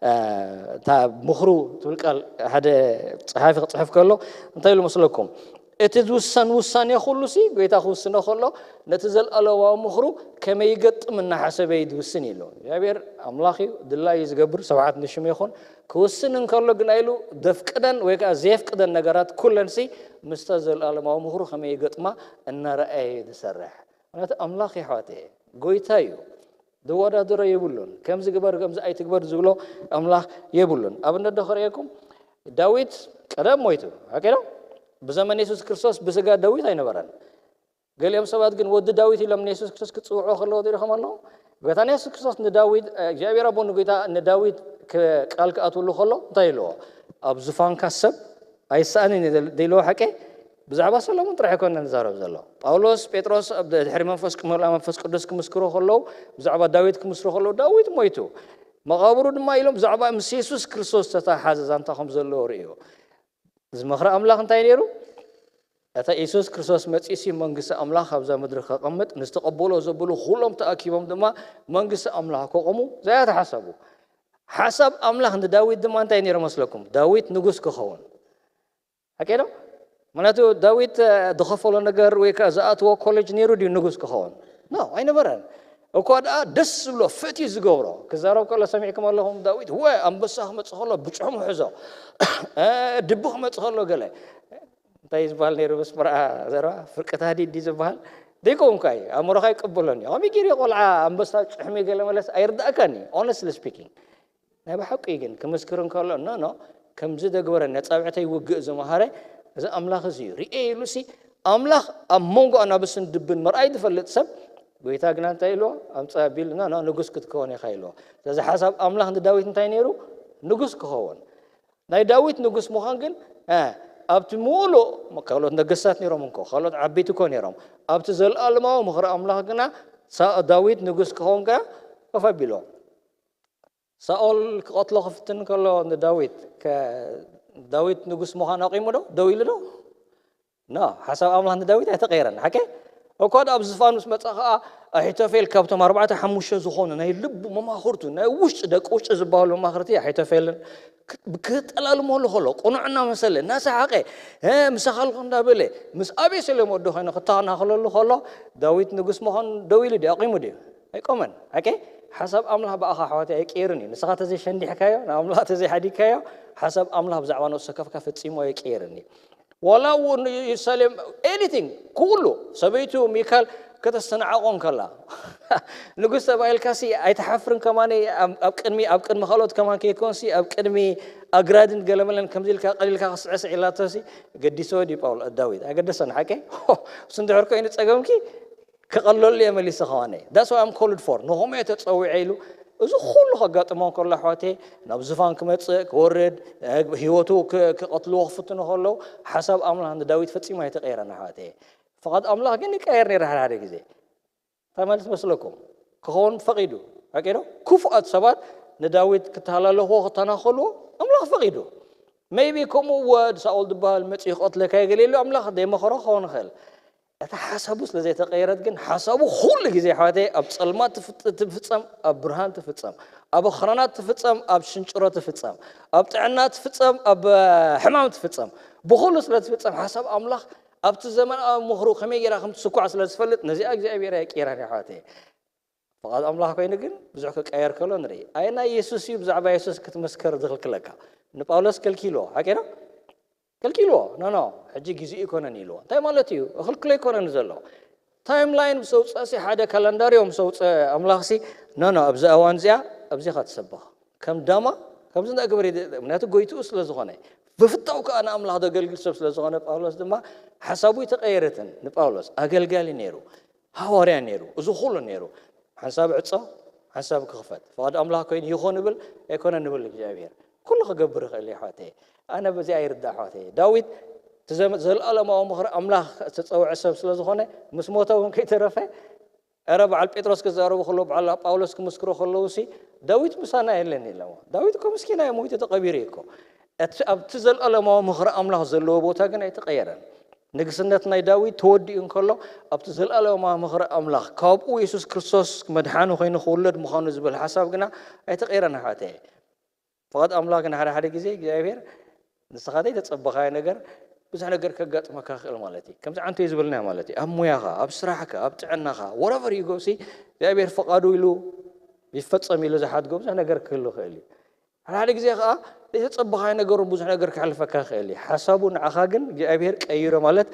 እ፣ እታ ምኽሩ ትብል ቃል ሓደ ጸሓፊ ክጽሕፍ ከሎ እንታይ ኢሉ መስለኩም? እቲ ዝውሰን ውሳኔ ኩሉ ሲ፣ ጎይታ ክውስኖ ከሎ፣ ነቲ ዘለኣለማዊ ምኽሩ ከመይ ይገጥም እናሓሰበ እዩ ዝውስን ኢሉ። እግዚኣብሔር ኣምላኽ እዩ፣ ድላዩ እዩ ዝገብር፣ ስብሓት ንሽሙ ይኹን። ክውስን እንከሎ ግና ኢሉ፣ ዘፍቅደን ወይ ከኣ ዘየፍቅደን ነገራት ኩለን ሲ፣ ምስታ ዘለኣለማዊ ምኽሩ ከመይ ይገጥማ እናረኣየ እዩ ዝሰርሕ። ምኽንያቱ ኣምላኽ እዩ፣ ኣሕዋተይ፣ ጎይታ እዩ። ዝወዳደሮ የብሉን። ከምዚ ግበር፣ ከምዚ ኣይትግበር ዝብሎ ኣምላኽ የብሉን። ኣብነት ዶ ከርእየኩም? ዳዊት ቀደም ሞይቱ፣ ሓቂ ዶ? ብዘመን የሱስ ክርስቶስ ብስጋ ዳዊት ኣይነበረን። ገሊኦም ሰባት ግን ወዲ ዳዊት ኢሎም ንየሱስ ክርስቶስ ክጽውዕዎ ከለዎ ትሪኢኹም ኣለኹም? ጎይታና የሱስ ክርስቶስ ንዳዊት እግዚኣብሔር ኣቦ ንጎይታ ንዳዊት ቃል ክኣትውሉ ከሎ እንታይ ኢልዎ? ኣብ ዙፋንካ ሰብ ኣይሰኣንን እዩ ደልዎ ሓቀ? ብዛዕባ ሰሎሞን ጥራሕ ኣይኮነ ንዛረብ ዘሎ። ጳውሎስ ጴጥሮስ ድሕሪ መንፈስ መልኣ መንፈስ ቅዱስ ክምስክሩ ከለዉ ብዛዕባ ዳዊት ክምስሩ ከለዉ ዳዊት ሞይቱ፣ መቓብሩ ድማ ኢሎም ብዛዕባ ምስ የሱስ ክርስቶስ ዝተተሓሓዘ ዛንታ ከም ዘለዎ ርእዩ። እዚ ምኽሪ ኣምላኽ እንታይ ነይሩ? እታ ኢየሱስ ክርስቶስ መጺእሲ መንግስቲ ኣምላኽ ኣብዛ ምድሪ ከቐምጥ ንዝተቐበሎ ዘብሉ ኩሎም ተኣኪቦም ድማ መንግስቲ ኣምላኽ ከቐሙ ዘያ ተሓሰቡ። ሓሳብ ኣምላኽ ንዳዊት ድማ እንታይ ነይሩ መስለኩም? ዳዊት ንጉስ ክኸውን ሓቂ ዶ? ምክንያቱ ዳዊት ዝኸፈሎ ነገር ወይ ከዓ ዝኣትዎ ኮሌጅ ነይሩ ድዩ ንጉስ ክኸውን? ኖ፣ ኣይነበረን። እኳ ደኣ ደስ ዝብሎ ፍትዩ ዝገብሮ ክዛረብ ከሎ ሰሚዕኩም ኣለኹም። ዳዊት ወ ኣንበሳ ክመፅእ ከሎ ብጭሑ ምሕዞ ድቢ ክመፅእ ከሎ ገለ እንታይ ዝበሃል ነይሩ? ምስ መርዓ ዘረባ ፍርቂ ታህዲድ ድዩ ዝበሃል? ደይከውን እኳ እዩ ኣእምሮኻ ይቅበሎን እዩ። ከመይ ገይሩ ቆልዓ ኣንበሳ ጭሕሚ ገለ መለስ ኣይርዳእካን እዩ። Honestly speaking ናይ ብሓቂ ግን ክምስክር እንከሎ ኖ ኖ ከምዚ ደግበረ ነፃብዕተይ ውግእ ዝመሃረ እዚ ኣምላኽ እዚ እዩ ርኤ ኢሉ ሲ ኣምላኽ ኣብ መንጎ ኣናብስን ድብን ምርኣይ ዝፈልጥ ሰብ ጎይታ ግና እንታይ ኢልዎ? ኣምፃ ቢል ኖ ኖ ንጉስ ክትከውን ኢኻ ኢልዎ። ስለዚ ሓሳብ ኣምላኽ ንዳዊት እንታይ ነይሩ? ንጉስ ክኸውን። ናይ ዳዊት ንጉስ ምዃን ግን ኣብቲ ምሉእ ካልኦት ነገስታት ነይሮም እንኮ ካልኦት ዓበይቲ እኮ ነይሮም። ኣብቲ ዘለኣለማዊ ምኽሪ ኣምላኽ ግና ዳዊት ንጉስ ክኸውን ግና ኮፍ ኣቢልዎ። ሳኦል ክቐትሎ ክፍትን ከሎ ንዳዊት ዳዊት ንጉስ ምዃን ኣቂሙ ዶ ደው ኢሉ ዶ? ኖ፣ ሓሳብ ኣምላኽ ንዳዊት ኣይተቐየረን። ሓቂ እኳ ኣብ ዝፋን ምስ መጻ ከዓ ኣሒቶፌል ካብቶም ኣርባዕተ ሓሙሽተ ዝኾኑ ናይ ልቡ መማኽርቱ ናይ ውሽጢ ደቂ ውሽጢ ዝበሃሉ መማኽርቲ ኣሒቶፌልን ክጠላልመሉ ከሎ ቁኑዕ እናመሰለ እናሰሓቀ ምሳኻልኩ እንዳበለ ምስ ኣቤሴሎም ወዲ ኮይኑ ክተኸናኸለሉ ከሎ ዳዊት ንጉስ ምዃን ደው ኢሉ ድዩ ኣቂሙ ድዩ? ኣይቆመን። ሓቂ ሓሳብ ኣምላኽ ብኣኻ ኣሕዋተይ ኣይቅየርን እዩ። ንስኻ ተዘይሸንዲሕካዮ ንኣምላኽ ተዘይሓዲግካዮ ሓሳብ ኣምላኽ ብዛዕባ ነብሰ ከፍካ ፈጺሙ ኣይቅየርን እዩ። ዋላ እውን ኢየሩሳሌም ኤኒቲንግ ኩሉ ሰበይቱ ሚካል ከተስተናዕቆ እንከላ ንጉስ ተባሂልካ ሲ ኣይትሓፍርን ከማን ኣብ ቅድሚ ኣብ ቅድሚ ካልኦት ከማን ከይኮን ሲ ኣብ ቅድሚ ኣግራድን ገለመለን ከምዚ ኢልካ ቀሊልካ ክስዕስዕ ኢላቶ ሲ ገዲሶ ድዩ ጳውሎ ዳዊት ኣገደሰን ሓቀይ እሱ እንድሕር ኮይኑ ጸገምኪ ክቐለሉ እየ መሊሰ ከዋነ that's why I'm called for ንኸምኡ እየ ተጸዊዐ ኢሉ እዚ ኩሉ ከጋጥሞ ከሎ ኣሕዋተይ ናብ ዝፋን ክመጽእ ክወርድ ህይወቱ ክቐትልዎ ክፍትኑ ከለዉ ሓሳብ ኣምላኽ ንዳዊት ፈጺሙ ኣይተቀየረን ኣሕዋተይ። ፍቓድ ኣምላኽ ግን ይቀየር ነይሩ ሓደ ሓደ ግዜ። እንታይ ማለት መስለኩም? ክኸውን ፈቒዱ ሓቂ ዶ? ክፉኣት ሰባት ንዳዊት ክተሃላለኽዎ ክተናኸልዎ ኣምላኽ ፈቒዱ። ሜይቢ ከምኡ ወድ ሳኦል ዝበሃል መጺኡ ክቐትለካ ይገለ ኢሉ ኣምላኽ ዘይመኸሮ ክኸውን ይኽእል። እታ ሓሳቡ ስለ ዘይተቐየረት ግን ሓሳቡ ኩሉ ግዜ ኣሕዋተይ ኣብ ጸልማት ትፍጸም ኣብ ብርሃን ትፍጸም ኣብ ኣኽራናት ትፍጸም ኣብ ሽንጭሮ ትፍጸም ኣብ ጥዕና ትፍጸም ኣብ ሕማም ትፍጸም ብኹሉ ስለ ትፍጸም ሓሳብ ኣምላኽ ኣብቲ ዘመናዊ ምኽሩ ከመይ ጌራ ከም ትስኳዕ ስለ ዝፈልጥ ነዚኣ እግዚኣብሔር ኣይቀይራን ኣሕዋተይ። ፍቓድ ኣምላኽ ኮይኑ ግን ብዙሕ ክቀየር ከሎ ንርኢ። ኣየናይ የሱስ እዩ ብዛዕባ የሱስ ክትምስክር ዝኽልክለካ? ንጳውሎስ ከልኪልዎ ሓቂ ዶ? ከልኪልዎ ኖ ኖ ሕጂ ግዜኡ ኣይኮነን ኢልዎ። እንታይ ማለት እዩ? እኽልክሎ ኣይኮነን ዘሎ። ታይም ላይን ምስ ኣውፅአ ሲ ሓደ ካላንዳርዮ ምስ ኣውፅአ ኣምላኽ ሲ ኖ ኖ ኣብዚ እዋን እዚኣ ኣብዚ ኢኻ ትሰብኽ ከም ዳማ ከምዚ እንዳግበር ምክንያቱ ጎይትኡ ስለ ዝኾነ ብፍታው ከዓ ንኣምላኽ ዘገልግል ሰብ ስለ ዝኾነ ጳውሎስ ድማ ሓሳቡ ኣይተቐየረትን። ንጳውሎስ ኣገልጋሊ ነይሩ፣ ሃዋርያ ነይሩ፣ እዚ ኩሉ ነይሩ። ሓንሳብ ዕጾ ሓንሳብ ክኽፈት ፍቓድ ኣምላኽ ኮይኑ ይኹን እብል ኣይኮነ ንብል እግዚኣብሔር ኩሉ ክገብር ይኽእል እዩ ኣሕዋተይ። ኣነ በዚኣ ይርዳእ ኣሕዋተይ። ዳዊት እቲ ዘመ- ዘለኣለማዊ ምኽሪ ኣምላኽ ዝተጸውዐ ሰብ ስለ ዝኾነ ምስ ሞተ እውን ከይተረፈ እረ በዓል ጴጥሮስ ክዛረቡ ከሎ በዓል ጳውሎስ ክምስክሩ ከለዉ ሲ ዳዊት ምሳና የለን ኢለሞ። ዳዊት እኮ ምስኪና እዩ ሞይቱ ተቐቢሩ እዩ እኮ። እቲ ኣብቲ ዘለኣለማዊ ምኽሪ ኣምላኽ ዘለዎ ቦታ ግን ኣይተቐየረን። ንግስነት ናይ ዳዊት ተወዲኡ እንከሎ ኣብቲ ዘለኣለማዊ ምኽሪ ኣምላኽ ካብኡ የሱስ ክርስቶስ መድሓኒ ኮይኑ ክውለድ ምዃኑ ዝብል ሓሳብ ግና ኣይተቐየረን ኣሕዋተይ። ፍቓድ ኣምላኽ ግን ሓደ ሓደ ግዜ እግዚኣብሔር ንስኻ ዘይተጸበኻዮ ነገር ብዙሕ ነገር ከጋጥመካ ክእል ማለት እዩ። ከምዚ ዓንተይ ዝበልናዮ ማለት እዩ። ኣብ ሙያኻ፣ ኣብ ስራሕካ፣ ኣብ ጥዕናኻ ወረቨር ይጎሲ እግዚኣብሔር ፍቓዱ ኢሉ ይፈጸም ኢሉ ዝሓድጎ ብዙሕ ነገር ክህሉ ክእል እዩ። ሓደ ሓደ ግዜ ከዓ ዘይተጸበኻዮ ነገር እውን ብዙሕ ነገር ክሕልፈካ ክእል እዩ። ሓሳቡ ንዓኻ ግን እግዚኣብሔር ቀይሮ ማለት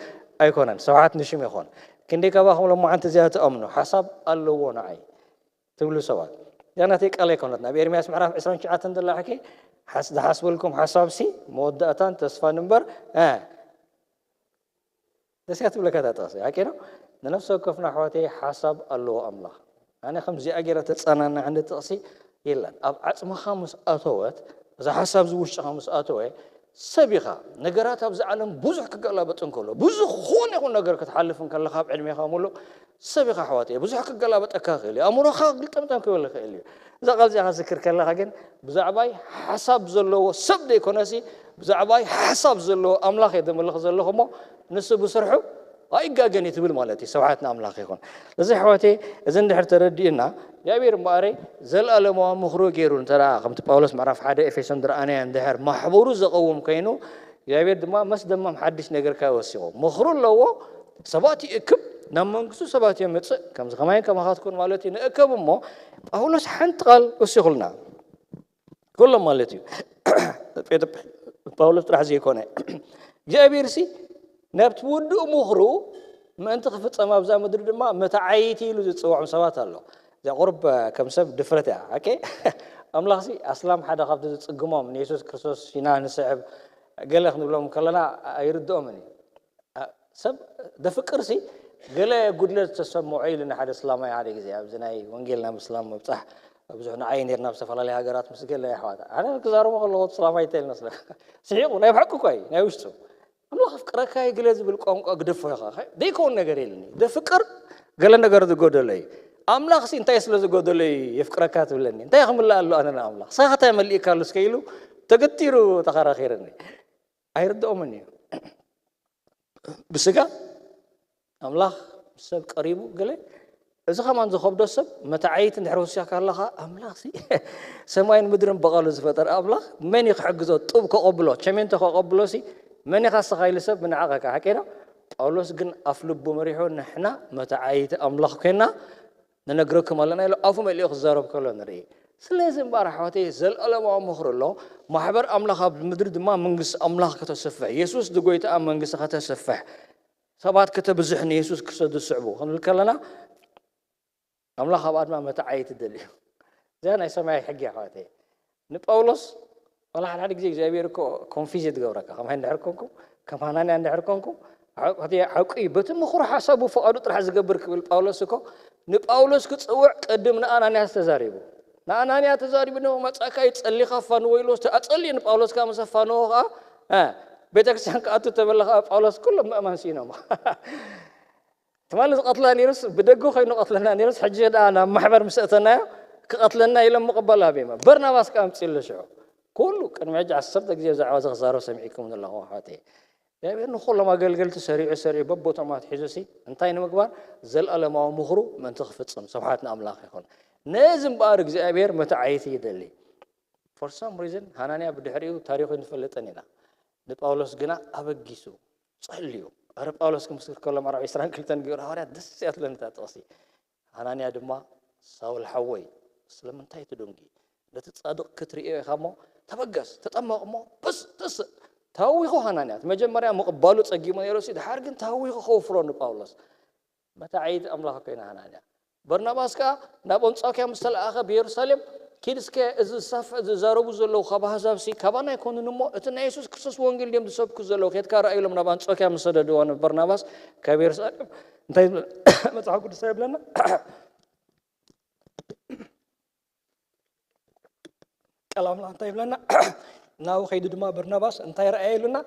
ኣይኮነን። ስብሓት ንሽም ይኾን። ክንደይ ካባኹም ሎማዓንቲ እዚኣ ትኣምኑ ሓሳብ ኣለዎ ንዓይ ትብሉ ሰባት እዚኣ ናተይ ቃል ኣይኮነት ናብ ኤርምያስ ምዕራፍ ዕስራን ትሽዓተን ዘላ ሕኪ ዝሓስበልኩም ሓሳብ ሲ መወዳእታን ተስፋን እምበር ደስያ ትብለካ እታ ጥቕሲ ሓቂ ነው። ንነፍሲ ወከፍና ኣሕዋተይ ሓሳብ ኣለዎ ኣምላኽ። ኣነ ከምዚኣ ገይረ ተጸናንዓኒ ጥቕሲ የላን። ኣብ ዓጽምኻ ምስ ኣተወት፣ እዛ ሓሳብ እዚ ውሽጥኻ ምስ ኣተወ፣ ሰብ ኢኻ። ነገራት ኣብዚ ዓለም ብዙሕ ክገላበጥ እንከሎ፣ ብዝኾነ ይኹን ነገር ክትሓልፍ እንከለኻ ኣብ ዕድሜኻ ሙሉእ ሰብ ኢኻ ኣሕዋተይ። ብዙሕ ክገላበጠካ ይኽእል እዩ። ኣእምሮኻ ግልጥምጥም ክብል ይኽእል እዩ። እዛ ቃል እዚኣ ክዝክር ከለኻ ግን ብዛዕባይ ሓሳብ ዘለዎ ሰብ ዘይኮነሲ ብዛዕባይ ሓሳብ ዘለዎ ኣምላኽ እየ ዘምልኽ ዘለኹ እሞ ንሱ ብስርሑ ኣይጋገን እዩ ትብል ማለት እዩ። ስብሓት ንኣምላኽ ይኹን። እዚ ኣሕዋተይ እዚ እንድሕር ተረዲእና እግዚኣብሔር እምበኣረይ ዘለኣለማዊ ምኽሩ ገይሩ እንተ ከምቲ ጳውሎስ ምዕራፍ ሓደ ኤፌሶን ዝረኣናዮ እንድሕር ማሕበሩ ዘቐውም ኮይኑ እግዚኣብሔር ድማ መስደማም ሓድሽ ነገር ወሲኹ ምኽሩ ኣለዎ። ሰባት ይእክብ ናብ መንግስቱ ሰባት የምፅእ ከምዚ ከማይን ከማኻትኩን ማለት እዩ ንእከብ እሞ ጳውሎስ ሓንቲ ቃል ወሲኹልና ኩሎም ማለት እዩ። ጳውሎስ ጥራሕ ዘይኮነ እግዚኣብሔር ሲ ናብቲ ውዱእ ምኽሩ ምእንቲ ክፍፀም ኣብዛ ምድሪ ድማ መተዓይቲ ኢሉ ዝፅውዖም ሰባት ኣሎ። እዚኣ ቁርብ ከም ሰብ ድፍረት እያ። ኦኬ ኣምላኽ ሲ ኣስላም ሓደ ካብቲ ዝፅግሞም ንየሱስ ክርስቶስ ኢና ንስዕብ ገለ ክንብሎም ከለና ኣይርድኦምን እዩ። ሰብ ደፍቅር ሲ ገለ ጉድለት ዝተሰምዖ ኢሉ ንሓደ እስላማይ ሓደ ግዜ ኣብዚ ናይ ወንጌል ናብ እስላም ምብፃሕ ብዙሕ ንዓይ ነርና ኣብ ዝተፈላለዩ ሃገራት ምስ ገለ ኣሕዋት ኣነ ክዛረቦ ከለኹ እስላማይ እንታይ ኢልና ስለ ስሒቑ ናይ ብሓቂ እኳ እዩ ናይ ውሽጡ ኣምላኽ ኣፍቅረካ እዩ ገለ ዝብል ቋንቋ ግደፎ ኢኻ ዘይከውን ነገር የለኒ ደፍቅር ገለ ነገር ዝጎደሎ እዩ ኣምላኽ ሲ እንታይ ስለ ዝጎደሎ እዩ የፍቅረካ ትብለኒ እንታይ ክምላእ ኣሎ ኣነ ንኣምላኽ ስኻ እንታይ መሊእካ ኣሎ እስከ ኢሉ ተገቲሩ ተኸራኺርኒ ኣይርድኦምን እዩ ብስጋ ኣምላኽ ምስ ሰብ ቀሪቡ ገለ እዚ ከማን ዝኸብዶ ሰብ መተዓይት እንድሕር ወሲኻ ኣለኻ ኣምላኽ ሲ ሰማይን ምድርን በቐሉ ዝፈጠረ ኣምላኽ መን እዩ ክሕግዞ ጡብ ከቐብሎ ቸሜንቶ ከቐብሎ ሲ መን ኢኻ ስኻ ኢሉ ሰብ ምንዓቐካ ሓቂ ዶ ጳውሎስ ግን ኣፍ ልቡ መሪሑ ንሕና መተዓይቲ ኣምላኽ ኮይና ንነግረኩም ኣለና ኢሉ ኣፉ መሊኡ ክዛረብ ከሎ ንርኢ ስለዚ እምበኣር ኣሕዋተይ ዘለኣለማዊ ምኽሪ ኣሎ ማሕበር ኣምላኽ ኣብ ምድሪ ድማ መንግስቲ ኣምላኽ ከተስፍሕ የሱስ ዝጎይታኣ መንግስቲ ከተስፍሕ ሰባት ከተብዝሕ ንየሱስ ክርስቶስ ዝስዕቡ ክንብል ከለና ኣምላኽ ኣብኣ ድማ መተዓይት ደልዩ እዚኣ ናይ ሰማያዊ ሕጊ ኣሕዋተይ ንጳውሎስ ዋላ ሓደ ሓደ ግዜ እግዚኣብሔር እኮ ኮንፊዝ ትገብረካ ከማይ እንድሕር ኮንኩም ከም ሃናንያ እንድሕር ኮንኩም ሓቂ እዩ በቲ ምኽሩ ሓሳቡ ፍቓዱ ጥራሕ ዝገብር ክብል ጳውሎስ እኮ ንጳውሎስ ክፅውዕ ቅድም ንኣናንያስ ተዛሪቡ ንኣናንያ ተዛሪቡ ነ መፃእካ ይፀሊኻ ፋንዎ ኢልዎ ኣፀልዩ ንጳውሎስ ከዓ ምስ ኣፋንዎ ከዓ ቤተክርስትያን ክኣቱ ተበለ ከዓ ጳውሎስ ኩሎም ምእማን ሲኖም ትማሊ ዝቐትላ ነይሩስ ብደገ ኮይኑ ቀትለና ነይሩስ ሕጂ ደኣ ናብ ማሕበር ምስ ኣእተናዮ ክቐትለና ኢሎም ምቕባል ኣበይማ በርናባስ ከኣ ኣምፅእሉ ሽዑ ኩሉ ቅድሚ ሕጂ ዓሰርተ ግዜ ብዛዕባ እዚ ክዛረብ ሰሚዕኩም ዘለኹም ኣሕዋተይ እግዚኣብሔር ንኩሎም ኣገልገልቲ ሰሪዑ ሰሪዑ በቦቶም ኣትሒዙ ሲ እንታይ ንምግባር ዘለኣለማዊ ምኽሩ ምእንቲ ክፍፅም ስብሓት ንኣምላኽ ይኹን ነዚ እምበኣር እግዚኣብሔር መተዓይቲ ይደሊ for some reason ሃናንያ ብድሕሪኡ ታሪኹ ንፈልጥን ኢና ንጳውሎስ ግና ኣበጊሱ ጸልዩ ኣረ ጳውሎስ ክምስክር ከሎ ምዕራፍ ዕስራን ክልተን ግብረ ሃዋርያት ደስ እያ ትብለኒ እታ ጥቕሲ ሃናንያ ድማ ሳውል ሓወይ ስለምንታይ ትድንጊ ነቲ ጻድቕ ክትርእዮ ኢኻ እሞ ተበገስ ተጠመቕ እሞ ብስ ትስእ ታዊኹ ሃናንያ እቲ መጀመርያ ምቕባሉ ጸጊሙ ነይሩ ሲ ድሓር ግን ታዊኹ ከውፍሮ ንጳውሎስ መታዓይት ኣምላኽ ኮይና ሃናንያ በርናባስ ከኣ ናብ ኣንጾክያ ምስ ተለኣኸ ብየሩሳሌም ኪድ እስከ እዚ ዝሳፍዕ ዝዛረቡ ዘለዉ ካብ ኣህዛብ ሲ ካባና ኣይኮኑን እሞ እቲ ናይ የሱስ ክርስቶስ ወንጌል ድዮም ዝሰብኩ ዘለዉ ኬድካ ረኣይሎም ናብ ኣንጾክያ ምስ ሰደድዎ ንበርናባስ ካብ የሩሳሌም እንታይ መጽሓፍ ቅዱስ ይብለና ቃል ኣምላኽ እንታይ ይብለና ናብኡ ከይዱ ድማ በርናባስ እንታይ ረኣየ ኢሉና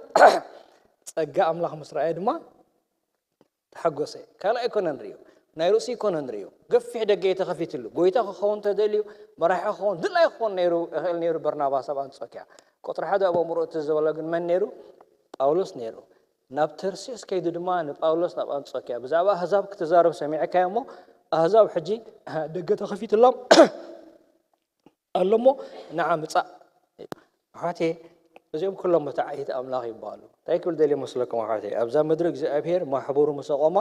ጸጋ ኣምላኽ ምስ ረኣየ ድማ ተሓጎሰ ካልእ ኣይኮነን ርእዩ ናይ ርእሱ ይኮነን ርእዩ ገፊሕ ደገ ተኸፊትሉ ጎይታ ክኸውን ተደልዩ መራሒ ክኸውን ድላይ ክኾን ነይሩ ይኽእል ነይሩ በርናባስ ኣብ ኣንጾኪያ ቁጥሪ ሓደ ኣብ ኣእምሮ እቲ ዝበሎ ግን መን ነይሩ ጳውሎስ ነይሩ ናብ ተርሴስ ከይዱ ድማ ንጳውሎስ ናብ ኣንጾኪያ ብዛዕባ ኣህዛብ ክትዛረብ ሰሚዕካዮ እሞ ኣህዛብ ሕጂ ደገ ተኸፊትሎም ኣሎ እሞ ንዓ ምጻእ ኣሕዋተየ እዚኦም ኩሎም መታዓይቲ ኣምላኽ ይበሃሉ እንታይ ክብል ደልየ መስለኩም ኣሕዋተየ ኣብዛ ምድሪ እግዚኣብሄር ማሕበሩ ምስ ኣቆማ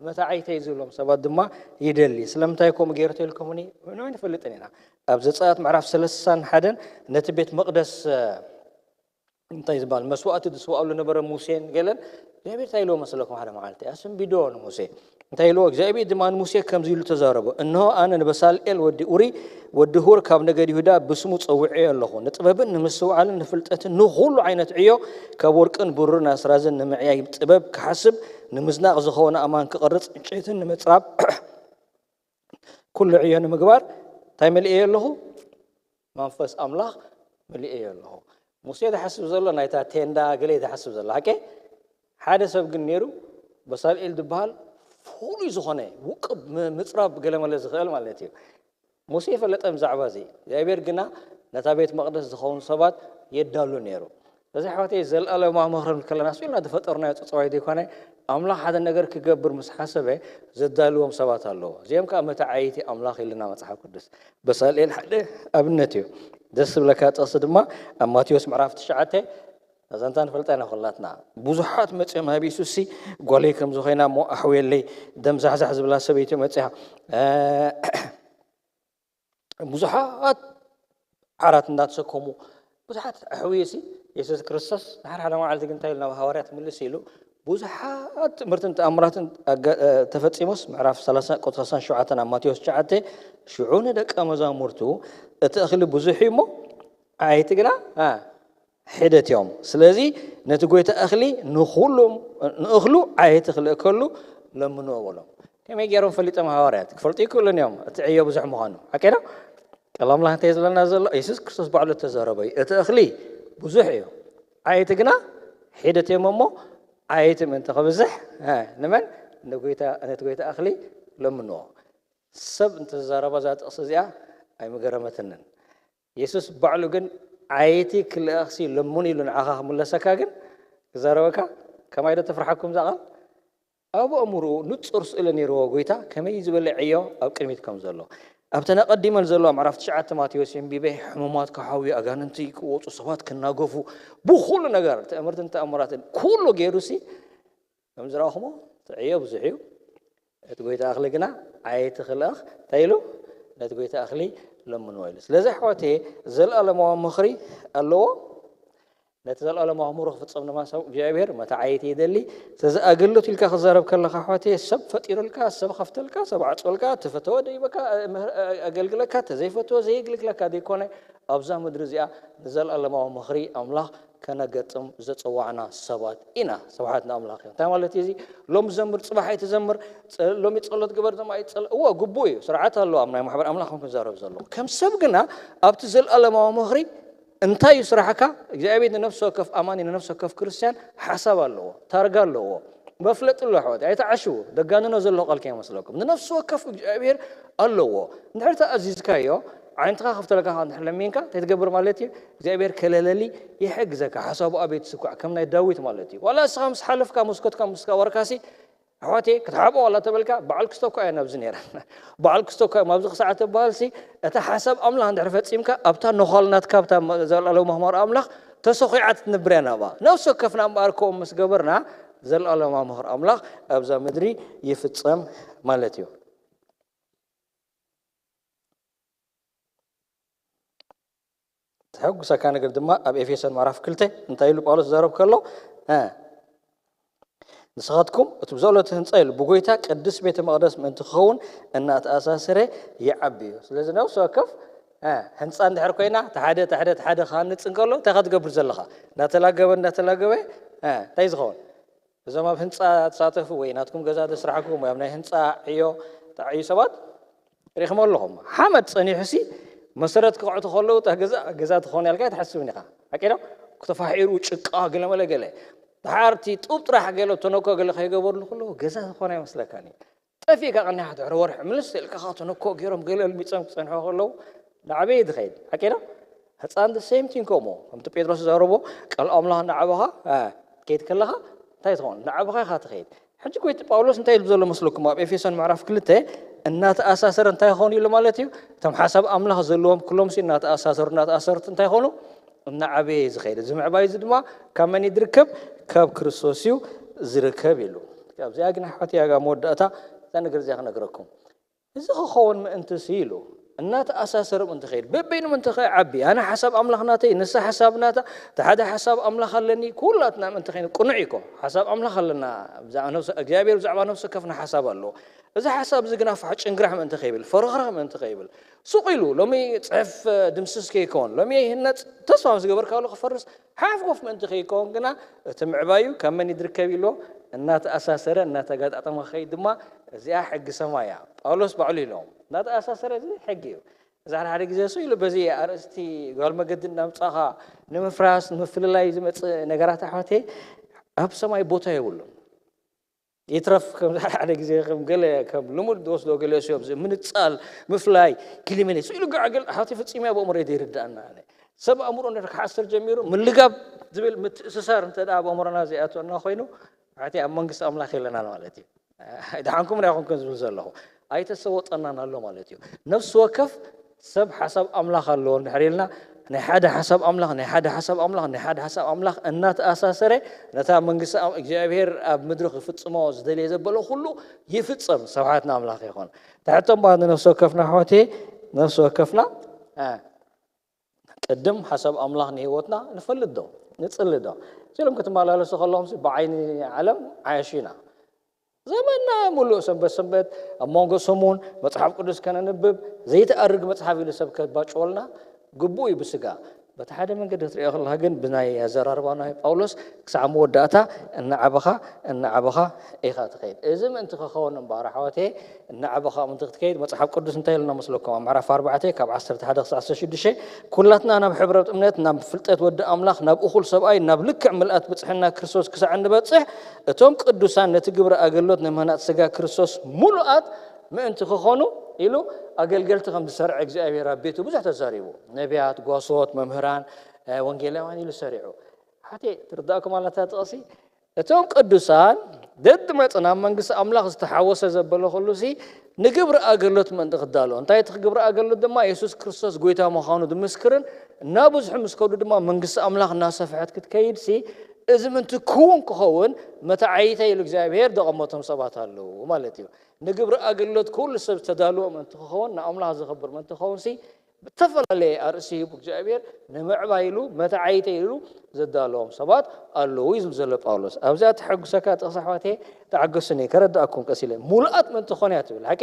መታዓይተይ ዝብሎም ሰባት ድማ ይደሊ ስለምንታይ ከምኡ ገይሩ ተልኩምኒ ንሕና ንፈልጥን ኢና ኣብ ዘጸኣት ምዕራፍ ሰለስታን ሓደን ነቲ ቤት መቕደስ እንታይ ዝበሃል መስዋእቲ ዝስዋእሉ ነበረ ሙሴን ገለን እግዚኣብሔር እንታይ ኢልዎ መስለኩም ሓደ መዓልቲ ኣስንቢዶ ንሙሴ እንታይ ኢልዎ እግዚኣብሔር ድማ ንሙሴ ከምዚ ኢሉ ተዛረቦ እንሆ ኣነ ንበሳልኤል ወዲ ኡሪ ወዲ ሁር ካብ ነገድ ይሁዳ ብስሙ ጸውዔ ኣለኹ ንጥበብን ንምስትውዓልን ንፍልጠትን ንኹሉ ዓይነት ዕዮ ካብ ወርቅን ብሩርን ኣስራዝን ንምዕያይ ጥበብ ክሓስብ ንምዝናቕ ዝኸውን ኣእማን ክቐርጽ ዕንጨይትን ንምጽራብ ኩሉ ዕዮ ንምግባር እንታይ መሊኤዮ ኣለኹ? መንፈስ ኣምላኽ መሊኤዮ ኣለኹ። ሙሴ ዝሓስብ ዘሎ ናይታ ቴንዳ ገለ ዝሓስብ ዘሎ ሓቂ። ሓደ ሰብ ግን ነይሩ፣ በሳልኤል ዝበሃል ፍሉይ ዝኾነ ውቅብ ም- ምፅራብ ገለመለ ዝኽእል ማለት እዩ። ሙሴ ይፈለጠ ብዛዕባ እዚ። እግዚኣብሔር ግና ነታ ቤት መቕደስ ዝኸውን ሰባት የዳሉ ነይሩ። እዚ ኣሕዋተይ፣ ዘለኣለማዊ መኽሪ ክንብል ከለና ስኢልና ዝፈጠርናዮ ፀፀዋይ ዘይኮነ፣ ኣምላኽ ሓደ ነገር ክገብር ምስ ሓሰበ ዘዳልዎም ሰባት ኣለዎ። እዚኦም ከዓ መተዓይቲ ኣምላኽ ኢልና መፅሓፍ ቅዱስ። በሳልኤል ሓደ ኣብነት እዩ። ደስ ዝብለካ ጥቕሲ ድማ ኣብ ማቴዎስ ምዕራፍ ትሽዓተ፣ እዛ እንታ ንፈልጣ ኢና ኩላትና። ብዙሓት መፂኦም ናብ የሱስ ሲ፣ "ጓለይ ከምዚ ኮይና እሞ ኣሕውየለይ፣ ደም ዛሕዛሕ ዝብላ ሰበይቲ መፅያ፣ እ፣ ብዙሓት ዓራት እንዳተሰከሙ፣ ብዙሓት ኣሕውየ ሲ፣ የሱስ ክርስቶስ ሓደ ሓደ መዓልቲ ግን እንታይ ኢሉ ናብ ሃዋርያት ምልስ ኢሉ፣ ብዙሓት ትምህርትን ተኣምራትን ኣጋ- እ፣ ተፈፂሞስ?" ምዕራፍ ሰላሳ ቁፅሪ ሰላሳን ሸውዓተን ኣብ ማቴዎስ ትሽዓተ፣ "ሽዑ ንደቀ መዛሙርቱ፣ እቲ እኽሊ ብዙሕ እዩ እሞ፣ ዓየይቲ ግና፣ እ፣ ሒደት እዮም። ስለዚ ነቲ ጎይታ እኽሊ ንኹሎም፣ ንእኽሉ ዓየይቲ ክልእከሉ ለምንዎ" በሎም። ከመይ ገይሮም ፈሊጦም ሃዋርያት? ክፈልጡ ይክእሉን እዮም፣ እቲ ዕዮ ብዙሕ ምዃኑ። ሓቂ ዶ? ቃል ኣምላኽ እንታይ ዝብለና ዘሎ? የሱስ ክርስቶስ ባዕሉ እተዛረበ እዩ። እቲ እኽሊ ብዙሕ እዩ፣ ዓየይቲ ግና ሒደት እዮም እሞ፣ ዓየይቲ ምእንቲ ክብዝሕ፣ እ፣ ንመን? ንጎይታ፣ ነቲ ጎይታ እኽሊ ለምንዎ። ሰብ እንተዛረባ እዛ ጥቕሲ እዚኣ ኣይምገረመትንን። የሱስ ባዕሉ ግን፣ "ዓየይቲ ክልኣኽሲ ለምኑ" ኢሉ ንዓኻ ክምለሰካ ግን ክዛረበካ፣ ከማይ ዶ ተፍርሓኩም እዛ ቃል? ኣብ ኣእምሮኡ ንጹር ስእሊ ነይርዎ ጎይታ ከመይ ዝበለ ዕዮ ኣብ ቅድሚት ከም ዘሎ። ኣብተን ኣቐዲመን ዘለዋ ምዕራፍ ትሽዓተ ማቴዎስ የንቢበ፣ ሕሙማት ክሓውዩ፣ ኣጋንንቲ ክወጹ፣ ሰባት ክናገፉ፣ ብኹሉ ነገር ትእምርትን ተኣምራትን ኩሉ ገይሩሲ፣ ከም ዝረኣኹሞ እቲ ዕዮ ብዙሕ እዩ፣ እቲ ጎይታ እኽሊ ግና ዓየይቲ ክልኣኽ እንታይ ኢሉ? ነቲ ጎይታ እኽሊ ለምንዎ ኢሉ። ስለዚ ኣሕዋተየ፣ ዘለኣለማዊ ምኽሪ ኣለዎ። ነቲ ዘለኣለማዊ ምኽሪ ክፍጸም ድማ ሰብ እግዚኣብሔር መተዓየይቲ ይደሊ። ስለዚ ኣገልግሎት ኢልካ ክዛረብ ከለኻ ኣሕዋተየ፣ ሰብ ፈጢሩልካ፣ ሰብ ከፍተልካ፣ ሰብ ዓጽወልካ፣ ተፈተወ ደይበካ፣ ኣገልግለካ፣ ተዘይፈተወ ዘየግልግለካ ዘይኮነ፣ ኣብዛ ምድሪ እዚኣ ንዘለኣለማዊ ምኽሪ ኣምላኽ ከነገጥም ዘጸዋዕና ሰባት ኢና። ስብሓት ንኣምላኽ እዩ። እንታይ ማለት እዩ እዚ? ሎም ዘምር፣ ጽባሕ ኣይትዘምር፣ ጸ- ሎሚ ጸሎት ግበር፣ ዞም ኣይጸል-፣ እወ፣ ግቡእ እዩ። ስርዓት ኣለዎ ኣብ ናይ ማሕበር ኣምላኽ ከም ክንዛረብ ዘለዎ። ከም ሰብ ግና ኣብቲ ዘለኣለማዊ ምኽሪ እንታይ እዩ ስራሕካ? እግዚኣብሔር ንነፍሲ ወከፍ ኣማኒ፣ ንነፍሲ ወከፍ ክርስትያን ሓሳብ ኣለዎ፣ ታርጋ ኣለዎ፣ መፍለጢ ኣለዎ። ኣሕዋት፣ ኣይተዓሽዉ። ደጋንኖ ዘለኹ ቃል ከይመስለኩም። ንነፍሲ ወከፍ እግዚኣብሔር ኣለዎ። እንድሕር ተኣዚዝካዮ፣ ዓይንትኻ ክፍተለካ እንድሕር ለሚንካ፣ እንታይ ትገብር ማለት እዩ? እግዚኣብሔር ከለለሊ ይሕግዘካ፣ ሓሳቡ ኣቤት ስኳዕ፣ ከም ናይ ዳዊት ማለት እዩ። ዋላ እስኻ ምስ ሓለፍካ፣ መስኮትካ ምስ ገበርካሲ፣ ኣሕዋተይ፣ ክትሓብኦ ዋላ ተበልካ፣ በዓል ክስቶ እኳ እያ ናብዚ ነይራ። በዓል ክስቶ እኳ እያ፣ ኣብዚ ክሳዕ ትበሃልሲ፣ እታ ሓሳብ ኣምላኽ እንድሕር ፈጺምካ፣ ኣብታ ነዃል ናትካ፣ ኣብታ ዘላለዊ መኽመር ኣምላኽ ተሰኺዓ ትትንብር እያ ናብኣ። ነፍሲ ወከፍና እምበኣር ከምኡ ምስ ገበርና፣ ዘለኣለማዊ ምኽሪ ኣምላኽ ኣብዛ ምድሪ ይፍጸም ማለት እዩ። ተሐጉሰካ ነገር ድማ ኣብ ኤፌሶን ምዕራፍ ክልተ እንታይ ኢሉ ጳውሎስ ዝዛረብ ከሎ፣ እ፣ "ንስኻትኩም እቲ ብዘሎ እቲ ህንጻ" ኢሉ፣ "ብጎይታ ቅዱስ ቤተ መቕደስ ምእንቲ ክኸውን እናተኣሳሰረ ይዓቢ እዩ።" ስለዚ ነፍሲ ወከፍ፣ እ፣ ህንጻ እንድሕር ኮይና፣ እቲ ሓደ፣ እቲ ሓደ፣ እቲ ሓደ ክሃንጽ እንከሎ፣ እንታይ ኢኻ ትገብር ዘለኻ? እናተላገበ፣ እናተላገበ፣ እ፣ እንታይ ዝኸውን? እዞም ኣብ ህንጻ ትሳተፉ ወይ ናትኩም ገዛ ዘስራሕኩም ወይ ኣብ ናይ ህንጻ ዕዮ ትዓዩ ሰባት ርኢኹም ኣለኹም። ሓመድ ጸኒሑሲ መሰረት ክቕዕቱ ከለዉ እታ ገዛ፣ ገዛ ትኾን ኢልካ ኣይትሓስብን ኢኻ። ሓቂ ዶ? ተፋሒሩ ጭቃ ገለ መለ ገለ። ደሓር እቲ ጡብ ጥራሕ ገለ ተነኮ ገለ ከይገበርሉ ከለዉ ገዛ ዝኾነ ኣይመስለካን እዩ። ጠፊእካ ቀኒኻ ድሕሪ ወርሒ ምልስ ኢልካ ኸዓ ተነኮ ገይሮም ገለ ኣልሚጾም ክጸንሑ ከለዉ ንዓበየ ዝኸይድ። ሓቂ ዶ? ህጻን the same thing ከምኡ። ከምቲ ጴጥሮስ ዝዛረቦ ቃል ኣምላኽ እናዓበኻ፣ እ፣ ከይድ ከለኻ እንታይ ትኸውን? እናዓበኻ ኢኻ ትኸይድ። ሕጂ ጎይታ ጳውሎስ እንታይ ኢሉ ዘሎ መስለኩም? ኣብ ኤፌሶን ምዕራፍ ክልተ እናተኣሳሰረ እንታይ ይኸውን ኢሉ ማለት እዩ? እቶም ሓሳብ ኣምላኽ ዘለዎም ኩሎምሲ እናተኣሳሰሩ፣ እናተኣሳሰሩ እንታይ ይኾኑ? እናዓበየ እዩ ዝኸይድ። እዚ ምዕባይ እዚ ድማ ካብ መን እዩ ዝርከብ? ካብ ክርስቶስ እዩ ዝርከብ ኢሉ። ካብዚኣ ግን ኣሕዋት ያጋ መወዳእታ እዛ ነገር እዚኣ ክነግረኩም። እዚ ክኸውን ምእንቲ ሲ ኢሉ እናተኣሳሰረ ምእንቲ ኸይድ፣ በበይኑ ምእንቲ ኸይዓቢ፣ ኣነ ሓሳብ ኣምላኽ ናተይ፣ ንሳ ሓሳብ ናታ፣ እቲ ሓደ ሓሳብ ኣምላኽ ኣለኒ፣ ኩላትና ምእንቲ ኸይድ ቅኑዕ እዩ እኮ። ሓሳብ ኣምላኽ ኣለና፣ ብዛዕባ ነፍሲ፣ እግዚኣብሔር ብዛዕባ ነፍሲ ወከፍና ሓሳብ ኣለዎ። እዚ ሓሳብ እዚ ግና ፋሕ ጭንግራሕ ምእንቲ ከይብል፣ ፈረኽረኽ ምእንቲ ከይብል፣ ሱቕ ኢሉ፣ ሎሚ ጽሕፍ ድምስስ ከይከውን፣ ሎሚ ይህነጽ፣ ተስፋ ምስ ገበርካሉ ክፈርስ፣ ሓፍ ኮፍ ምእንቲ ከይከውን ግና፣ እቲ ምዕባዩ ካብ መን እዩ ዝርከብ ኢልዎ? እናተኣሳሰረ እናተጋጣጠመ ክኸይድ ድማ እዚኣ ሕጊ ሰማይ እያ። ጳውሎስ ባዕሉ ኢሎም እናተኣሳሰረ እዚ ሕጊ እዩ። እዛ ሓደ ሓደ ግዜ እሱ ኢሉ በዚ ኣርእስቲ ጓል መገዲ እናምጻኻ ንምፍራስ ንምፍልላይ ዝመጽእ ነገራት ኣሕዋተይ ኣብ ሰማይ ቦታ የብሉን። ይትረፍ ከም ሓደ ሓደ ግዜ ከም ገለ ከም ልሙድ ዝወስዶ ገለ እዮም ምንጻል ምፍላይ ክሊመኔ ስኢሉ ጋዕገል ሓቲ ፍጺም እያ ብእምሮ ይርዳእና። ኣነ ሰብ ኣእምሮ እንደ ክሓስር ጀሚሩ ምልጋብ ዝብል ምትእስሳር እንተ ደኣ ብእምሮና ዘይኣትወና ኮይኑ ሓቲ ኣብ መንግስቲ ኣምላኽ የለናን ማለት እዩ። ኣይደሓንኩም ዳ ይኹንኩም ዝብል ዘለኹ ኣይተሰወጠናን ኣሎ ማለት እዩ። ነፍሲ ወከፍ ሰብ ሓሳብ ኣምላኽ ኣለዎ እንድሕር ኢልና ናይ ሓደ ሓሳብ ኣምላኽ ናይ ሓደ ሓሳብ ኣምላኽ ናይ ሓደ ሓሳብ ኣምላኽ እናተኣሳሰረ ነታ መንግስቲ ኣም- እግዚኣብሔር ኣብ ምድሪ ክፍጽሞ ዝደልየ ዘበሎ ኩሉ ይፍጸም። ስብሓት ንኣምላኽ ይኹን። ትሕቶም ባ ነፍሲ ወከፍና ኣሕዋተይ ነፍሲ ወከፍና እ፣ ቅድም ሓሳብ ኣምላኽ ንህይወትና ንፈልጥ ዶ ንጽሊ ዶ? ሲሎም ክትመላለሱ ከለኹም ብዓይኒ ዓለም ዓያሹ ኢና። ዘመንና ሙሉእ ሰንበት ሰንበት ኣብ መንጎ ሰሙን መጽሓፍ ቅዱስ ከነንብብ ዘይተኣርግ መጽሓፍ ኢሉ ሰብ ከባጭወልና ግቡእ እዩ። ብስጋ በቲ ሓደ መንገዲ ክትሪኦ ከለካ ግን ብናይ ኣዘራርባ ናይ ጳውሎስ ክሳዕ መወዳእታ እናዓበኻ እናዓበኻ ኢኻ ትኸይድ። እዚ ምእንቲ ክኸውን እምበኣር ኣሕዋተየ እናዓበኻ ምእንቲ ክትከይድ መጽሓፍ ቅዱስ እንታይ ኢልና መስለኩም? ኣብ ምዕራፍ ኣርባዕተ ካብ ዓሰርተ ሓደ ክሳዕ ዓሰርተ ሽዱሽተ ኩላትና ናብ ሕብረት እምነት ናብ ፍልጠት ወዲ ኣምላኽ ናብ እኹል ሰብኣይ ናብ ልክዕ ምልኣት ብጽሕና ክርስቶስ ክሳዕ እንበጽሕ እቶም ቅዱሳን ነቲ ግብሪ ኣገልግሎት ንምህናጽ ስጋ ክርስቶስ ሙሉኣት ምእንቲ ክኾኑ ኢሉ ኣገልገልቲ ከም ዝሰርዐ እግዚኣብሔር ኣብ ቤቱ ብዙሕ ተዛሪቡ። ነቢያት፣ ጓሶት፣ መምህራን፣ እ፣ ወንጌላውያን ኢሉ ሰሪዑ። ሓቴ ትርዳእኩም ኣለታ ጥቕሲ እቶም ቅዱሳን ደድመጽ ናብ መንግስቲ ኣምላኽ ዝተሓወሰ ዘበለ ኩሉ ሲ ንግብሪ ኣገልግሎት ምእንቲ ክዳሎ እንታይ እቲ ግብሪ ኣገልግሎት ድማ የሱስ ክርስቶስ ጎይታ ምዃኑ ዝምስክርን እናብዝሑ ምስ ከዱ ድማ መንግስቲ ኣምላኽ እናሰፍሐት ክትከይድ ሲ እዚ ምንቲ ክውን ክኸውን መተዓይተ ኢሉ እግዚኣብሔር ዘቐመቶም ሰባት ኣለዉ ማለት እዩ። ንግብሪ ኣገልግሎት ኩሉ ሰብ ዝተዳልዎ ምእንቲ ክኸውን ንኣምላኽ ዘኽብር ምእንቲ ክኸውን ሲ ብተፈላለየ ኣርእሲ ሂቡ እግዚኣብሔር ንምዕባይ ኢሉ መተዓይተ ኢሉ ዘዳለዎም ሰባት ኣለዉ እዩ ዝብል ዘሎ ጳውሎስ። ኣብዚኣ ተሐጉሰካ ጥቕሲ ኣሕዋተየ ተዓገሱኒ ከረዳእኩም ቀስ ኢለ ሙሉኣት ምእንቲ ኮነ እያ ትብል ሓቂ።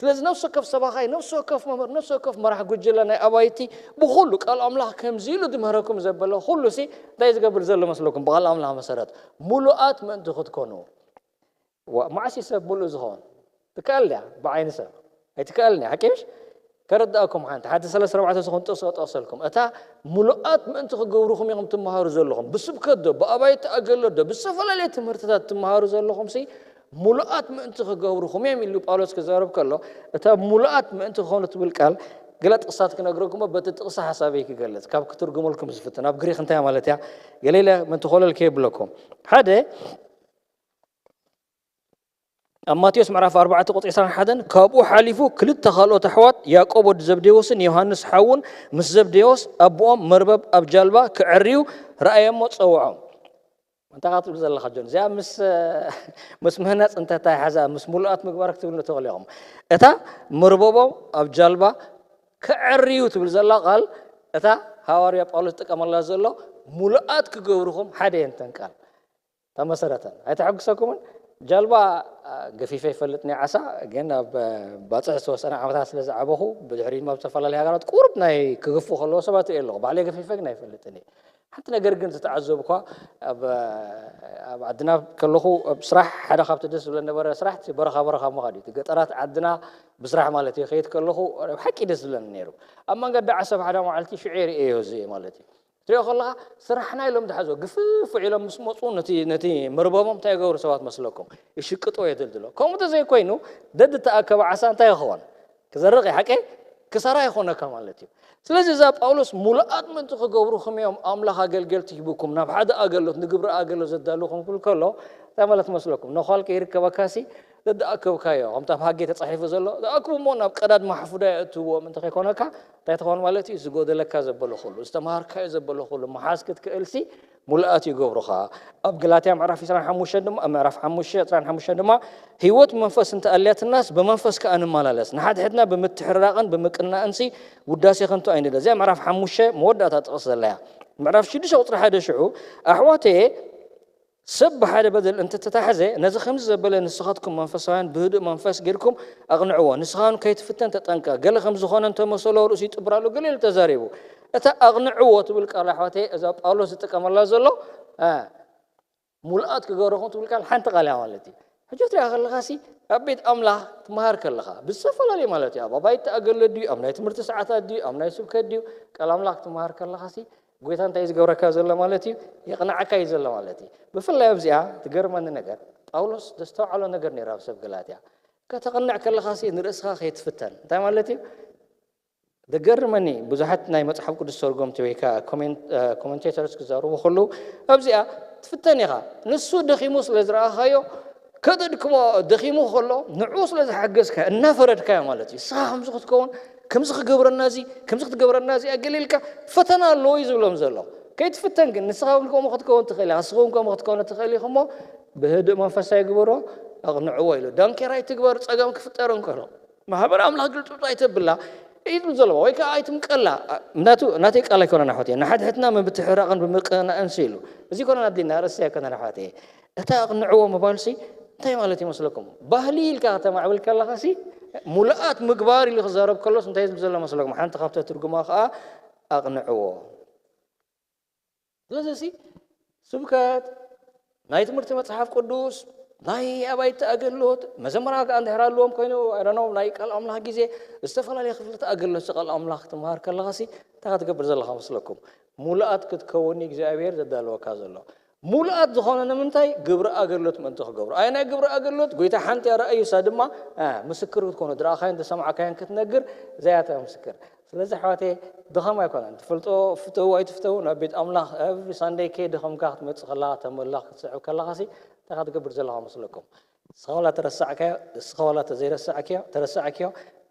ስለዚ ነፍሲ ወከፍ ሰባኻይ ነፍሲ ወከፍ መምህር ነፍሲ ወከፍ መራሕ ጉጅለ ናይ ኣባይቲ ብኩሉ ቃል ኣምላኽ ከምዚ ኢሉ ዝምህረኩም ዘበለ ኩሉ ሲ እንታይ ዝገብር ዘሎ መስለኩም? ብቃል ኣምላኽ መሰረት ሙሉኣት ምእንቲ ክትኮኑ። ዋ- መዓስ እዩ ሰብ ሙሉእ ዝኸውን? ትከኣል ድያ ብዓይኒ ሰብ? ኣይትከኣልን እያ ሓቂ ምሽ? ከረዳእኩም ሓንቲ ሓደ ሰለስተ ኣርባዕተ ዝኾን ጥቕሲ ከጠቕሰልኩም እታ ሙሉኣት ምእንቲ ክገብርኹም ኢኹም ትመሃሩ ዘለኹም ብስብከት ዶ ብኣባይቲ ኣገሎት ዶ ብዝተፈላለየ ትምህርትታት ትመሃሩ ዘለኹም ሲ ሙሉኣት ምእንቲ ክገብርኹም እዮም ኢሉ ጳውሎስ ክዛረብ ከሎ እታ ሙሉኣት ምእንቲ ክኾኑ ትብል ቃል ገለ ጥቕሳት ክነግረኩም በቲ ጥቕሲ ሓሳበይ ክገልጽ ካብ ክትርጉመልኩም ዝፍትን ኣብ ግሪክ እንታይ ማለት እያ ገሌለ ምእንቲ ኮለል ከየብለኩም ሓደ ኣብ ማቴዎስ ምዕራፍ ኣርባዕተ ቁጽሪ ዕስራን ሓደን ካብኡ ሓሊፉ ክልተ ካልኦት ኣሕዋት ያዕቆብ ወዲ ዘብዴዎስን ዮሃንስ ሓውን ምስ ዘብዴዎስ ኣቦኦም መርበብ ኣብ ጃልባ ክዕርዩ ረኣየሞ ጸውዖም። እንታይ ካ ትብል ዘለኻ ጆን እዚኣ ምስ ምስ ምህናፅ እንተታይ ሓዛ ምስ ሙሉኣት ምግባር ክትብል ንትኽእል ኢኹም። እታ መርበቦም ኣብ ጃልባ ክዕርዩ ትብል ዘላ ቃል እታ ሃዋርያ ጳውሎስ ዝጥቀመላ ዘሎ ሙሉኣት ክገብርኹም ሓደ እየን እተን ቃል ተመሰረተን ኣይተሐጉሰኩምን። ጃልባ ገፊፈ ይፈልጥ ናይ ዓሳ ግን ኣብ ባፅዕ ዝተወሰነ ዓመታት ስለ ዝዓበኹ ብድሕሪ ድማ ዝተፈላለዩ ሃገራት ቁሩብ ናይ ክግፉ ከለዎ ሰባት ሪኦ ኣለኹ ባዕለይ ገፊፈ ግን ኣይፈልጥን እየ። ሓንቲ ነገር ግን ዝተዓዘብኳ ኣብ ኣብ ዓድና ከለኹ ኣብ ስራሕ ሓደ ካብቲ ደስ ዝብለ ነበረ ስራሕ እቲ በረኻ በረኻ ምኻድ እዩ። እቲ ገጠራት ዓድና ብስራሕ ማለት እዩ ከይድ ከለኹ ብሓቂ ደስ ዝብለኒ ነይሩ። ኣብ መንገዲ ዓሰብ ሓደ መዓልቲ ሽዑ ርእየዮ እዚ ማለት እዩ። ትሪኦ ከለኻ ስራሕና ኢሎም ዝሓዝዎ ግፍፍ ኢሎም ምስ መፁ ነቲ ነቲ መርበቦም እንታይ ይገብሩ ሰባት መስለኩም? ይሽቅጥዎ የደልድሎ። ከምኡ እንተዘይኮይኑ ደድ ተኣከበ ዓሳ እንታይ ይኸውን? ክዘርቕ እዩ ሓቀይ ክሳራ ይኾነካ ማለት እዩ። ስለዚ እዛ ጳውሎስ ሙሉኣት ምእንቲ ክገብሩኹም እዮም ኣምላኽ ኣገልገልቲ ሂቡኩም ናብ ሓደ ኣገሎት ንግብሪ ኣገሎት ዘዳልኹም ክብል ከሎ እንታይ ማለት መስለኩም? ነዃል ከይርከበካሲ ዘድኣከብካዮ ከምቲ ኣብ ሃጌ ተፃሒፉ ዘሎ ዝኣክቡ እሞ ናብ ቀዳድ ማሕፉዳ የእትዎም እንተኸይኮነካ እንታይ ትኾን ማለት እዩ? ዝጎደለካ ዘበለ ኩሉ ዝተምሃርካዮ ዘበለ ኩሉ መሓዝ ክትክእልሲ ሙሉኣት ይገብሩኻ። ኣብ ገላትያ ምዕራፍ ዕስራን ሓሙሽተን ድማ ምዕራፍ ሓሙሽተ ዕስራን ሓሙሽተን ድማ ህይወት መንፈስ እንተኣልያትናስ ብመንፈስ ከኣ ንመላለስ ንሓድሕድና ብምትሕርራቕን ብምቅናእንሲ ውዳሴ ከንቱ ኣይንደ እዚኣ ምዕራፍ ሓሙሽተ መወዳእታ ጥቕስ ዘለያ ምዕራፍ ሽዱሽተ ቁፅሪ ሓደ ሽዑ ኣሕዋተየ ሰብ ብሓደ በደል እንተተታሕዘ ነዚ ከምዚ ዘበለ ንስኻትኩም መንፈሳውያን ብህዱእ መንፈስ ጌርኩም ኣቕንዕዎ ንስኻን ከይትፍተን ተጠንቀ ገለ ከም ዝኾነ እንተመሰሎ ርእሱ ይጥብራሉ ገለ ኢሉ ተዛሪቡ እታ ኣቕንዕዎ ትብል ቃል ኣሕዋተየ እዛ ጳውሎስ ዝጥቀመላ ዘሎ ሙሉኣት ክገብረኹም ትብል ቃል ሓንቲ ቃል እያ ማለት እዩ። ሕጂ ትሪኣ ከለኻሲ ኣብ ቤት ኣምላኽ ትመሃር ከለኻ ብዝተፈላለዩ ማለት እዩ፣ ኣብ ኣባይቲ ኣገልግሎት ድዩ፣ ኣብ ናይ ትምህርቲ ሰዓታት ድዩ፣ ኣብ ናይ ስብከት ድዩ፣ ቃል ኣምላኽ ትመሃር ከለኻሲ ጎይታ እንታይ እዩ ዝገብረካ ዘሎ ማለት እዩ? የቕንዓካ እዩ ዘሎ ማለት እዩ። ብፍላይ ኣብዚኣ ትገርመኒ ነገር፣ ጳውሎስ ዘስተውዓሎ ነገር ነይሩ ኣብ ሰብ ገላትያ። ከተቕንዕ ከለኻሲ ንርእስኻ ከይትፍተን እንታይ ማለት እዩ? ደገርመኒ ብዙሓት ናይ መጽሓፍ ቅዱስ ተርጎምቲ ወይ ከዓ ኮሜንቴተርስ ክዛረቡ ከለዉ ኣብዚኣ ትፍተን ኢኻ። ንሱ ደኺሙ ስለ ዝረኣኻዮ ከጥድክሞ ደኺሙ ከሎ ንዕኡ ስለ ዝሓገዝካ እናፈረድካዮ ማለት እዩ። ንስኻ ከምዚ ክትከውን ከምዚ ክገብረና እዚ ከምዚ ክትገብረና እዚ ኣገሊልካ ፈተና ኣለዎ እዩ ዝብሎም ዘሎ። ከይትፍተን ግን ንስኻ እውን ከምኡ ክትከውን ትኽእል ኢኻ፣ ንስኻ እውን ከምኡ ክትከውን ትኽእል ኢኹሞ ብህድእ መንፈሳዊ ግበሮ ኣቕንዕዎ ኢሉ። ዳንኬራ ይትግበር ጸገም ክፍጠር እንከሎ ማሕበር ኣምላኽ ግልጽ ኣይተብላ ኢሉ ዘሎ ወይ ከዓ ኣይትምቀላ። ናቱ ናተይ ቃል ኣይኮነን ኣሕዋት፣ ንሓድሕድና ምብትሕራቕን ብምቅናእን ኢሉ። እዚ ኮነን ኣድሊና ርእሲ ኣይኮነን ኣሕዋት። እታ ኣቕንዕዎ ምባልሲ እንታይ ማለት ይመስለኩም? ባህሊ ኢልካ ከተማዕብል ከለኻሲ ሙሉኣት ምግባር ኢሉ ክዛረብ ከሎስ እንታይ ዝብል ዘሎ መስለኩም? ሓንቲ ካብቲ ትርጉማ ከዓ ኣቕንዕዎ። ስለዚ ሲ ስብከት ናይ ትምህርቲ መጽሓፍ ቅዱስ ናይ ኣባይቲ ኣገልግሎት መዘመራ ከኣ እንድሕር ኣለዎም ኮይኑ ኣረኖ ናይ ቃል ኣምላኽ ግዜ ዝተፈላለየ ክፍልቲ ኣገልግሎት ቃል ኣምላኽ ትምሃር ከለኻሲ እንታይ ክትገብር ዘለኻ መስለኩም? ሙሉኣት ክትከውን እግዚኣብሔር ዘዳለወካ ዘሎ። ሙሉኣት ዝኾነ ንምንታይ? ግብሪ ኣገልግሎት ምእንቲ ክገብሩ። ኣይ ናይ ግብሪ ኣገልግሎት ጎይታ ሓንቲ እያ ረኣዩሳ ድማ ምስክር ክትኮኑ ድረኣኻዮን ተሰማዕካዮን ክትነግር እዚኣያ ምስክር። ስለዚ ኣሕዋተየ ድኻም ኣይኮነን። ትፈልጦ ፍተው ኣይትፍተው ናብ ቤት ኣምላኽ every Sunday ከይ ድኸምካ ክትመጽእ ከለኻ ተመላኽ ክትስዕብ ከለኻሲ እንታይ ክትገብር ዘለኻ መስለኩም? ንስኻ ዋላ ተረሳዕካዮ፣ ንስኻ ዋላ ተዘይረሳዕክዮ ተረሳዕክዮ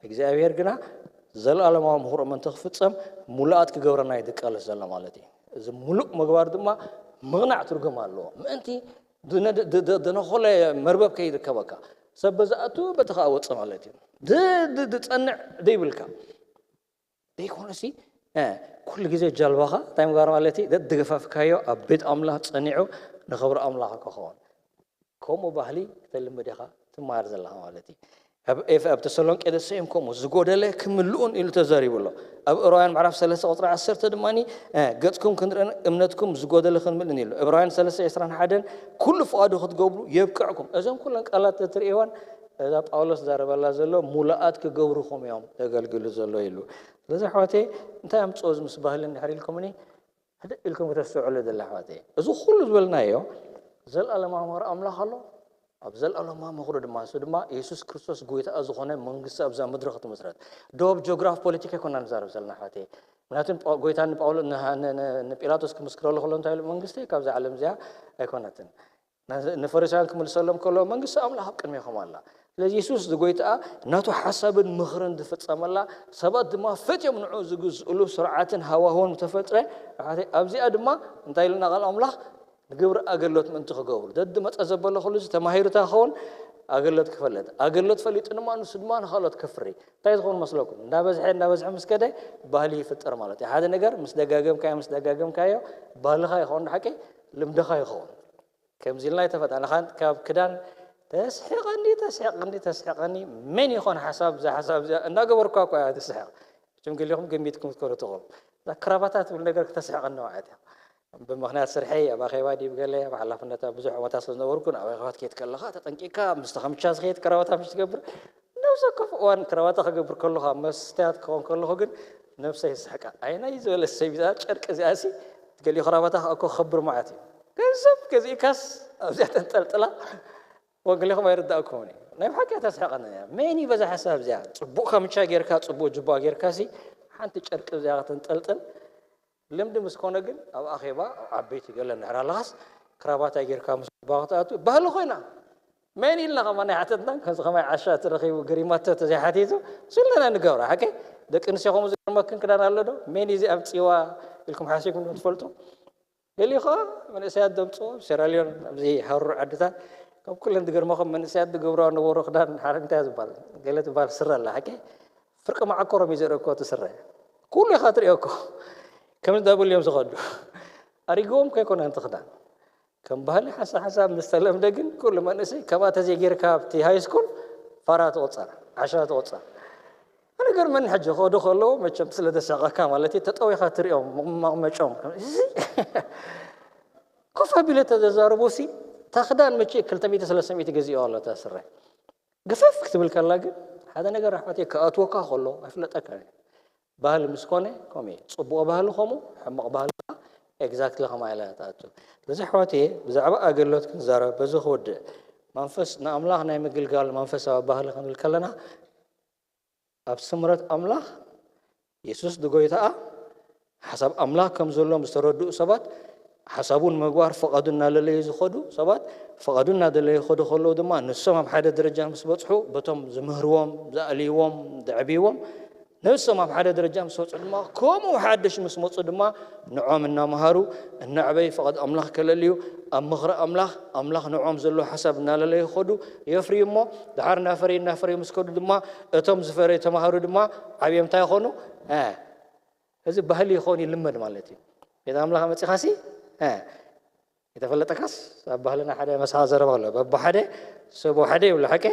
እግዚኣብሔር ግና ዘለኣለማዊ ምኽሩ ምእንቲ ክፍጸም ሙሉኣት ክገብረና እዩ ድቃለስ ዘሎ ማለት እዩ። እዚ ሙሉእ ምግባር ድማ ምቕናዕ ትርጉም ኣለዎ። ምእንቲ ድነኾለ መርበብ ከይርከበካ ሰብ በዝኣቱ በቲ ከዓ ወፅእ ማለት እዩ። ድፀንዕ ደይብልካ ዘይኮነሲ ኩሉ ግዜ ጃልባኻ እንታይ ምግባር ማለት እዩ? ደድገፋፍካዮ ኣብ ቤት ኣምላኽ ጸኒዑ ንኽብሪ ኣምላኽ ክኸውን። ከምኡ ባህሊ ክተልምድ ኢኻ ትመሃር ዘለኻ ማለት እዩ። ኣብ ኤፍ ኣብ ተሰሎንቄ ደሰዮም ከምኡ ዝጎደለ ክምልኡን ኢሉ ተዛሪቡ ኣሎ። ኣብ ዕብራውያን ምዕራፍ ሰለስተ ቁፅሪ ዓሰርተ ድማ ገጽኩም ክንርእን እምነትኩም ዝጎደለ ክንምልን ኢሉ። ዕብራውያን ሰለስተ ዕስራን ሓደን ኩሉ ፍቓዱ ክትገብሩ የብቅዕኩም። እዞም ኩለን ቃላት ተትርእይወን እዛ ጳውሎስ ዛረበላ ዘሎ ሙሉኣት ክገብሩኹም እዮም ተገልግሉ ዘሎ ኢሉ። ስለዚ ኣሕዋተይ እንታይ ኣምፅኦ እዚ ምስ ባህሊ እንድሕር ኢልኩምኒ ሕድእ ኢልኩም ክተስተውዕሉ ደለ ኣሕዋተይ። እዚ ኩሉ ዝበልናዮ ዘለኣለማዊ ምኽሪ ኣምላኽ ኣሎ። ኣብ ዘለኣለማዊ ምኽሩ ድማ እሱ ድማ የሱስ ክርስቶስ ጎይታ ዝኾነ መንግስቲ ኣብዛ ምድሪ ክትምስረት። ዶብ ጂኦግራፍ ፖለቲካ ኣይኮና ንዛረብ ዘለና ኣሕዋተይ። ምክንያቱ ጎይታ ንጳውሎ ንጲላጦስ ክምስክረሉ ከሎ እንታይ ኢሉ መንግስቲ ካብዛ ዓለም እዚኣ ኣይኮነትን። ንፈሪሳውያን ክምልሰሎም ከሎ መንግስቲ ኣምላኽ ኣብ ቅድሜኹም ኣላ። ስለዚ የሱስ ዝጎይትኣ ናቱ ሓሳብን ምኽርን ዝፍጸመላ ሰባት ድማ ፈትዮም ንዑ ዝግዝእሉ ስርዓትን ሃዋህውን ተፈጥረ። ኣብዚኣ ድማ እንታይ ኢሉና ቃል ኣምላኽ ንግብሪ ኣገልግሎት ምእንቲ ክገብሩ ደዲ መጸ ዘበለ ኩሉ እዚ ተማሂሩታ ክኸውን ኣገልግሎት ክፈልጥ ኣገልግሎት ፈሊጡ ድማ ንሱ ድማ ንኻልኦት ከፍሪ እንታይ ዝኸውን መስለኩም? እንዳበዝሐ እንዳበዝሐ ምስ ከደ ባህሊ ይፍጠር ማለት እዩ። ሓደ ነገር ምስ ደጋገምካዮ ምስ ደጋገምካዮ ባህልኻ ይኸውን ሓቂ ልምድኻ ይኸውን። ከምዚ ኢልና ኣይተፈጣና ካብ ክዳን ተስሕቐኒ ተስሕቐኒ ተስሕቐኒ መን ይኾን ሓሳብ እዛ ሓሳብ እዚኣ እናገበርኳ እኳ እያ ትስሕቕ። እችም ገሊኹም ገሚትኩም ክትኮኑ ትኽእሉ። እዛ ክራባታ ትብል ነገር ክተስሕቐኒ ማለት እያ። ብምኽንያት ስርሐይ ኣብ ኣኼባ ዲብ ገለ ኣብ ሓላፍነታ ብዙሕ ዓመታት ስለ ዝነበርኩ ናብ ኣኼባት ከይድ ከለኻ ተጠንቂቕካ ምስ ተኸምቻ ዝኸይድ ክራባታ ምሽ ትገብር ነብሰ ኮፍ እዋን ክራባታ ክገብር ከለኻ መስትያት ክኸውን ከለኹ ግን ነብሰ ይስሕቃ። ኣይናይ ዝበለ ሰብ እዛ ጨርቂ እዚኣሲ ገሊኡ ክራባታ እኮ ክኸብር ማለት እዩ። ገንዘብ ገዚእካስ ኣብዚኣ ተንጠልጥላ ወንጌልኩም ኣይርዳእኩምን እዩ። ናይ ብሓቂ ተስሕቐኒ እያ። መን እዩ በዛ ሓሳብ እዚኣ? ጽቡቕ ካምቻ ጌርካ፣ ጽቡቕ ጁባ ጌርካ ሲ ሓንቲ ጨርቂ እዚኣ ከተንጠልጥል ልምዲ ምስ ኮነ ግን ኣብ ኣኼባ ኣብ ዓበይቲ ገለ እንድሕር ኣለኻስ ክራባታ ጌርካ ምስ ባ ክትኣቱ ባህሊ ኮይና መን ኢልና ከማ ናይ ሓተትና ከምዚ ከማይ ዓሻ ተረኺቡ ገሪማቶ ተዘይሓቲቱ ስለና ንገብራ ሓቂ ደቂ ኣንስትዮ ከምኡ ዝገርመክን ክዳን ኣሎ ዶ መን እዚ ኣብ ፂዋ ኢልኩም ሓሲብኩም ዶ ትፈልጡ? ገሊኡ ኸዓ መንእሰያት ዘምፅኦ ኣብ ሴራሊዮን ኣብዚ ሃሩር ዓድታት ካብ ኩለን ዝገርመኹም መንእሰያት ዝገብርዋ ነበሩ ክዳን ሓደ እንታይ ዝበሃል ገለ ዝበሃል ስረ ኣላ ሓቂ ፍርቂ መዓኮሮም እዩ ዘርእኮ እቲ ስረ ኩሉ ኢኻ ትሪኦ እኮ ከምዚ ዳብል እዮም ዝኸዱ ኣሪግዎም ከይኮነ እንት ክዳን ከም ባህሊ ሓንሳብ ሓንሳብ ምስ ተለምደ ግን ኩሉ መንእሰይ ከምኣ ተዘይጌርካ ኣብቲ ሃይስኩል ፋራ ትቑፀር ዓሻ ትቑፀር ኣነ ገርመኒ ሕጂ ከዱ ከለዉ መቸም ስለ ዘሳቐካ ማለት እዩ ተጠዊኻ ትሪኦም መቕመጮም እዚ ኮፍ ኣቢለ ተዘዛረቡ ሲ እታ ክዳን መቼ ክልተ ሚእቲ ሰለስተ ሚእቲ ገዚኦ ኣሎ እታ ስረ። ግፍፍ ክትብል ከላ ግን ሓደ ነገር ኣሕዋት ክኣትወካ ከሎ ኣይፍለጠካ። ባህሊ ምስ ኮነ ከምኡ እዩ። ጽቡቕ ባህሊ ከምኡ፣ ሕማቕ ባህሊ ከዓ exactly ከማ ኢላ ትኣቱ። ስለዚ ኣሕዋት ብዛዕባ ኣገልግሎት ክንዛረብ በዚ ክወድእ። መንፈስ ንኣምላኽ ናይ ምግልጋል መንፈሳዊ ባህሊ ክንብል ከለና ኣብ ስምረት ኣምላኽ የሱስ ድጎይታኣ ሓሳብ ኣምላኽ ከም ዘሎ ምስ ተረድኡ ሰባት ሓሳቡ ንምግባር ፈቐዱ እናለለዩ ዝኸዱ ሰባት ፈቐዱ እናደለዩ ይኸዱ ከለዉ ድማ ንሶም ኣብ ሓደ ደረጃ ምስ በጽሑ በቶም ዝምህርዎም ዘእልይዎም ዘዕብይዎም ንሶም ኣብ ሓደ ደረጃ ምስ በጽሑ ድማ ከምኡ ሓድሽ ምስ መጹ ድማ ንዖም እናመሃሩ እናዕበዩ ፈቐድ ኣምላኽ ከለልዩ ኣብ ምኽሪ ኣምላኽ ኣምላኽ ንዖም ዘሎ ሓሳብ እናለለዩ ይኸዱ የፍርዩ እሞ ድሓር እናፈረዩ እናፈረዩ ምስ ከዱ ድማ እቶም ዝፈረዩ ተምሃሩ ድማ ዓብዮም እንታይ ይኾኑ? እዚ ባህሊ ይኸውን ይልመድ ማለት እዩ። ቤት ኣምላኽ መፂኻሲ የተፈለጠካስ ኣብ ባህልና ሓደ መስሓ ዘረባ ኣሎ። በብሓደ ሰብ ሓደ ይብሉ ሓቂ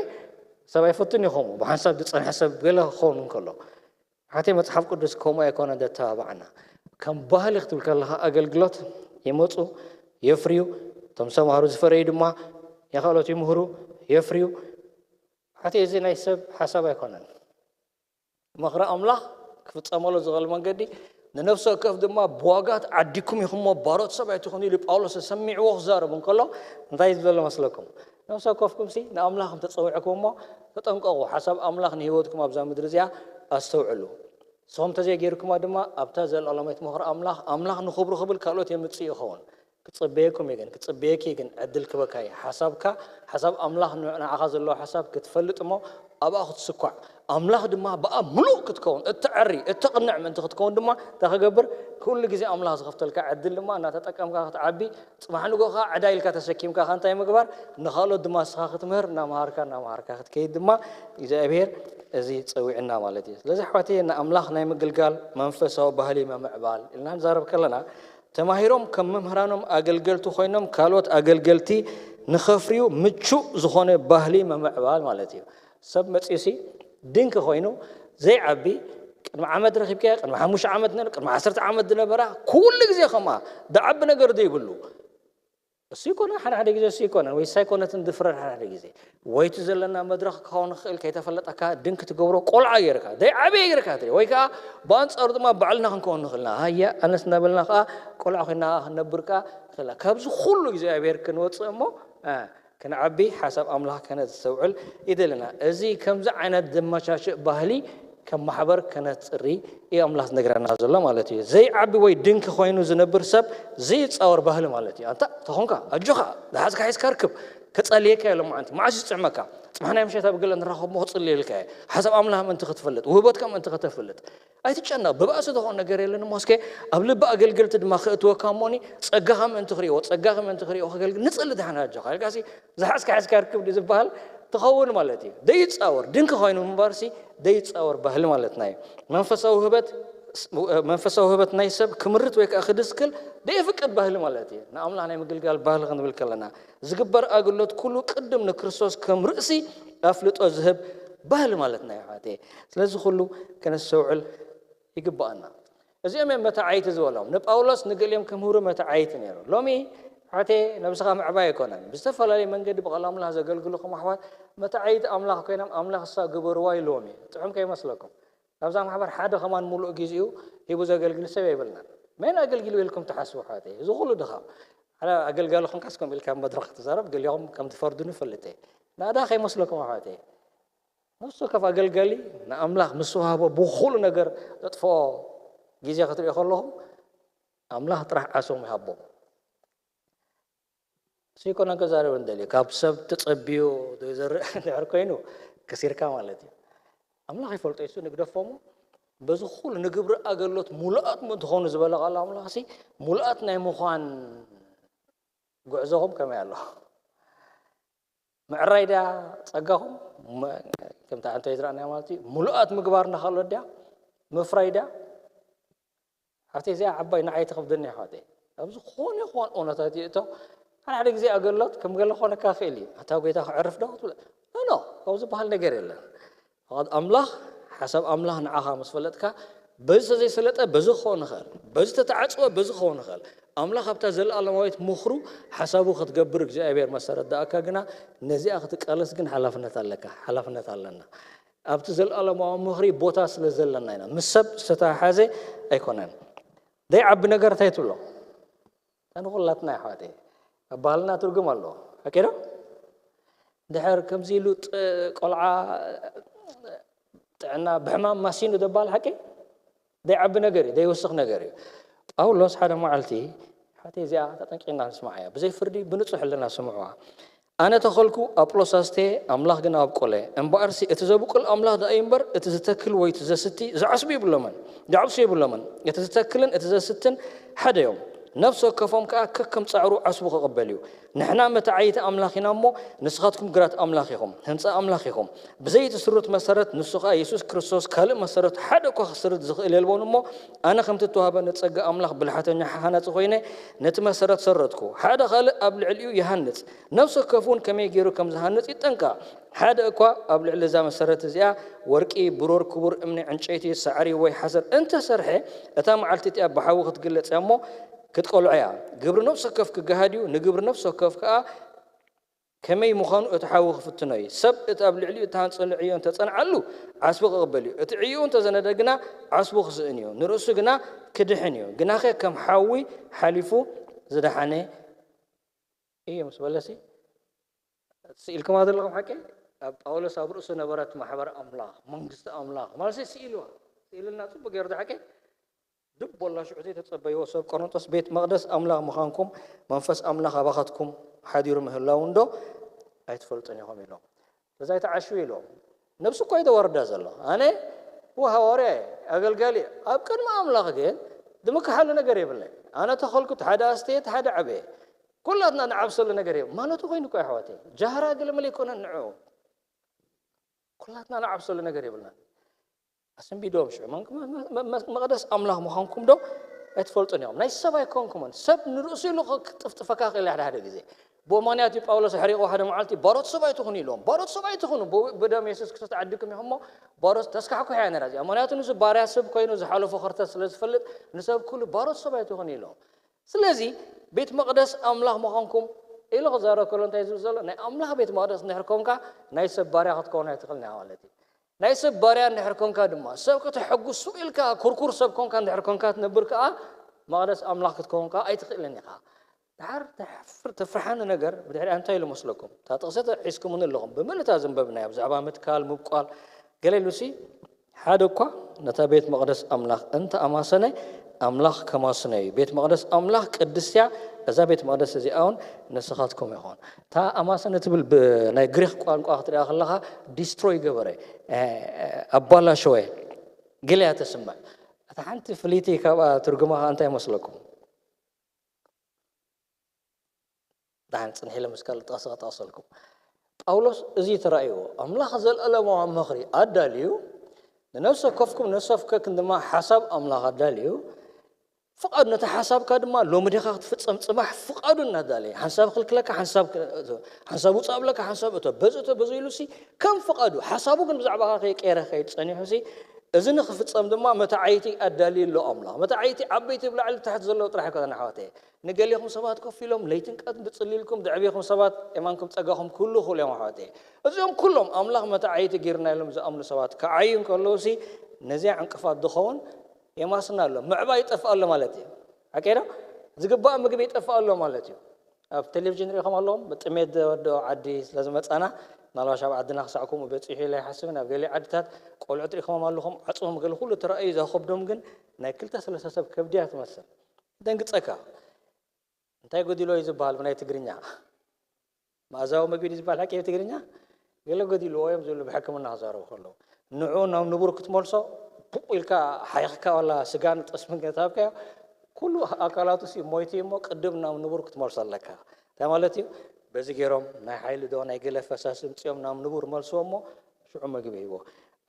ሰብ ኣይፈቱን ይኾሙ ብሓንሳብ ዝፀንሐ ሰብ ገለ ክኸውን እንከሎ ሓቲ መፅሓፍ ቅዱስ ከምኡ ኣይኮነ ዘተባባዕና። ከም ባህሊ ክትብል ከለኻ ኣገልግሎት ይመፁ የፍርዩ። እቶም ሰምሃሩ ዝፈረዩ ድማ የካሎት ይምህሩ የፍርዩ። ሓቲ እዚ ናይ ሰብ ሓሳብ ኣይኮነን። ምኽሪ ኣምላኽ ክፍጸመሉ ዝኽእል መንገዲ ንነፍሲ ወከፍ ድማ ብዋጋ ተዓዲኩም ኢኹሞ ባሮት ሰብ ኣይትኹኑ ኢሉ ጳውሎስ ተሰሚዕዎ ክዛረብ እንከሎ እንታይ ዝብለ መስለኩም? ነፍሲ ወከፍኩም ሲ ንኣምላኽ እንተጸዊዕኩም እሞ ተጠንቀቑ፣ ሓሳብ ኣምላኽ ንህይወትኩም ኣብዛ ምድሪ እዚኣ ኣስተውዕሉ። ንስኹም እንተዘይገይርኩማ ድማ ኣብታ ዘለኣለማዊት ምኽሪ ኣምላኽ ኣምላኽ ንኽብሩ ክብል ካልኦት የምጽእ ይኸውን። ክጽበየኩም እዩ ግን ክጽበየኪ ግን ዕድል ክበካ እዩ ሓሳብካ ሓሳብ ኣምላኽ ንዓኻ ዘለዎ ሓሳብ ክትፈልጥ እሞ ኣብኣ ክትስኳዕ ኣምላኽ ድማ ብኣ ምሉእ ክትከውን እተዐሪ እተቕንዕ ምእንቲ ክትከውን ድማ እንታይ ክገብር ኩሉ ግዜ ኣምላኽ ዝኸፍተልካ ዕድል ድማ እናተጠቀምካ ክትዓቢ ጽባሕ ንጎኻ ዕዳ ኢልካ ተሰኪምካ እንታይ ምግባር ንኻልኦት ድማ ስኻ ክትምህር እናምሃርካ እናምሃርካ ክትከይድ ድማ እግዚኣብሔር እዚ ጸዊዕና ማለት እዩ ስለዚ ኣሕዋተየ ንኣምላኽ ናይ ምግልጋል መንፈሳዊ ባህሊ መምዕባል ኢልና ንዛረብ ከለና ተማሂሮም ከም መምህራኖም ኣገልገልቲ ኮይኖም ካልኦት ኣገልገልቲ ንኸፍርዩ ምቹእ ዝኾነ ባህሊ መምዕባል ማለት እዩ። ሰብ መፂኡሲ ድንኪ ኮይኑ ዘይዓቢ ቅድሚ ዓመት ረኪብካዮ ቅድሚ ሓሙሽተ ዓመት ነር ቅድሚ ዓሰርተ ዓመት ዝነበራ ኩሉ ግዜ ከምኣ ዝዓቢ ነገር ዘይብሉ እሱ ይኮነ ሓደ ሓደ ግዜ እሱ ይኮነ ወይ ሳይኮነትን ድፍረር ሓደ ሓደ ግዜ ወይቲ ዘለና መድረኽ ክኸውን ክእል ከይተፈለጠካ ድንክ ትገብሮ ቆልዓ ጌርካ ዘይዓበየ ጌርካ ትርኢ ወይ ከዓ ብኣንፃሩ ድማ ባዕልና ክንከውን ንኽእልና ሃያ ኣነስ እናበልና ከዓ ቆልዓ ኮይና ክንነብር ከዓ ንኽእልና ካብዚ ኩሉ እግዚኣብሔር ክንወፅእ እሞ ክንዓቢ ሓሳብ ኣምላኽ ከነስተውዕል ይደልና እዚ ከምዚ ዓይነት ዘመቻችእ ባህሊ ከም ማሕበር ከነፅሪ እዩ ኣምላኽ ዝነግረና ዘሎ ማለት እዩ ዘይዓቢ ወይ ድንክ ኮይኑ ዝነብር ሰብ ዘይፃወር ባህሊ ማለት እዩ ኣንታ ተኾንካ ኣጆኻ ዝሓዝካ ሒዝካ ርክብ ከጸልየካ ኢሎም መዓንቲ መዓስ ይጽዕመካ ጽባሕ ናይ ምሸት ኣብ ገለ ንራኸብ ሞ ክጽልየልካ እየ ሓሳብ ኣምላኽ ምእንቲ ክትፈልጥ ውህበትካ ምእንቲ ከተፍልጥ ኣይትጨነቕ ብባእሲ ዝኾን ነገር የለን እሞ እስከ ኣብ ልቢ ኣገልገልቲ ድማ ክእትወካ እሞኒ ጸጋኻ ምእንቲ ክርእዎ ጸጋኺ ምእንቲ ክርእዎ ከገልግል ንጸሊ ድሓን ኣጆኻ ኢልካሲ ዝሓዝካ ሓዝካ ርክብ ዝበሃል ትኸውን ማለት እዩ ደይጻወር ድንኪ ኮይኑ ምንባርሲ ደይጻወር ባህሊ ማለትና እዩ መንፈሳዊ ህበት መንፈሳዊ ህበት ናይ ሰብ ክምርት ወይ ከዓ ክድስክል ደየፍቅድ ባህሊ ማለት እዩ ንኣምላኽ ናይ ምግልጋል ባህሊ ክንብል ከለና ዝግበር ኣግሎት ኩሉ ቅድም ንክርስቶስ ከም ርእሲ ኣፍልጦ ዝህብ ባህሊ ማለትና እዩ ሓቴ ስለዚ ኩሉ ከነስተውዕል ይግባኣና እዚኦም እዮም መተዓይቲ ዝበሎም ንጳውሎስ ንገሊኦም ክምህሩ መተዓይቲ ነይሩ ሎሚ ሓቴ ነብስኻ ምዕባይ ኣይኮነን ብዝተፈላለዩ መንገዲ ብቐል ኣምላኽ ዘገልግሉ ከም ኣሕዋት መተዓይቲ ኣምላኽ ኮይኖም ኣምላኽ እሳ ግበርዋ ኢልዎም እዩ ጥዑም ከይመስለኩም ካብዛ ማሕበር ሓደ ከማን ሙሉእ ግዜኡ ሂቡ ዘገልግል ሰብ የብልናን መን ኣገልጊሉ ኢልኩም ትሓስቡ ኣሕዋተይ እዚ ኩሉ ድኻ ሓደ ኣገልጋሊ ኮንካስ ከም ኢልካ መድረኽ ትዛረብ ገሊኹም ከም ትፈርዱኒ ይፈልጥ ናዳ ከይመስለኩም ኣሕዋተይ ነፍሲ ወከፍ ኣገልጋሊ ንኣምላኽ ምስ ወሃቦ ብኹሉ ነገር ዘጥፍኦ ግዜ ክትሪኦ ከለኹም ኣምላኽ ጥራሕ ዓሶም ይሃቦ እሱ ይኮነ ከዛረብ እንደልዩ ካብ ሰብ ተጸብዩ ዘይዘርእ ድሕር ኮይኑ ከሲርካ ማለት እዩ ኣምላኽ ይፈልጦ እሱ ንግደፎሞ በዚ ኩሉ ንግብሪ ኣገልግሎት ሙሉኣት ምእንቲ ኾኑ ዝበለ ቃል ኣምላኽ ሲ ሙሉኣት ናይ ምዃን ጉዕዞኹም ከመይ ኣሎ ምዕራይ ድያ ጸጋኹም ከምቲ ኣንተ ዝረኣናዮ ማለት እዩ ምሉኣት ምግባር ንኻልኦት ድያ ምፍራይ ድያ ሓፍተይ እዚኣ ዓባይ ንዓይ ትኸብደኒ ኣሕዋተይ ኣብ ዝኾነ ይኹን እውነታት ይእቶ ሓደ ሓደ ግዜ ኣገሎት ከም ገለ ክኾነካ ክእል እዩ ኣታ ጎይታ ክዕርፍ ዶ ክትብል ኖ ካብ ዝበሃል ነገር የለን ፍቓድ ኣምላኽ ሓሳብ ኣምላኽ ንዓኻ ምስ ፈለጥካ በዚ ተዘይሰለጠ በዚ ክኸውን ይኽእል በዚ ተተዓፅወ በዚ ክኸውን ይኽእል ኣምላኽ ኣብታ ዘለኣለማዊት ምኽሩ ሓሳቡ ክትገብር እግዚኣብሔር መሰረት ደኣካ ግና ነዚኣ ክትቃለስ ግን ሓላፍነት ኣለካ፣ ሓላፍነት ኣለና። ኣብቲ ዘለኣለማዊ ምኽሪ ቦታ ስለ ዘለና ኢና። ምስ ሰብ ዝተተሓሓዘ ኣይኮነን። ዘይዓቢ ነገር እንታይ ትብሎ? ንኹላትና ኣሕዋተይ፣ ኣብ ባህልና ትርጉም ኣለዎ። ሓቂ ዶ? ድሕር ከምዚ ኢሉ ጥ-፣ ቆልዓ ጥዕና ብሕማም ማሲኑ ደባል ሓቂ ዘይዓቢ ነገር እዩ፣ ዘይወስኽ ነገር እዩ። ጳውሎስ ሓደ መዓልቲ፣ ሓቲ እዚኣ ተጠንቂቕና ንስማዓያ፣ ብዘይ ፍርዲ ብንጹሕ ሕልና ስምዕዋ። ኣነ ተኸልኩ፣ ኣጵሎስ ኣስተየ፣ ኣምላኽ ግን ኣብቆለ። እምበኣርሲ እቲ ዘብቁል ኣምላኽ ደኣ እዩ እምበር፣ እቲ ዝተክል ወይ እቲ ዘስቲ ዝዓስቡ የብሎምን፣ ዝዓብሱ የብሎምን። እቲ ዝተክልን እቲ ዘስትን ሓደ እዮም። ነፍሲ ወከፎም ከኣ ከከም ጻዕሩ ዓስቡ ክቕበል እዩ። ንሕና መተዓይቲ ኣምላኽ ኢና እሞ፣ ንስኻትኩም ግራት ኣምላኽ ኢኹም፣ ህንጻ ኣምላኽ ኢኹም። ብዘይ እቲ ስሩት መሰረት፣ ንሱ ኸኣ የሱስ ክርስቶስ፣ ካልእ መሰረት ሓደ እኳ ክስርት ዝኽእል የልቦን እሞ፣ ኣነ ከምቲ እተዋህበኒ ጸጋ ኣምላኽ ብልሓተኛ ሃናጺ ኾይነ፣ ነቲ መሰረት ሰረትኩ። ሓደ ካልእ ኣብ ልዕሊኡ ይሃንጽ። ነፍሲ ወከፍ እውን ከመይ ገይሩ ከም ዝሃንጽ ይጠንቀቕ። ሓደ እኳ ኣብ ልዕሊ እዛ መሰረት እዚኣ ወርቂ፣ ብሩር፣ ክቡር እምኒ፣ ዕንጨይቲ፣ ሳዕሪ ወይ ሓሰር እንተሰርሐ፣ እታ መዓልቲ እቲኣ ብሓዊ ክትግለጽ እያ እሞ ክትቀልዖ እያ። ግብሪ ነፍሲ ወከፍ ክገሃድ እዩ፣ ንግብሪ ነፍሲ ወከፍ ከኣ ከመይ ምዃኑ እቲ ሓዊ ክፍትኖ እዩ። ሰብ እቲ ኣብ ልዕሊኡ እተሃንጸሉ ዕዮ እንተጸንዓሉ፣ ዓስቢ ክቕበል እዩ። እቲ ዕዮኡ እንተዘነደ ግና፣ ዓስቡ ክስእን እዩ፣ ንርእሱ ግና ክድሕን እዩ። ግናኸ ከም ሓዊ ሓሊፉ ዝደሓነ እዩ ምስ በለሲ፣ ስኢልኩማ ዘለኹም ሓቂ፣ ኣብ ጳውሎስ ኣብ ርእሱ ነበረት ማሕበር ኣምላኽ፣ መንግስቲ ኣምላኽ ማለት ስኢልዋ፣ ስኢልና ጽቡቅ ገይሩ ሓቂ ድብ ወላ ሽዑ ዘይተጸበይዎ ሰብ ቆሮንቶስ ቤት መቕደስ ኣምላኽ ምዃንኩም መንፈስ ኣምላኽ ኣባኻትኩም ሓዲሩ ምህላው እንዶ ኣይትፈልጡን ኢኹም ኢሎም። በዛ ኣይተዓሽው ኢሎም። ነብሱ እኮ እዩ ተወርዳ ዘሎ። ኣነ እወ ሃዋርያ እየ፣ ኣገልጋሊ እየ። ኣብ ቅድሚ ኣምላኽ ግን ድምክሓሉ ነገር የብለይ። ኣነ ተኸልኩት ሓደ ኣስተየት ሓደ ዓበየ። ኩላትና ንዓብሰሉ ነገር የብ-፣ ማለቱ ኮይኑ እኮ ኣሕዋተይ። ጃህራ ገለመለ ኣይኮነን ንዑ። ኩላትና ንዓብሰሉ ነገር የብልናን። ኣሰንቢዶም ሽዑ፣ መን-፣ መ-፣ መ-፣ መ-፣ መቕደስ ኣምላኽ ምዃንኩም ዶ ኣይትፈልጡን ኢኹም? ናይ ሰብ ኣይኮንኩምን። ሰብ ንርእሱ ኢሉ ክጥፍጥፈካ ክእል ሓደ ሓደ ግዜ። ብኡ ምኽንያት እዩ ጳውሎስ ኣሕሪቑ ሓደ መዓልቲ፣ "ባሮት ሰብ ኣይትኹኑ" ኢልዎም። ባሮት ሰብ ኣይትኹኑ፣ ብ-፣ ብደም የሱስ ክርስቶስ ተዓዲግኩም ኢኹም እሞ፣ ባሮት ተስካሕኩሕ እያ ነይራ እዚኣ። ምኽንያቱ ንሱ ባርያ ሰብ ኮይኑ ዝሓለፎ ኸርተት ስለ ዝፈልጥ፣ ንሰብ ኩሉ ባሮት ሰብ ኣይትኹኑ ኢልዎም። ስለዚ ቤት መቕደስ ኣምላኽ ምዃንኩም ኢሉ ክዛረብ ከሎ እንታይ ዝብል ዘሎ? ናይ ኣምላኽ ቤት መቕደስ እንድሕር ኮንካ፣ ናይ ሰብ ባርያ ክትከውን ኣይትኽእልን ኢኻ ማለት እዩ። ናይ ሰብ ባርያ እንድሕር ኮንካ ድማ፣ ሰብ ከተሐጉስ ስቕ ኢልካ ኩርኩር ሰብ ኮንካ እንድሕር ኮንካ ትነብር ከኣ፣ መቕደስ ኣምላኽ ክትከውን ከኣ ኣይትኽእልን ኢኻ። ድሓር ተሕፍር-፣ ተፍርሓኒ ነገር ብድሕሪኣ እንታይ ኢሉ መስለኩም? እታ ጥቕሲ ሒዝኩምኒ ኣለኹም። ብምልእታ ዘንበብናያ ብዛዕባ ምትካል፣ ምብቋል፣ ገለ ኢሉሲ፣ ሓደ እኳ ነታ ቤት መቕደስ ኣምላኽ እንተ ኣማሰነ፣ ኣምላኽ ከማስኖ እዩ። ቤት መቕደስ ኣምላኽ ቅድስቲ እያ፣ እዛ ቤት መቕደስ እዚኣ እውን ንስኻትኩም ኢኹም። እታ ኣማሰነ ትብል ብ-፣ ናይ ግሪኽ ቋንቋ ክትሪኣ ከለኻ ዲስትሮይ ገበረ፣ እ፣ ኣባላሸወ፣ ገለ እያ ተስምዕ። እታ ሓንቲ ፍልይቲ ካብኣ ትርጉማ ኸኣ እንታይ ይመስለኩም? ደሓን ጽንሕ ኢለ ምስ ካልእ ጥቕሲ ክጠቕሰልኩም። ጳውሎስ እዚ ተራእይዎ፣ ኣምላኽ ዘለኣለማዊ ምኽሪ ኣዳልዩ፣ ንነፍሲ ወከፍኩም፣ ነፍሲ ወከፍክን ድማ ሓሳብ ኣምላኽ ኣዳልዩ፣ ፍቓዱ ነቲ ሓሳብካ ድማ ሎሚ ዲኻ ክትፍጸም ጽባሕ ፍቓዱ እናዳለየ፣ ሓንሳብ ክልክለካ፣ ሓንሳብ ክ-፣ ሓንሳብ ውጻእ ብለካ፣ ሓንሳብ እቶ፣ በዚ እቶ፣ በዚ ኢሉሲ ከም ፍቓዱ፣ ሓሳቡ ግን ብዛዕባኻ ከይቀየረ ከይድ ጸኒሑሲ፣ እዚ ንኽፍጸም ድማ መተዓይቲ ኣዳልዩ ኣሎ ኣምላኽ። መተዓይቲ ዓበይቲ ብላዕሊ ታሕቲ ዘለዉ ጥራሕ ኣይኮነን ኣሕዋተየ። ንገሌኹም ሰባት ኮፍ ኢሎም ለይትን ቀትርን ዝጽልይልኩም ዘዕብኹም ሰባት የማንኩም ጸጋኹም ክህሉ ይኽእሉ እዮም ኣሕዋተይ። እዚኦም ኩሎም ኣምላኽ መተዓይቲ ጌርና ኢሎም ዝኣምኑ ሰባት ክዓዩ እንከለዉሲ ነዚኣ ዕንቅፋት ዝኸውን የማስና ኣሎ፣ ምዕባይ ይጠፍእ ኣሎ ማለት እዩ። ሓቀይ ዶ? ዝግባእ ምግቢ ይጠፍእ ኣሎ ማለት እዩ። ኣብ ቴሌቪዥን ርኢኹም ኣለኹም፣ ብጥሜት ዝወድኦ ዓዲ ስለ ዝመጻና፣ ምናልባሽ ኣብ ዓድና ክሳዕ ከምኡ በጺሑ ኢለ ኣይሓስብን። ኣብ ገሊኡ ዓድታት ቆልዑት ርኢኹም ኣለኹም፣ ዓጽሞም ገለ ኩሉ ተራእዩ፣ እዛ ከብዶም ግን ናይ ክልተ ሰለስተ ሰብ ከብዲ እያ ትመስል። ደንግጸካ። እንታይ ጎዲሎ እዩ ዝበሃል ብናይ ትግርኛ? መኣዛዊ መግቢ ድዩ ዝበሃል ሓቂ ብትግርኛ? ገለ ጎዲልዎ እዮም ዝብሉ ብሕክምና ክዛረቡ ከለዉ። ንዑ ናብ ንቡር ክትመልሶ ፑቕ ኢልካ ሓይኽካ ዋላ ስጋን ጠስምን ከተሃብካዮ፣ ኩሉ ኣካላቱ ሲ ሞይቱ እዩ እሞ ቅድም ናብ ንቡር ክትመልሶ ኣለካ። እንታይ ማለት እዩ? በዚ ገይሮም ናይ ሓይሊ ዶ ናይ ገለ ፈሳሲ ምጽኦም ናብ ንቡር መልስዎ እሞ ሽዑ መግቢ ሂቦ።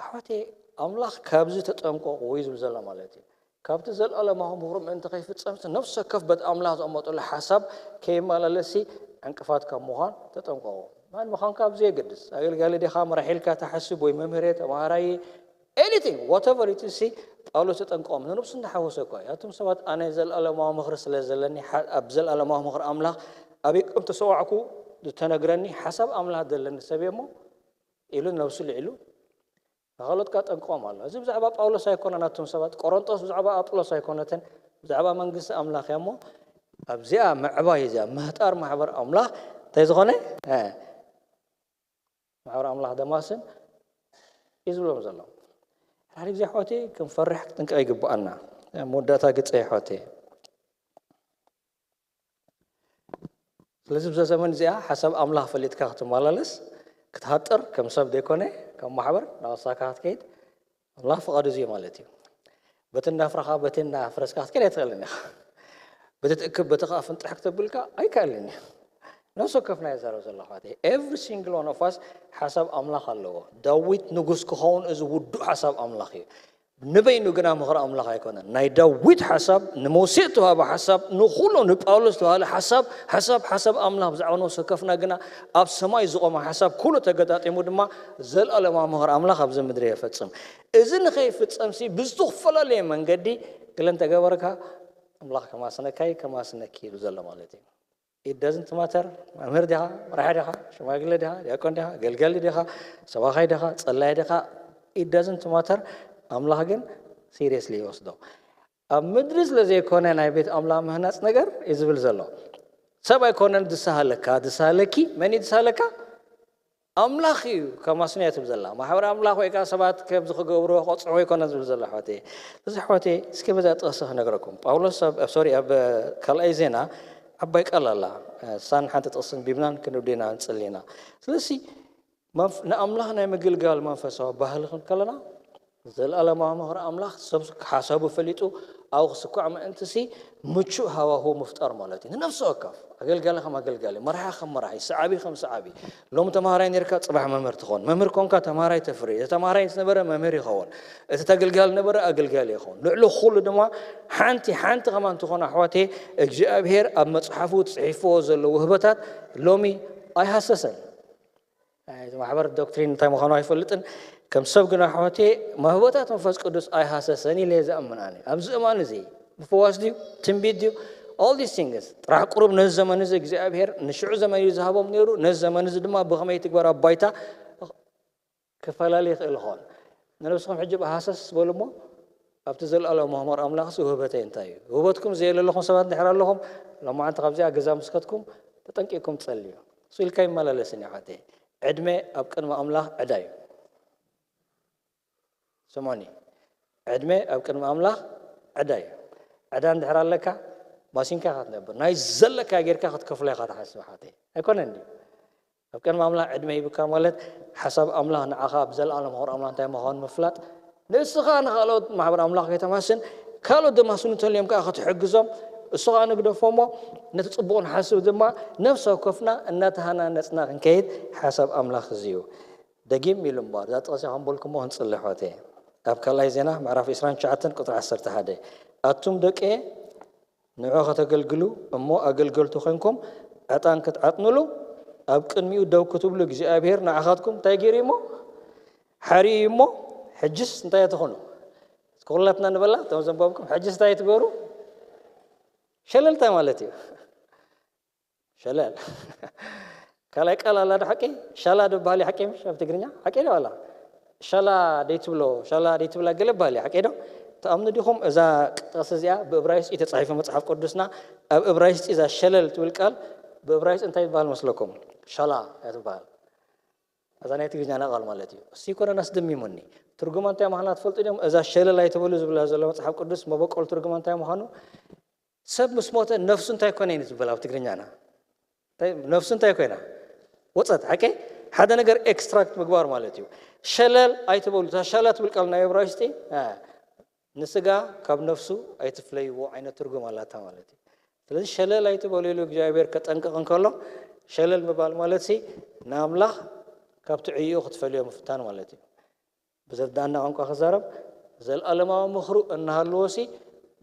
ኣሕዋተይ፣ ኣምላኽ ካብዚ ተጠንቀቑ እዩ ዝብል ዘሎ ማለት እዩ። ካብቲ ዘለኣለማዊ ምኽሩ ምእንቲ ከይፍጸምሲ፣ ነፍሲ ወከፍ በቲ ኣምላኽ ዘቐመጠሉ ሓሳብ ከይመላለስሲ ዕንቅፋት ካብ ምዃን ተጠንቀቑ። መን ምዃንካ ብዘየገድስ፣ ኣገልጋሊ ዲኻ፣ መራሒ ኢልካ ትሓስብ ወይ መምህር እየ፣ ተማሃራይ፣ Anything, whatever it is, ሲ ጳውሎስ ተጠንቀቖም። ንነብሱ እንዳሓወሰ እኮ እዩ። ኣቱም ሰባት፣ ኣነ ዘለኣለማዊ ምኽሪ ስለ ዘለኒ፣ ኣብ ዘለኣለማዊ ምኽሪ ኣምላኽ ኣበይ ከም ተሰዋዕኩ ዝተነግረኒ ሓሳብ ኣምላኽ ዘለኒ ሰብ እየ እሞ ኢሉ ነብሱ ልዒሉ ንኻልኦት ከኣ ጠንቅቖም ኣሎ። እዚ ብዛዕባ ጳውሎስ ኣይኮነን። ኣቱም ሰባት፣ ቆሮንጦስ ብዛዕባ ኣጵሎስ ኣይኮነትን፣ ብዛዕባ መንግስቲ ኣምላኽ እያ እሞ ኣብዚኣ ምዕባይ፣ እዚኣ ምህጣር ማሕበር ኣምላኽ እንታይ ዝኾነ ማሕበር ኣምላኽ ደማስን እዩ ዝብሎም ዘሎ። ሓደ ግዜ ኣሕዋተይ ክንፈርሕ ክጥንቀቕ ይግብኣና። መወዳእታ ግጸ ኣሕዋተይ። ስለዚ ብዛ ዘመን እዚኣ ሓሳብ ኣምላኽ ፈሊጥካ ክትመላለስ ክትሃጥር ከም ሰብ ዘይኮነ ካብ ማሕበር ናወሳካ ክትከይድ ኣምላኽ ፍቓዱ እዚ ማለት እዩ። በቲ እንዳፍረኻ በቲ እንዳፍረስካ ክትከይድ ኣይትኽእልን ኢኻ። በቲ ትእክብ በቲ ከዓ ፍንጥሕ ክተብልካ ኣይከኣልን እዩ። ነፍሲ ወከፍና ይዛረብ ዘሎ ኣሕዋተይ። Every single one of us ሓሳብ ኣምላኽ ኣለዎ። ዳዊት ንጉስ ክኸውን እዚ ውዱእ ሓሳብ ኣምላኽ እዩ። ንበይኑ ግና ምኽሪ ኣምላኽ ኣይኮነን። ናይ ዳዊት ሓሳብ፣ ንሙሴ እተዋህበ ሓሳብ፣ ንኹሉ ንጳውሎስ ዝተባህለ ሓሳብ፣ ሓሳብ ሓሳብ ኣምላኽ ብዛዕባ ነፍሲ ወከፍና ግና ኣብ ሰማይ ዝቖመ ሓሳብ ኩሉ ተገጣጢሙ ድማ ዘለኣለማዊ ምኽሪ ኣምላኽ ኣብዚ ምድሪ የፈጽም። እዚ ንኸይፍጸምሲ ብዝተፈላለየ መንገዲ ገለ እንተገበርካ ኣምላኽ ከማስነካ እዩ ከማስነኪ እዩ ዘሎ ማለት እዩ። It doesn't matter መምህር ዲኻ፣ መራሒ ዲኻ፣ ሽማግለ ዲኻ፣ ዲያቆን ዲኻ፣ ገልጋሊ ዲኻ፣ ሰባኻይ ዲኻ፣ ጸላይ ዲኻ፣ it doesn't matter። ኣምላኽ ግን ሲሪየስሊ ይወስዶ። ኣብ ምድሪ ስለ ዘይኮነ ናይ ቤት ኣምላኽ ምህናጽ ነገር እዩ ዝብል ዘሎ። ሰብ ኣይኮነን ዝሰሃለካ፣ ዝሰሃለኪ መን እዩ ዝሰሃለካ? ኣምላኽ እዩ ከማስንያ ትብል ዘላ። ማሕበር ኣምላኽ ወይ ከዓ ሰባት ከምዚ ክገብሩ ክቐጽዑ ኣይኮነን ዝብል ዘሎ ኣሕዋተይ። እዚ ኣሕዋተይ እስኪ በዛ ጥቕሲ ክነግረኩም። ጳውሎስ ኣብ ሶሪ ኣብ ካልኣይ ዜና ዓባይ ቃል ኣላ። ሳን ሓንቲ ጥቕስን ቢብናን ክንውዴና ንጽሊና። ስለዚ ንኣምላኽ ናይ ምግልጋል መንፈሳዊ ባህሊ ክንከለና ዘለኣለማዊ ምኽሪ ኣምላኽ ሰብ ሓሳቡ ፈሊጡ ኣብኡ ክስኳዕ ምእንትሲ ምቹእ ሃዋሁ ምፍጣር ማለት እዩ። ንነፍሲ ወከፍ ኣገልጋሊ ከም ኣገልጋሊ፣ መራሒ ከም መራሒ፣ ሰዓቢ ከም ሰዓቢ። ሎም ተምሃራይ ነርካ ጽባሕ መምህር ትኸውን። መምህር ኮንካ ተምሃራይ ተፍሪ። እቲ ተምሃራይ ዝነበረ መምህር ይኸውን። እቲ ተገልጋሊ ነበረ ኣገልጋሊ ይኸውን። ልዕሊ ኩሉ ድማ ሓንቲ ሓንቲ ከማን ትኾን ኣሕዋቴ እግዚኣብሔር ኣብ መጽሓፉ ጽሒፍዎ ዘሎ ውህበታት ሎሚ ኣይሃሰሰን። እቲ ማሕበር ዶክትሪን እንታይ ምዃኑ ኣይፈልጥን። ከም ሰብ ግን ኣሕዋቴ መህቦታት መንፈስ ቅዱስ ኣይሃሰሰን ኢለ እየ ዝኣምን። ኣነ ኣብዚ እማን እዚ ምፍዋስ ድዩ ትንቢት ድዩ all these things ጥራሕ ቁሩብ ነዚ ዘመን እዚ እግዚኣብሔር ንሽዑ ዘመን እዩ ዝሃቦም ነይሩ። ነዚ ዘመን እዚ ድማ ብኸመይ ትግበር ኣብ ባይታ ክፈላለ ይኽእል ይኸውን። ንነብስኹም ሕጂ ብሃሰስ በሉ እሞ ኣብቲ ዘለኣለማዊ ምኽሪ ኣምላኽሲ ውህበተይ እንታይ እዩ? ውህበትኩም ዘየለለኹም ሰባት እንድሕር ኣለኹም ሎማዓንቲ ካብዚኣ ገዛ ምስ ከድኩም ተጠንቂቕኩም ትጸልዩ። እሱ ኢልካ ይመላለስን እዩ ሓተይ። ዕድመ ኣብ ቅድሚ ኣምላኽ ዕዳ እዩ። ስምዑኒ፣ ዕድመ ኣብ ቅድሚ ኣምላኽ ዕዳ እዩ። ዕዳ እንድሕር ኣለካ ማሲንካ ኢኻ ትነብር። ናይ ዘለካ ጌርካ ክትከፍሎ ኢኻ ትሓስብ ሓተይ። ኣይኮነን ድዩ? ኣብ ቅድሚ ኣምላኽ ዕድመ ሂብካ ማለት ሓሳብ ኣምላኽ ንዓኻ ኣብ ዘለኣለም ምኽሪ ኣምላኽ እንታይ ምዃኑ ምፍላጥ፣ ንእስኻ ንኻልኦት ማሕበር ኣምላኽ ከተማስን ካልኦት ደማስኑ እንተልዮም ከዓ ክትሕግዞም እሱ ከዓ ንግደፎ እሞ ነቲ ጽቡቕ ንሓስብ ድማ ነፍሲ ወከፍና እናተሃናነጽና ክንከይድ ሓሳብ ኣምላኽ እዚ እዩ። ደጊም ኢሉ እምበር እዛ ጥቕሲ ከምበልኩሞ ክንጽሊ ኣሕዋተ ኣብ ካልኣይ ዜና ምዕራፍ ዕስራን ትሽዓተን ቁጥሪ ዓሰርተ ሓደ ኣቱም ደቀ ንዑ ከተገልግሉ እሞ ኣገልገልቱ ኮይንኩም ዕጣን ክትዓጥንሉ ኣብ ቅድሚኡ ደው ክትብሉ እግዚኣብሔር ንዓኻትኩም እንታይ ገይሩ እሞ ሓርዩ እሞ ሕጅስ እንታይ ትኾኑ ኩላትና ንበላ እቶም ዘንበብኩም ሕጅስ እንታይ ትገሩ ሸለልታ ማለት እዩ ሸለል ካልኣይ ቃል ኣላ ዶ ሓቂ ሻላ ዶ በሃል ሓቂ ምሽ ኣብ ትግርኛ ሓቂ ዶ ኣላ ሻላ ደይትብሎ ሻላ ደይትብላ ገለ በሃል ሓቂ ዶ ትኣምኑ ዲኹም እዛ ጥቕሲ እዚኣ ብእብራይስጢ ተጻሒፉ መጽሓፍ ቅዱስና ኣብ እብራይስጢ እዛ ሸለል ትብል ቃል ብእብራይስጢ እንታይ ትበሃል መስለኩም ሻላ እያ ትበሃል እዛ ናይ ትግርኛና ቃል ማለት እዩ እሱ ይኮነን ኣስደሚሙኒ ትርጉማ እንታይ ምዃና ትፈልጡ ዲኹም እዛ ሸለል ኣይትበሉ ዝብላ ዘሎ መጽሓፍ ቅዱስ መበቆል ትርጉማ እንታይ ምዃኑ ሰብ ምስ ሞተ ነፍሱ እንታይ ኮነ እዩ ዝበል ኣብ ትግርኛና ነፍሱ እንታይ ኮይና ወፀት ሓቂ ሓደ ነገር ኤክስትራክት ምግባር ማለት እዩ ሸለል ኣይትበሉ እታ ሻላ ትብል ቃል ናይ እብራይስጢ ንስጋ ካብ ነፍሱ ኣይትፍለይዎ ዓይነት ትርጉም ኣላታ ማለት እዩ ስለዚ ሸለል ኣይትበሉ ኢሉ እግዚኣብሔር ከጠንቅቕ እንከሎ ሸለል ምባል ማለት ሲ ንኣምላኽ ካብቲ ዕይኡ ክትፈልዮ ምፍታን ማለት እዩ ብዘርድኣና ቋንቋ ክዛረብ ዘለኣለማዊ ምኽሩ እናሃለወሲ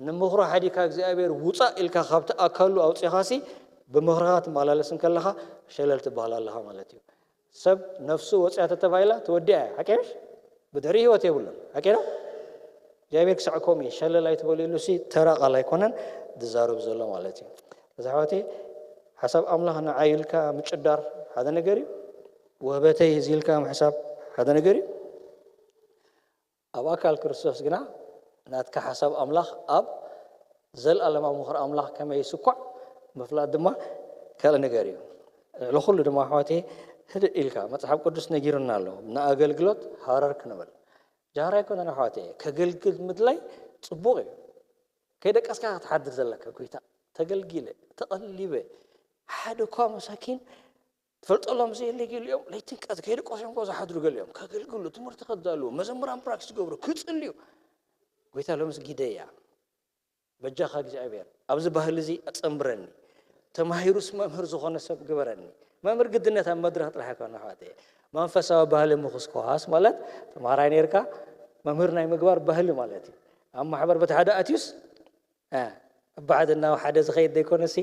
ንምኽሩ ሓዲካ እግዚኣብሔር ውፃእ ኢልካ ካብቲ ኣካሉ ኣውፂኻሲ ብምኽርኻ ትመላለስ እንከለኻ ሸለል ትበሃል ኣለኻ ማለት እዩ ሰብ ነፍሱ ወፅያ ተተባሂላ ተወዲኣ እያ ሓቂ ምሽ ብድሕሪ ህይወት የብሉን። ሓቂ ዶ? እግዚኣብሔር ክሳዕ ከምኡ እዩ፣ ሸለል ኣይትበሉ ኢሉ ሲ ተራ ቃል ኣይኮነን ዝዛረብ ዘሎ ማለት እዩ። እዚ ኣሕዋተይ፣ ሓሳብ ኣምላኽ ንዓይ ኢልካ ምጭዳር ሓደ ነገር እዩ። ውህበተይ እዚ ኢልካ ምሕሳብ ሓደ ነገር እዩ። ኣብ ኣካል ክርስቶስ ግና ናትካ ሓሳብ ኣምላኽ ኣብ ዘለኣለማዊ ምኽሪ ኣምላኽ ከመይ ይስኳዕ ምፍላጥ ድማ ካልእ ነገር እዩ። ልዕሊ ኩሉ ድማ ኣሕዋተይ፣ ህድእ ኢልካ፣ መጽሓፍ ቅዱስ ነጊሩና ኣሎ፣ ንኣገልግሎት ሃረር ክንብል። ጃህራ ኣይኮነን ኣሕዋተይ፣ ከገልግል ምድላይ ጽቡቕ እዩ። ከይደቀስካ ክትሓድር ዘለካ፣ ጎይታ፣ ተገልጊለ፣ ተቐሊበ፣ ሓደ እኳ መሳኪን ትፈልጠሎም ዘየለ ገሊኦም ለይትን ቀትሪ ከይደቀሱ እዮም እኮ ዝሓድሩ። ገሊኦም ከገልግሉ፣ ትምህርቲ ከዳልዉ፣ መዘምራን ፕራክቲስ ክገብሩ፣ ክጽልዩ። ጎይታ፣ ሎምስ ጊደያ፣ በጃኻ እግዚኣብሔር፣ ኣብዚ ባህሊ እዚ ኣጸንብረኒ፣ ተማሂሩስ መምህር ዝኾነ ሰብ ግበረኒ። መምህር ግድነት ኣብ መድረኽ ጥራሕ ኣይኮነ ኣሕዋተይ። መንፈሳዊ ባህሊ ምኹስኳስ ማለት ተምሃራይ ነርካ መምህር ናይ ምግባር ባህሊ ማለት እዩ። ኣብ ማሕበር በቲ ሓደ ኣትዩስ፣ እ፣ ኣብ ሓደ እናወሓደ ዝኸይድ ዘይኮነሲ፣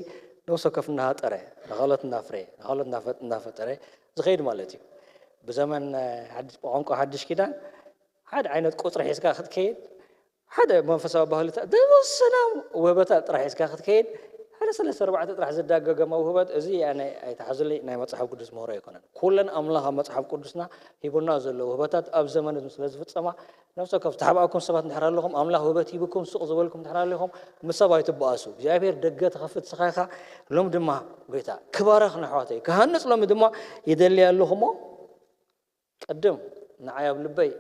ነብሲ ወከፍ እናሃጠረ፣ ንኻልኦት እናፍረ፣ ንኻልኦት እናፈ-፣ እናፈጠረ ዝኸይድ ማለት እዩ። ብዘመን፣ እ፣ ሓድሽ፣ ብቋንቋ ሓድሽ ኪዳን ሓደ ዓይነት ቁጽሪ ሒዝካ ክትከይድ፣ ሓደ መንፈሳዊ ባህልታት፣ ዝተወሰነ ውህበታት ጥራሕ ሒዝካ ክትከይድ፣ ሓደ ሰለስተ ኣርባዕተ ጥራሕ ዝዳገገ መውህበት፣ እዚ ኣነ ኣይትሓዙለይ፣ ናይ መጽሓፍ ቅዱስ ምህሮ ኣይኮነን። ኩለን ኣምላኽ ኣብ መጽሓፍ ቅዱስና ሂቡና ዘሎ ውህበታት ኣብ ዘመን እዚ ስለ ዝፍጸማ፣ ነብሲ ወከፍ ዝተሓባእኩም ሰባት እንድሕር ኣለኹም፣ ኣምላኽ ውህበት ሂብኩም ስቕ ዝበልኩም እንድሕር ኣለኹም፣ ምስ ሰብ ኣይትበኣሱ። እግዚኣብሔር ደገ ትኸፍት ንስኻ ኢኻ። ሎም ድማ ጎይታ ክባረኽ ንኣሕዋተይ ክሃንጽ ሎሚ ድማ ይደሊ ኣለኹ እሞ፣ ቅድም ንዓይ ኣብ ልበይ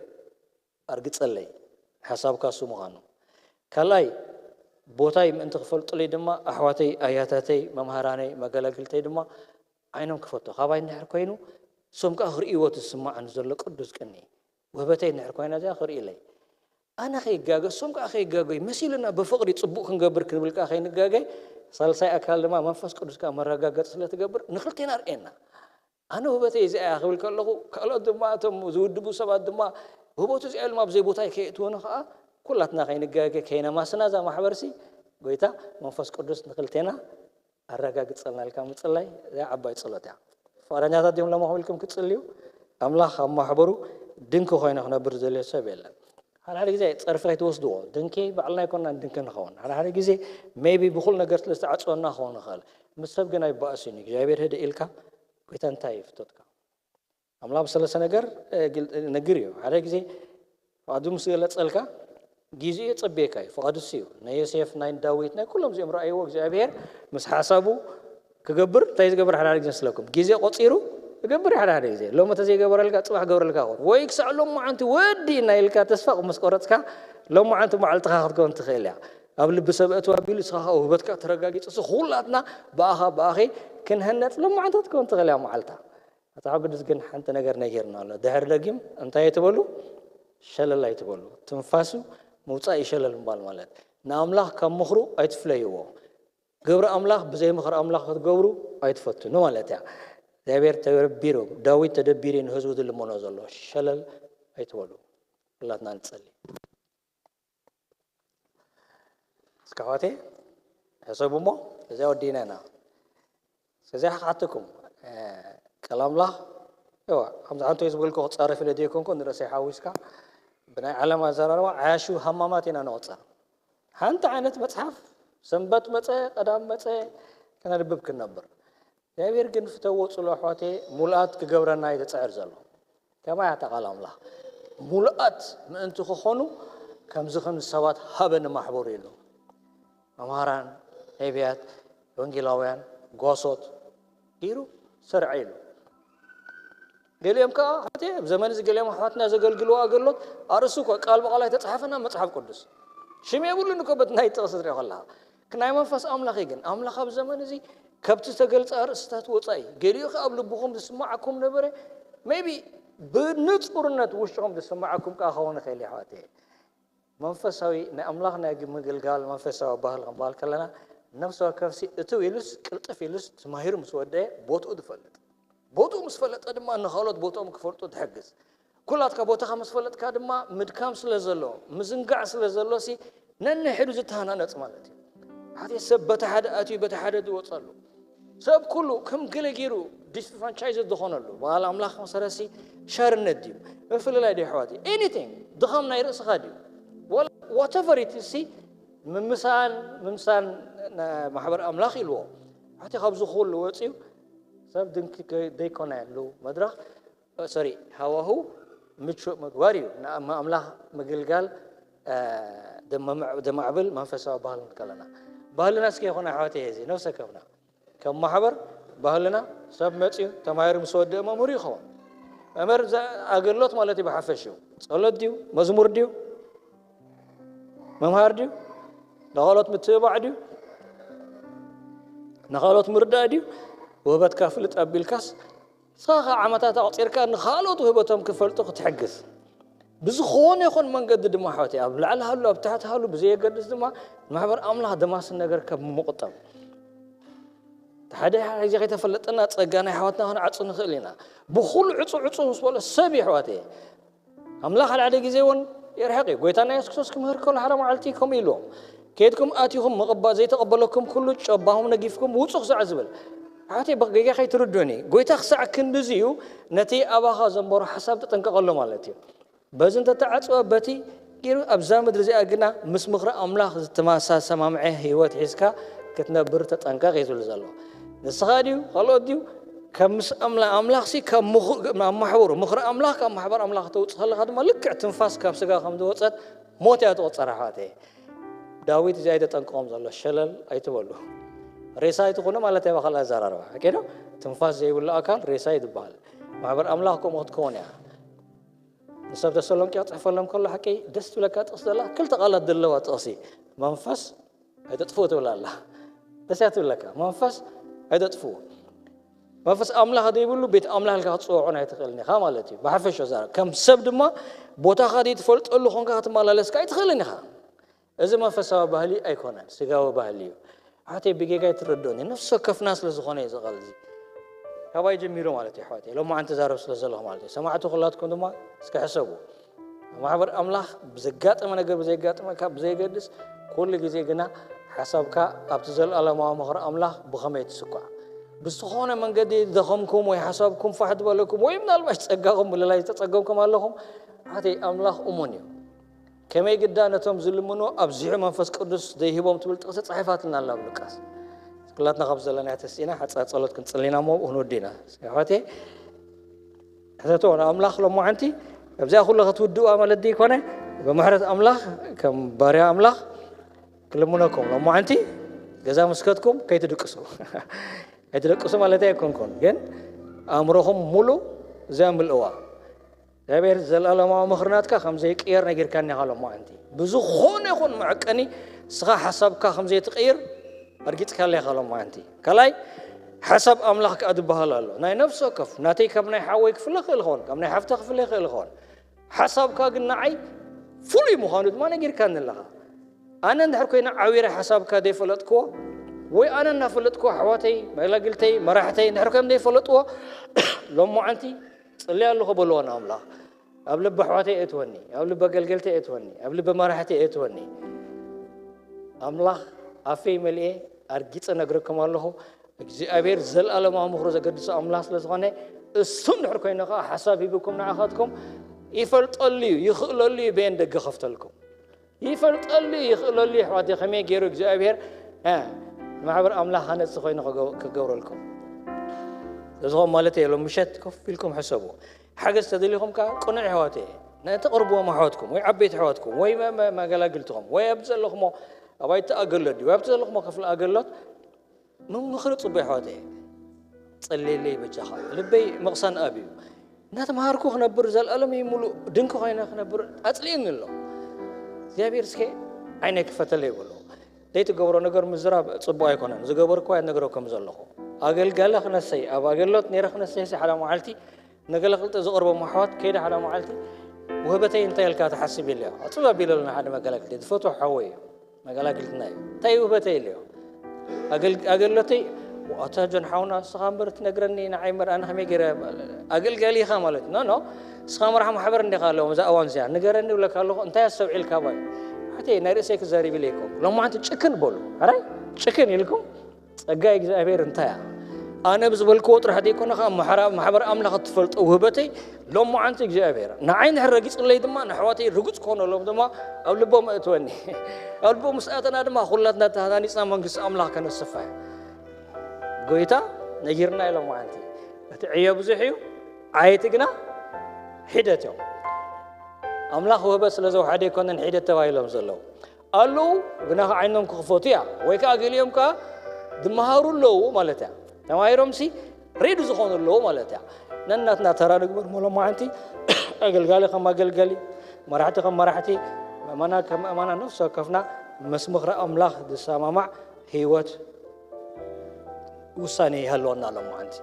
ኣርግጸለይ፣ ሓሳብካ እሱ ምዃኑ። ካልኣይ፣ ቦታይ ምእንቲ ክፈልጡለይ ድማ ኣሕዋተይ፣ ኣያታተይ፣ መምሃራነይ፣ መገላግልተይ ድማ ዓይኖም ክፈቶ። ካባይ እንድሕር ኮይኑ፣ እሶም ከኣ ክርእይዎ እቲ ዝስማዓኒ ዘሎ ቅዱስ ቅኒ። ውህበተይ እንድሕር ኮይና እዚኣ ክርእይለይ። ኣነ ከይጋገ፣ እሶም ከኣ ከይጋገዩ፣ መሲሉና ብፍቕሪ ጽቡቕ ክንገብር ክንብል ከኣ ከይንጋገ፣ ሳልሳይ ኣካል ድማ መንፈስ ቅዱስ ከኣ መረጋገጺ ስለ ትገብር፣ ንኽልቴና ኣርእየና። ኣነ ውህበተይ እዚኣ እያ ክብል ከለኹ፣ ካልኦት ድማ እቶም ዝውድቡ ሰባት ድማ ውህበቱ እዚኣ ኢሎም ኣብ ዘይቦታይ ከየእትዉኒ ከኣ፣ ኩላትና ከይንጋገ፣ ከይነማስና እዛ ማሕበርሲ፣ ጎይታ መንፈስ ቅዱስ ንኽልቴና ኣረጋግጸልና ኢልካ ምጽላይ፣ እዚኣ ዓባይ ጸሎት እያ። ፍቕረኛታት ድዮም ሎሚ ክብልኩም ክትጽልዩ? ኣምላኽ ኣብ ማሕበሩ ድንኪ ኮይነ ክነብር ዝደልዮ ሰብ የለን። ሓደ ሓደ ግዜ ጸርፊ ከይትወስድዎ፣ ድንኪ ባዕልና ኣይኮንናን ድንኪ ንኸውን። ሓደ ሓደ ግዜ ሜቢ ብኹሉ ነገር ስለ ዝተዓጽወና ክኸውን ይኽእል። ምስ ሰብ ግን ኣይበኣስን እዩ። እግዚኣብሔር ህድእ ኢልካ፣ ጎይታ እንታይ እዩ ፍቶትካ? ኣምላኽ ብሰለስተ ነገር፣ እ፣ ግል-፣ ነግር እዩ። ሓደ ግዜ ፍቓዱ ምስ ገለጸልካ፣ ግዜኡ የጸብየካ እዩ። ፍቓዱ እሱ እዩ። ናይ ዮሴፍ፣ ናይ ዳዊት፣ ናይ ኩሎም እዚኦም ረኣይዎ እግዚኣብሔር ምስ ሓሳቡ ክገብር፣ እንታይ ዝገብር ሓደ ሓደ ግዜ መስለኩም? ግዜ ቆጺሩ ይገብር እዩ ሓደ ሓደ ግዜ። ሎሚ እንተዘይገበረልካ፣ ጽባሕ ክገብረልካ ይኸውን። ወይ ክሳዕ ሎማዓንቲ ወዲእና ኢልካ ተስፋ ምስ ቆረጽካ፣ ሎማዓንቲ መዓልትኻ ክትከውን ትኽእል እያ። ኣብ ልቢ ሰብ እትው ኣቢሉ፣ ንስኻ ከኣ ውህበትካ ተረጋጊጹ፣ እሱ ኩላትና ብኣኻ ብኣኺ ክንህነጽ ሎማዓንቲ ክትከውን ትኽእል እያ መዓልታ። መጽሓፍ ቅዱስ ግን ሓንቲ ነገር ነጊርና ኣሎ። ድሕሪ ደጊም እንታይ ኣይትበሉ? ሸለል ኣይትበሉ። ትንፋሱ ምውጻእ እዩ ሸለል ምባል ማለት። ንኣምላኽ ካብ ምኽሩ ኣይትፍለይዎ። ግብሪ ኣምላኽ ብዘይ ምኽሪ ኣምላኽ ክትገብሩ ኣይትፈትኑ ማለት እያ። እግዚኣብሔር ተደቢሩ፣ ዳዊት ተደቢሩ እዩ ንህዝቡ ዝልምኖ ዘሎ። ሸለል ኣይትበሉ። ኩላትና ንጸሊ። እስከ ኣሕዋተይ፣ ሕሰቡ እሞ፣ እዚኣ ወዲእና ኢና። ስለዚ ክሓተኩም፣ እ፣ ቃል ኣምላኽ፣ እዋ፣ ከምዚ ሓንቶ እዩ ዝበልኩ ክጻረፍ ኢለ ዘይኮንኩ፣ ንርእሰይ ሓዊስካ፣ ብናይ ዓለም ኣዘራርባ ዓያሹ ሃማማት ኢና ንቑጸር። ሓንቲ ዓይነት መጽሓፍ፣ ሰንበት መጸ፣ ቀዳም መጸ፣ ከነንብብ ክንነብር። እግዚኣብሔር ግን ፍተዎ ጽሎ ኣሕዋተይ፣ ሙሉኣት ክገብረና እዩ ዝጽዕር ዘሎ። ከማይ እያ እታ ቃል ኣምላኽ። ሙሉኣት ምእንቲ ክኾኑ ከምዚ ከም ሰባት ሃበ ንማሕበሩ ኢሉ። መምሃራን፣ ነቢያት፣ ወንጌላውያን፣ ጓሶት ገይሩ ሰርዐ ኢሉ። ገሊኦም ከኣ፣ ሓቲ ኣብ ዘመን እዚ ገሊኦም ኣሕዋትና ዘገልግልዎ ኣገልግሎት ኣርእስቱ እኮ ቃል ብቓል ኣይተጻሕፈን ኣብ መጽሓፍ ቅዱስ። ሽም የብሉን እኮ በቲ ናይ ጥቕሲ ትሪኦ ከለኻ። ናይ መንፈስ ኣምላኽ እዩ ግን። ኣምላኽ ኣብ ዘመን እዚ ካብቲ ዝተገልጸ ኣርእስታት ወጻኢ፣ ገሊኡ ከኣ ኣብ ልብኹም ዝስምዓኩም ነበረ። ሜቢ ብንጹርነት ውሽጥኹም ዝስምዓኩም ከኣ ክኸውን ይኽእል እዩ፣ ኣሕዋተይ። መንፈሳዊ፣ ናይ ኣምላኽ ናይ ምግልጋል መንፈሳዊ ባህሊ ክንበሃል ከለና፣ ነፍሲ ወከፍሲ እትው ኢሉስ፣ ቅልጥፍ ኢሉስ፣ ተማሂሩ ምስ ወደአ፣ ቦትኡ ዝፈልጥ። ቦትኡ ምስ ፈለጠ ድማ፣ ንኻልኦት ቦትኦም ክፈልጡ ትሕግዝ። ኩላትካ ቦታኻ ምስ ፈለጥካ ድማ፣ ምድካም ስለ ዘሎ፣ ምዝንጋዕ ስለ ዘሎሲ፣ ነንሕዱ ዝተሃናነጽ ማለት እዩ። ሓደ ሰብ በቲ ሓደ ኣትዩ፣ በቲ ሓደ ዝወጸሉ። ሰብ ኩሉ ከም ገለ ገይሩ ዲስፍራንቻይዝ ዝኾነሉ በዓል ኣምላኽ መሰረሲ ሸርነት ድዩ? ምፍልላይ ድዩ ኣሕዋት? ኤኒቲንግ ድኻም ናይ ርእስኻ ድዩ? ዋተቨር ኢት ሲ ምምሳን ምምሳን ማሕበር ኣምላኽ ኢልዎ። ሓቲ ካብዚ ኩሉ ወፂኡ ሰብ ድንክ ዘይኮነሉ መድረኽ ሶሪ ሃዋሁ ምቹእ ምግባር እዩ። ንኣምላኽ ምግልጋል ደማዕብል መንፈሳዊ ባህል ንከለና ባህልና እስከ ይኾነ ኣሕዋት እዚ ነፍሰ ከፍና ከም ማሕበር ባህልና ሰብ መፅዩ ተማሂሩ ምስ ወደእ መምህሩ ይኸውን። መምህር ኣገልግሎት ማለት እዩ ብሓፈሽኡ ጸሎት ድዩ መዝሙር ድዩ ምምሃር ድዩ ንኻልኦት ምትብባዕ ድዩ ንኻልኦት ምርዳእ ድዩ ውህበትካ ፍልጥ ኣቢልካስ ንስኻ ዓመታት ኣቑፂርካ ንኻልኦት ውህበቶም ክፈልጡ ክትሕግዝ ብዝኾነ ይኹን መንገዲ ድማ ኣሕዋተይ ኣብ ላዕሊ ሃሉ ኣብ ታሕቲ ሃሉ ብዘየገድስ ድማ ንማሕበር ኣምላኽ ደማስን ነገር ካብ ምቑጠብ ሓደ ግዜ ከይተፈለጠና ፀጋ ናይ ኣሕዋትና ክንዓፁ ንኽእል ኢና ብኩሉ ዕፁ ዕፁ ምስ በሎ ሰብ እዩ ኣሕዋተይ ኣምላኽ ሓደ ሓደ ግዜ እውን የርሕቕ እዩ ጎይታ ናይ የሱስ ክርስቶስ ክምህር ከሎ ሓደ መዓልቲ ከምኡ ኢልዎም ከድኩም ኣቲኹም ምቕባእ ዘይተቐበለኩም ኩሉ ጨባኹም ነጊፍኩም ውፁ ክሳዕ ዝብል ኣሕዋተይ ብጌጋ ከይትርዱኒ ጎይታ ክሳዕ ክንድዚ እዩ ነቲ ኣባኻ ዘንበሮ ሓሳብ ተጠንቀቐሉ ማለት እዩ በዚ እንተተዓፅወ በቲ ገይሩ ኣብዛ ምድሪ እዚኣ ግና ምስ ምኽሪ ኣምላኽ ዝተማሳሰማምዐ ህይወት ሒዝካ ክትነብር ተጠንቀቕ እዩ ዝብል ዘሎ ንስኻ ድዩ ካልኦት ድዩ ካብ ምስ ኣምላ ኣምላኽሲ ካብ ኣማሕበሩ ምኽሪ ኣምላኽ ካብ ማሕበር ኣምላኽ ተውፅእ ከለኻ ድማ ልክዕ ትንፋስ ካብ ስጋ ከም ዝወፀት ሞት እያ ትቆፀር ኣሕዋተይ ዳዊት እዚ ኣይተጠንቀቖም ዘሎ ሸለል ኣይትበሉ ሬሳ ኣይትኾኑ ማለት እያ ባኻል ኣዘራርባ ሓቂ ዶ ትንፋስ ዘይብሉ ኣካል ሬሳ እዩ ዝበሃል ማሕበር ኣምላኽ ከምኡ ክትከውን እያ ንሰብ ተሰሎንቄ ክፅሕፈሎም ከሎ ሓቂ ደስ ትብለካ ጥቕስ ዘላ ክልተ ቃላት ዘለዋ ጥቕሲ መንፈስ ኣይተጥፍኡ ትብል ኣላ ደስ እያ ትብለካ መንፈስ ኣይተጥፍኡ መንፈስ ኣምላኽ ዘይብሉ ቤት ኣምላኽ ኢልካ ክትፅውዖን ኣይትኽእልን ኢኻ ማለት እዩ ብሓፈሾ ዘራ ከም ሰብ ድማ ቦታኻ ዘይትፈልጠሉ ኮንካ ክትመላለስካ ኣይትኽእልን ኢኻ እዚ መንፈሳዊ ባህሊ ኣይኮነን ስጋዊ ባህሊ እዩ ኣሕዋተይ ብጌጋ ኣይትረድኡን እዩ ነፍሲ ወከፍና ስለ ዝኾነ እዩ ዝቐል እዚ ካባይ ጀሚሩ ማለት እዩ ኣሕዋተይ ሎማዓንቲ ዛረብ ስለ ዘለኹ ማለት እዩ ሰማዕቲ ኩላትኩም ድማ እስከ ሕሰቡ ማሕበር ኣምላኽ ብዘጋጠመ ነገር ብዘጋጥመካ ብዘየገድስ ኩሉ ግዜ ግና ሓሳብካ ኣብቲ ዘለኣለማዊ ምኽሪ ኣምላኽ ብኸመይ ትስኳዕ ብዝኾነ መንገዲ ዝደኸምኩም ወይ ሓሳብኩም ፋሕ ዝበለኩም ወይ ምናልባሽ ፀጋኹም ምልላይ ዝተፀገምኩም ኣለኹም ኣሕዋተይ ኣምላኽ እሙን እዩ ከመይ ግዳ ነቶም ዝልምኖ ኣብዚሑ መንፈስ ቅዱስ ዘይህቦም ትብል ጥቕሲ ፃሒፋትና ኣላ ኣብ ሉቃስ ኩላትና ካብ ዘለና ተስኢና ሓፃር ፀሎት ክንፅሊና ሞ ክንወዲ ኢና ኣሕዋተይ ሕተቶ ንኣምላኽ ሎማዓንቲ ኣብዚኣ ኩሉ ክትውድዋ ማለት ዘይኮነ ብምሕረት ኣምላኽ ከም ባርያ ኣምላኽ ክልምነኩም ሎማዓንቲ ገዛ ምስከትኩም ከይትድቅሱ ከይትደቅሱ ማለት ኣይኮንኩን ግን ኣእምሮኹም ሙሉ እዚኣ ምልእዋ እግዚኣብሔር ዘለኣለማዊ ምኽርናትካ ከም ዘይቅየር ነጊርካኒ ኢኻ ሎማዓንቲ ብዝኾነ ይኹን መዐቀኒ ስኻ ሓሳብካ ከም ዘይትቕይር ኣርጊጽካለይ ኢኻ ሎማዓንቲ ካልኣይ ሓሳብ ኣምላኽ ከኣ ዝበሃል ኣሎ ናይ ነፍሲ ወከፍ ናተይ ካብ ናይ ሓወይ ክፍለ ክእል ኸውን ካብ ናይ ሓፍተ ክፍለ ክእል ኸውን ሓሳብካ ግን ንዓይ ፍሉይ ምዃኑ ድማ ነጊርካኒ ኣለኻ ኣነ እንድሕር ኮይነ ዓዊረ ሓሳብካ ዘይፈለጥክዎ ወይ ኣነ እናፈለጥክዎ ኣሕዋተይ መላግልተይ መራሕተይ እንድሕር ኮይኖም ዘይፈለጥዎ ሎማዓንቲ ጽልያ ኣለኹ በልዎ ንኣምላኽ ኣብ ልቢ ኣሕዋተይ እትወኒ ኣብ ልቢ ኣገልገልተይ እትወኒ ኣብ ልቢ መራሕተይ እትወኒ ኣምላኽ ኣፈይ መሊኤ ኣርጊጸ ነግረኩም ኣለኹ እግዚኣብሔር ዘለኣለማዊ ምኽሩ ዘገድሶ ኣምላኽ ስለ ዝኾነ እሱ እንድሕር ኮይኑ ከዓ ሓሳብ ሂብኩም ንዓኻትኩም ይፈልጠሉ እዩ ይኽእለሉ እዩ በየን ደገ ከፍተልኩም ይፈልጠሉ እዩ ይኽእለሉ እዩ ኣሕዋተይ ከመይ ገይሩ እግዚኣብሔር ንማሕበር ኣምላኽ ሃነፂ ኮይኑ ክገብረልኩም እዚ ማለት እየ ሎም ምሸት ኮፍ ኢልኩም ሕሰቡ ሓገዝ ተደሊኹም ከዓ ቅኑዕ ኣሕዋተይ ነተቕርብዎም ኣሕዋትኩም ወይ ዓበይቲ ኣሕዋትኩም ወይ መገላግልትኹም ወይ ኣብዚ ዘለኹሞ ኣባይቲ ኣገሎት ድዩ ኣብቲ ዘለኹሞ ክፍሊ ኣገሎት ምምኽሪ ፅቡቅ ኣሕዋተይ ፀልየለይ በጃኻ ልበይ ምቕሳን ኣብ እዩ እናተምሃርኩ ክነብር ዘለኣለም እዩ ሙሉእ ድንኪ ኮይነ ክነብር ኣፅልእኒ ኣሎ እግዚኣብሔር እስከ ዓይነይ ክፈተለይ ይብሉ ዘይትገብሮ ነገር ምዝራብ ፅቡቅ ኣይኮነን ዝገበርኩ ኣይነግረኩም ዘለኹ ኣገልጋሊ ክነሰይ ኣብ ኣገልግሎት ነይረ ክነሰይ ሓደ መዓልቲ ነገለ ክልተ ዝቐርቦም ኣሕዋት ከይደ ሓደ መዓልቲ ውህበተይ እንታይ ኢልካ ትሓስብ ኢለዮ ኣፅብ ኣቢለሉና ሓደ መገላግልቲ ዝፈትዎ ሓወይ እዩ መገላግልትና እዩ እንታይ ውህበተይ ኢለዮ ኣገልግሎተይ ኣታ ጆን ሓውና ንስኻ እምበር ትነግረኒ ንዓይ እምበር ኣነ ከመይ ገይረ ኣገልጋሊ ኢኻ ማለት ኖ ኖ ንስኻ መራሕ ማሕበር እንዲኻ ኣለዎም እዛ እዋን እዚኣ ንገረኒ ይብለካ ኣለኹ እንታይ ኣስተውዒልካ ባይ ሓተይ ናይ ርእሰይ ክዛሪብ ኢለ ይኮንኩ ሎማዓንቲ ጭክን በሉ ኣራይ ጭክን ኢልኩም ጸጋ እግዚኣብሔር እንታይ እያ ኣነ ብዝበልክዎ ጥራሕ ዘይኮነ፣ ከዓ ማሕራ-፣ ማሕበር ኣምላኽ እትፈልጦ ውህበተይ ሎማዓንቲ እግዚኣብሔር ንዓይ እንድሕር ረጊጽለይ ድማ፣ ንኣሕዋተይ ርጉጽ ክኾነሎም ድማ ኣብ ልቦም እእትወኒ። ኣብ ልቦም ምስ ኣተና ድማ፣ ኩላትና ተሃናኒጽና መንግስቲ ኣምላኽ ከነስፋ እዩ። ጎይታ ነጊርና እዩ ሎማዓንቲ። እቲ ዕዮ ብዙሕ እዩ፣ ዓየቲ ግና ሒደት እዮም። ኣምላኽ ውህበት ስለ ዘውሓደ ኣይኮነን ሒደት ተባሂሎም ዘለዉ። ኣለዉ፣ ግና ከዓ ዓይኖም ክኽፈቱ እያ። ወይ ከዓ ገሊኦም ከዓ ዝመሃሩ ኣለዉ ማለት እያ። ተማሂሮምሲ ሬዲ ዝኾኑ ኣለዉ ማለት እያ። ነናትና ተራ ንግበር እሞ ሎማዓንቲ፣ ኣገልጋሊ ከም ኣገልጋሊ፣ መራሕቲ ከም መራሕቲ፣ ምእመናን ከም ምእመናን፣ ነፍሲ ወከፍና ምስ ምኽሪ ኣምላኽ ዝሰማማዕ ህይወት ውሳኔ ይሃልወና ሎማዓንቲ።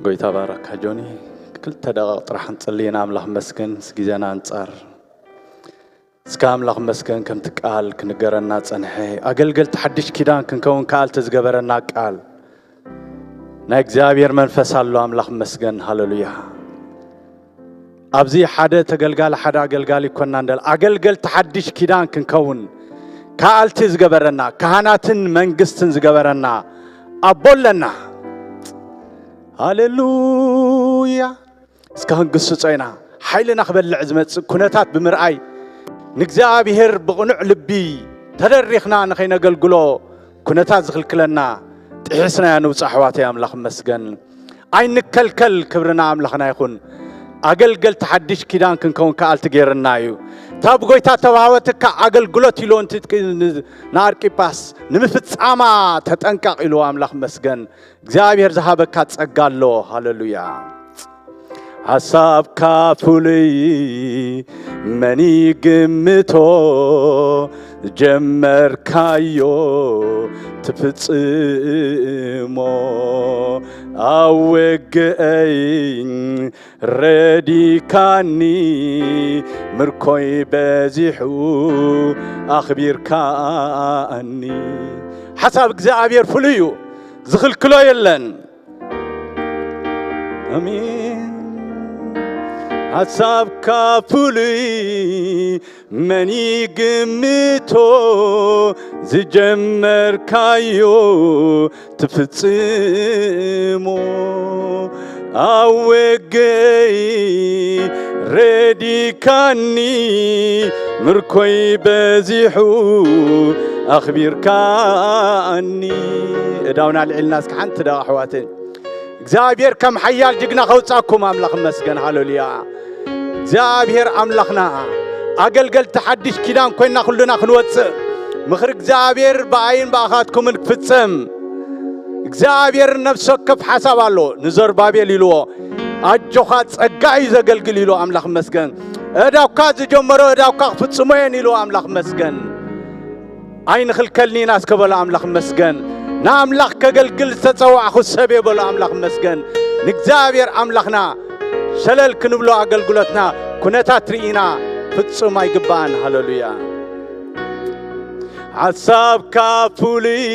ጎይታ ባረካ ጆኒ። ክልተ ደቂቕ ጥራሕ ንጽሊ ኢና። ኣምላኽ መስገን፣ ምስ ግዜና ኣንጻር። እስከ ኣምላኽ መስገን፣ ከምቲ ቃል ክንገረና ጸንሐ። ኣገልገልቲ ሓድሽ ኪዳን ክንከውን ከኣልቲ ዝገበረና ቃል። ናይ እግዚኣብሔር መንፈስ ኣሎ። ኣምላኽ መስገን። ሃሌሉያ። ኣብዚ ሓደ ተገልጋሊ፣ ሓደ ኣገልጋሊ ይኮና እንደል፣ ኣገልገልቲ ሓድሽ ኪዳን ክንከውን ከኣልቲ ዝገበረና፣ ካህናትን መንግስትን ዝገበረና ኣቦ ኣለና። ሃሌሉያ። እስከ ክንግስጾ ኢና። ሓይልና ክበልዕ ዝመጽእ ኩነታት ብምርኣይ፣ ንእግዚኣብሔር ብቕኑዕ ልቢ ተደሪኽና ንኸይነገልግሎ ኩነታት ዝኽልክለና ጥሒስናዮ ንውጻእ። ኣሕዋተይ፣ ኣምላኽ ይመስገን። ኣይንከልከል፣ ክብሪ ንኣምላኽና ይኹን። ኣገልገልቲ ሓድሽ ኪዳን ክንከውን ከኣልቲ ገይርና እዩ። እታ ብጎይታ ተዋህበትካ ኣገልግሎት ኢሉ ንኣርቂጳስ፣ ንምፍጻማ ተጠንቀቕ ኢልዎ። ኣምላኽ መስገን። እግዚኣብሔር ዝሃበካ ጸጋ ኣሎ። ሃሌሉያ። ሓሳብካ ፍሉይ፣ መን ይግምቶ? ጀመርካዮ ትፍጽሞ። ኣብ ውግአይ ረዲካኒ፣ ምርኮይ በዚሑ ኣኽቢርካኒ። ሓሳብ እግዚኣብሔር ፍሉይ እዩ፣ ዝኽልክሎ የለን። ኣሜን። ሓሳብካ ፍሉይ፣ መን ይግምቶ? ዝጀመርካዮ ትፍጽሞ። ኣብ ወገይ ረዲካኒ፣ ምርኮይ በዚሑ ኣኽቢርካኒ። እዳውና ኣልዒልና እስኪ ሓንቲ ደቂቕ ኣሕዋተይ። እግዚኣብሔር ከም ሓያል ጅግና ከውጻኩም ኣምላኽ መስገን። ሃሌሉያ። እግዚኣብሔር ኣምላኽና፣ ኣገልገልቲ ሓድሽ ኪዳን ኮይና ኩልና ክንወጽእ፣ ምኽሪ እግዚኣብሔር ብኣይን ብኣኻትኩምን ክፍጸም፣ እግዚኣብሔር ነፍሲ ወከፍ ሓሳብ ኣሎ። ንዘሩባቤል ኢልዎ፣ ኣጆኻ፣ ጸጋ እዩ ዘገልግል ኢልዎ ኣምላኽ መስገን። እዳውካ ዝጀመሮ እዳውካ ክፍጽሞ እየን ኢልዎ ኣምላኽ መስገን። ኣይንኽልከልኒ ኢና እስከ በሎ ኣምላኽ መስገን። ንኣምላኽ ከገልግል ዝተጸዋዕኹ ሰብ እየ በሎ ኣምላኽ መስገን። ንእግዚኣብሔር ኣምላኽና ሸለል ክንብሎ ኣገልግሎትና ኩነታት ርኢና ፍጹም ኣይግባእን። ሃሌሉያ። ሓሳብካ ፍሉይ፣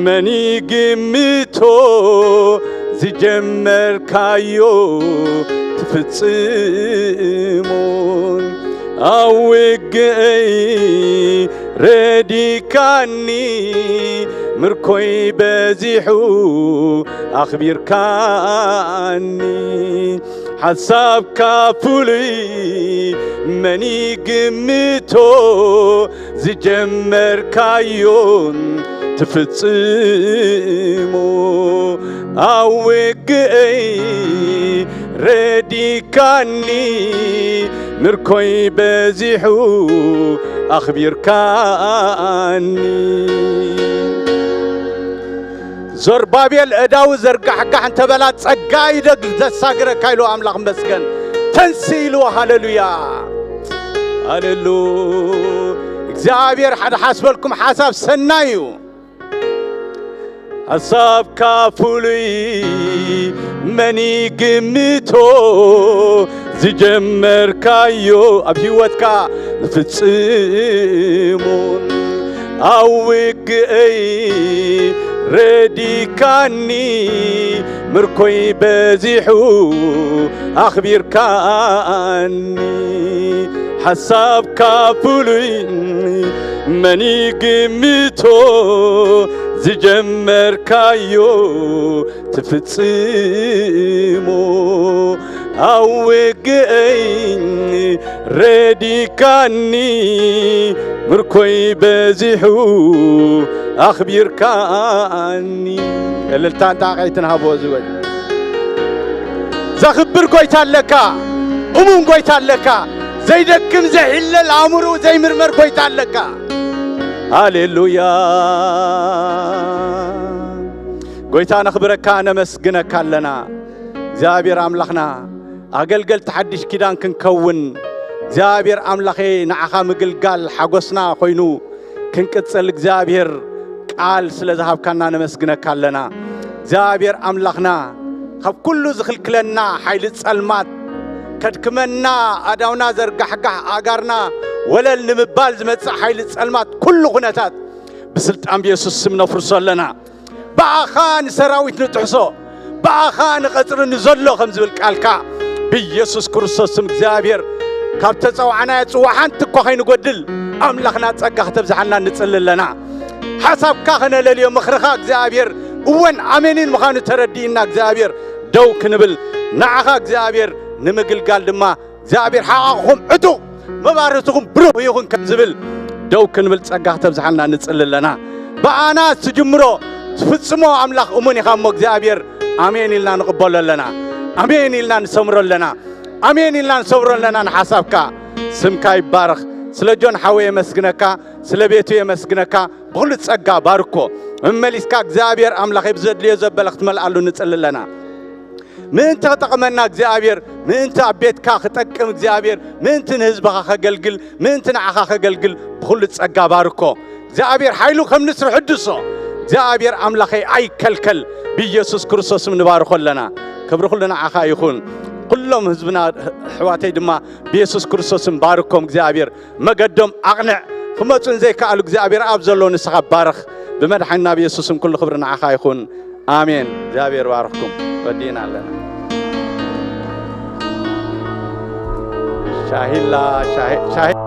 መን ይግምቶ? ዝጀመርካዮ ትፍጽሞ። ኣብ ውግአይ ረዲካኒ፣ ምርኮይ በዚሑ ኣኽቢርካኒ። ሓሳብካ ፍሉይ፣ መን ይግምቶ? ዝጀመርካዮ ትፍጽሞ። ኣብ ውግአይ ረዲካኒ፣ ምርኮይ በዚሑ ኣኽቢርካኒ። ዘሩባቤል፣ እዳው ዘርጋሕጋሕ እንተበላ፣ ጸጋ ይደግ ዘሳግረካ ኢሉ ኣምላኽ መስገን። ተንስ ኢሉ። ሃሌሉያ። ሃሌሉ። እግዚኣብሔር ሓደ ሓስበልኩም ሓሳብ ሰናይ እዩ። ሓሳብካ ፍሉይ፣ መን ይግምቶ? ዝጀመርካዮ ኣብ ህይወትካ ዝፍጽሙን፣ ኣብ ውግእይ ረዲካኒ ምርኮይ በዚሑ ኣኽቢርካኒ ሓሳብካ ፍሉይ መን ይግምቶ ዝጀመርካዮ ትፍጽሞ ኣወግአይ ረዲካኒ ምርኮይ በዚሑ ኣኽቢርካኒ። እልልታን ጣቐይትን ሃቦ ዝወድ ዘኽብር ጎይታ ኣለካ፣ እሙን ጎይታ ኣለካ፣ ዘይደክም ዘይሕለል ኣእምሮ ዘይምርመር ጎይታ ኣለካ። ሃሌሉያ። ጎይታ ነኽብረካ ነመስግነካ ኣለና። እግዚኣብሔር ኣምላኽና ኣገልገልቲ ሓድሽ ኪዳን ክንከውን እግዚኣብሔር ኣምላኸ ንዓኻ ምግልጋል ሓጎስና ኮይኑ ክንቅጽል እግዚኣብሔር ቃል ስለ ዝሃብካና ነመስግነካ ኣለና። እግዚኣብሔር ኣምላኽና ካብ ኩሉ ዝኽልክለና ሓይሊ ጸልማት ከድክመና ኣዳውና ዘርጋሕጋሕ ኣጋርና ወለል ንምባል ዝመጽእ ሓይሊ ጸልማት ኩሉ ኩነታት ብስልጣን ብየሱስ ስም ነፍርሶ ኣለና። ብኣኻ ንሰራዊት ንጥሕሶ ብኣኻ ንቐጽሪ ንዘሎ ከም ዝብል ቃልካ ብኢየሱስ ክርስቶስ ስም እግዚኣብሔር ካብ ተጸዋዕናዮ ጽዋ ሓንቲ እኳ ከይንጎድል ኣምላኽና ጸጋ ክተብዝሓልና ንጽሊ ኣለና። ሓሳብካ ከነለልዮ ምኽርኻ እግዚኣብሔር እወን ኣሜንን ምዃኑ ተረዲእና እግዚኣብሔር ደው ክንብል ንዓኻ እግዚኣብሔር ንምግልጋል ድማ እግዚኣብሔር ሓቓቕኹም ዕጡቕ መባርህትኹም ብሩህ ይኹን ከም ዝብል ደው ክንብል ጸጋ ክተብዝሓልና ንጽሊ ኣለና። ብኣና ትጅምሮ ትፍጽሞ ኣምላኽ እሙን ኢኻ እሞ እግዚኣብሔር ኣሜን ኢልና ንቕበሎ ኣለና። ኣሜን ኢልና ንሰምሮ ኣለና። ኣሜን ኢልና ንሰምሮ ኣለና ንሓሳብካ። ስምካ ይባረኽ። ስለ ጆን ሓወይ የመስግነካ፣ ስለ ቤቱ የመስግነካ። ብኹሉ ጸጋ ባርኮ። መመሊስካ እግዚኣብሔር ኣምላኸይ ብዘድልዮ ዘበለ ክትመልኣሉ ንጽሊ ኣለና። ምእንቲ ክጠቕመና እግዚኣብሔር ምእንቲ ኣብ ቤትካ ክጠቅም እግዚኣብሔር ምእንቲ ንህዝብኻ ከገልግል ምእንቲ ንዓኻ ከገልግል ብኹሉ ጸጋ ባርኮ። እግዚኣብሔር ሓይሉ ከም ንስር ሕድሶ። እግዚኣብሔር ኣምላኸይ ኣይከልከል። ብኢየሱስ ክርስቶስ ስም ንባርኮ ኣለና። ክብሪ ኩሉ ንዓኻ ይኹን። ኩሎም ህዝብና ኣሕዋተይ ድማ ብኢየሱስ ክርስቶስ ስም ባርኮም። እግዚኣብሔር መገዶም ኣቕንዕ። ክመፁ ንዘይከኣሉ እግዚኣብሔር ኣብ ዘሎ ንስኻ ባርኽ። ብመድሓኒና ብኢየሱስ ስም ኩሉ ክብሪ ንዓኻ ይኹን። ኣሜን። እግዚኣብሔር ባርኽኩም። ወዲእና ኣለና። ሻሂላ ሻሂ ሻሂ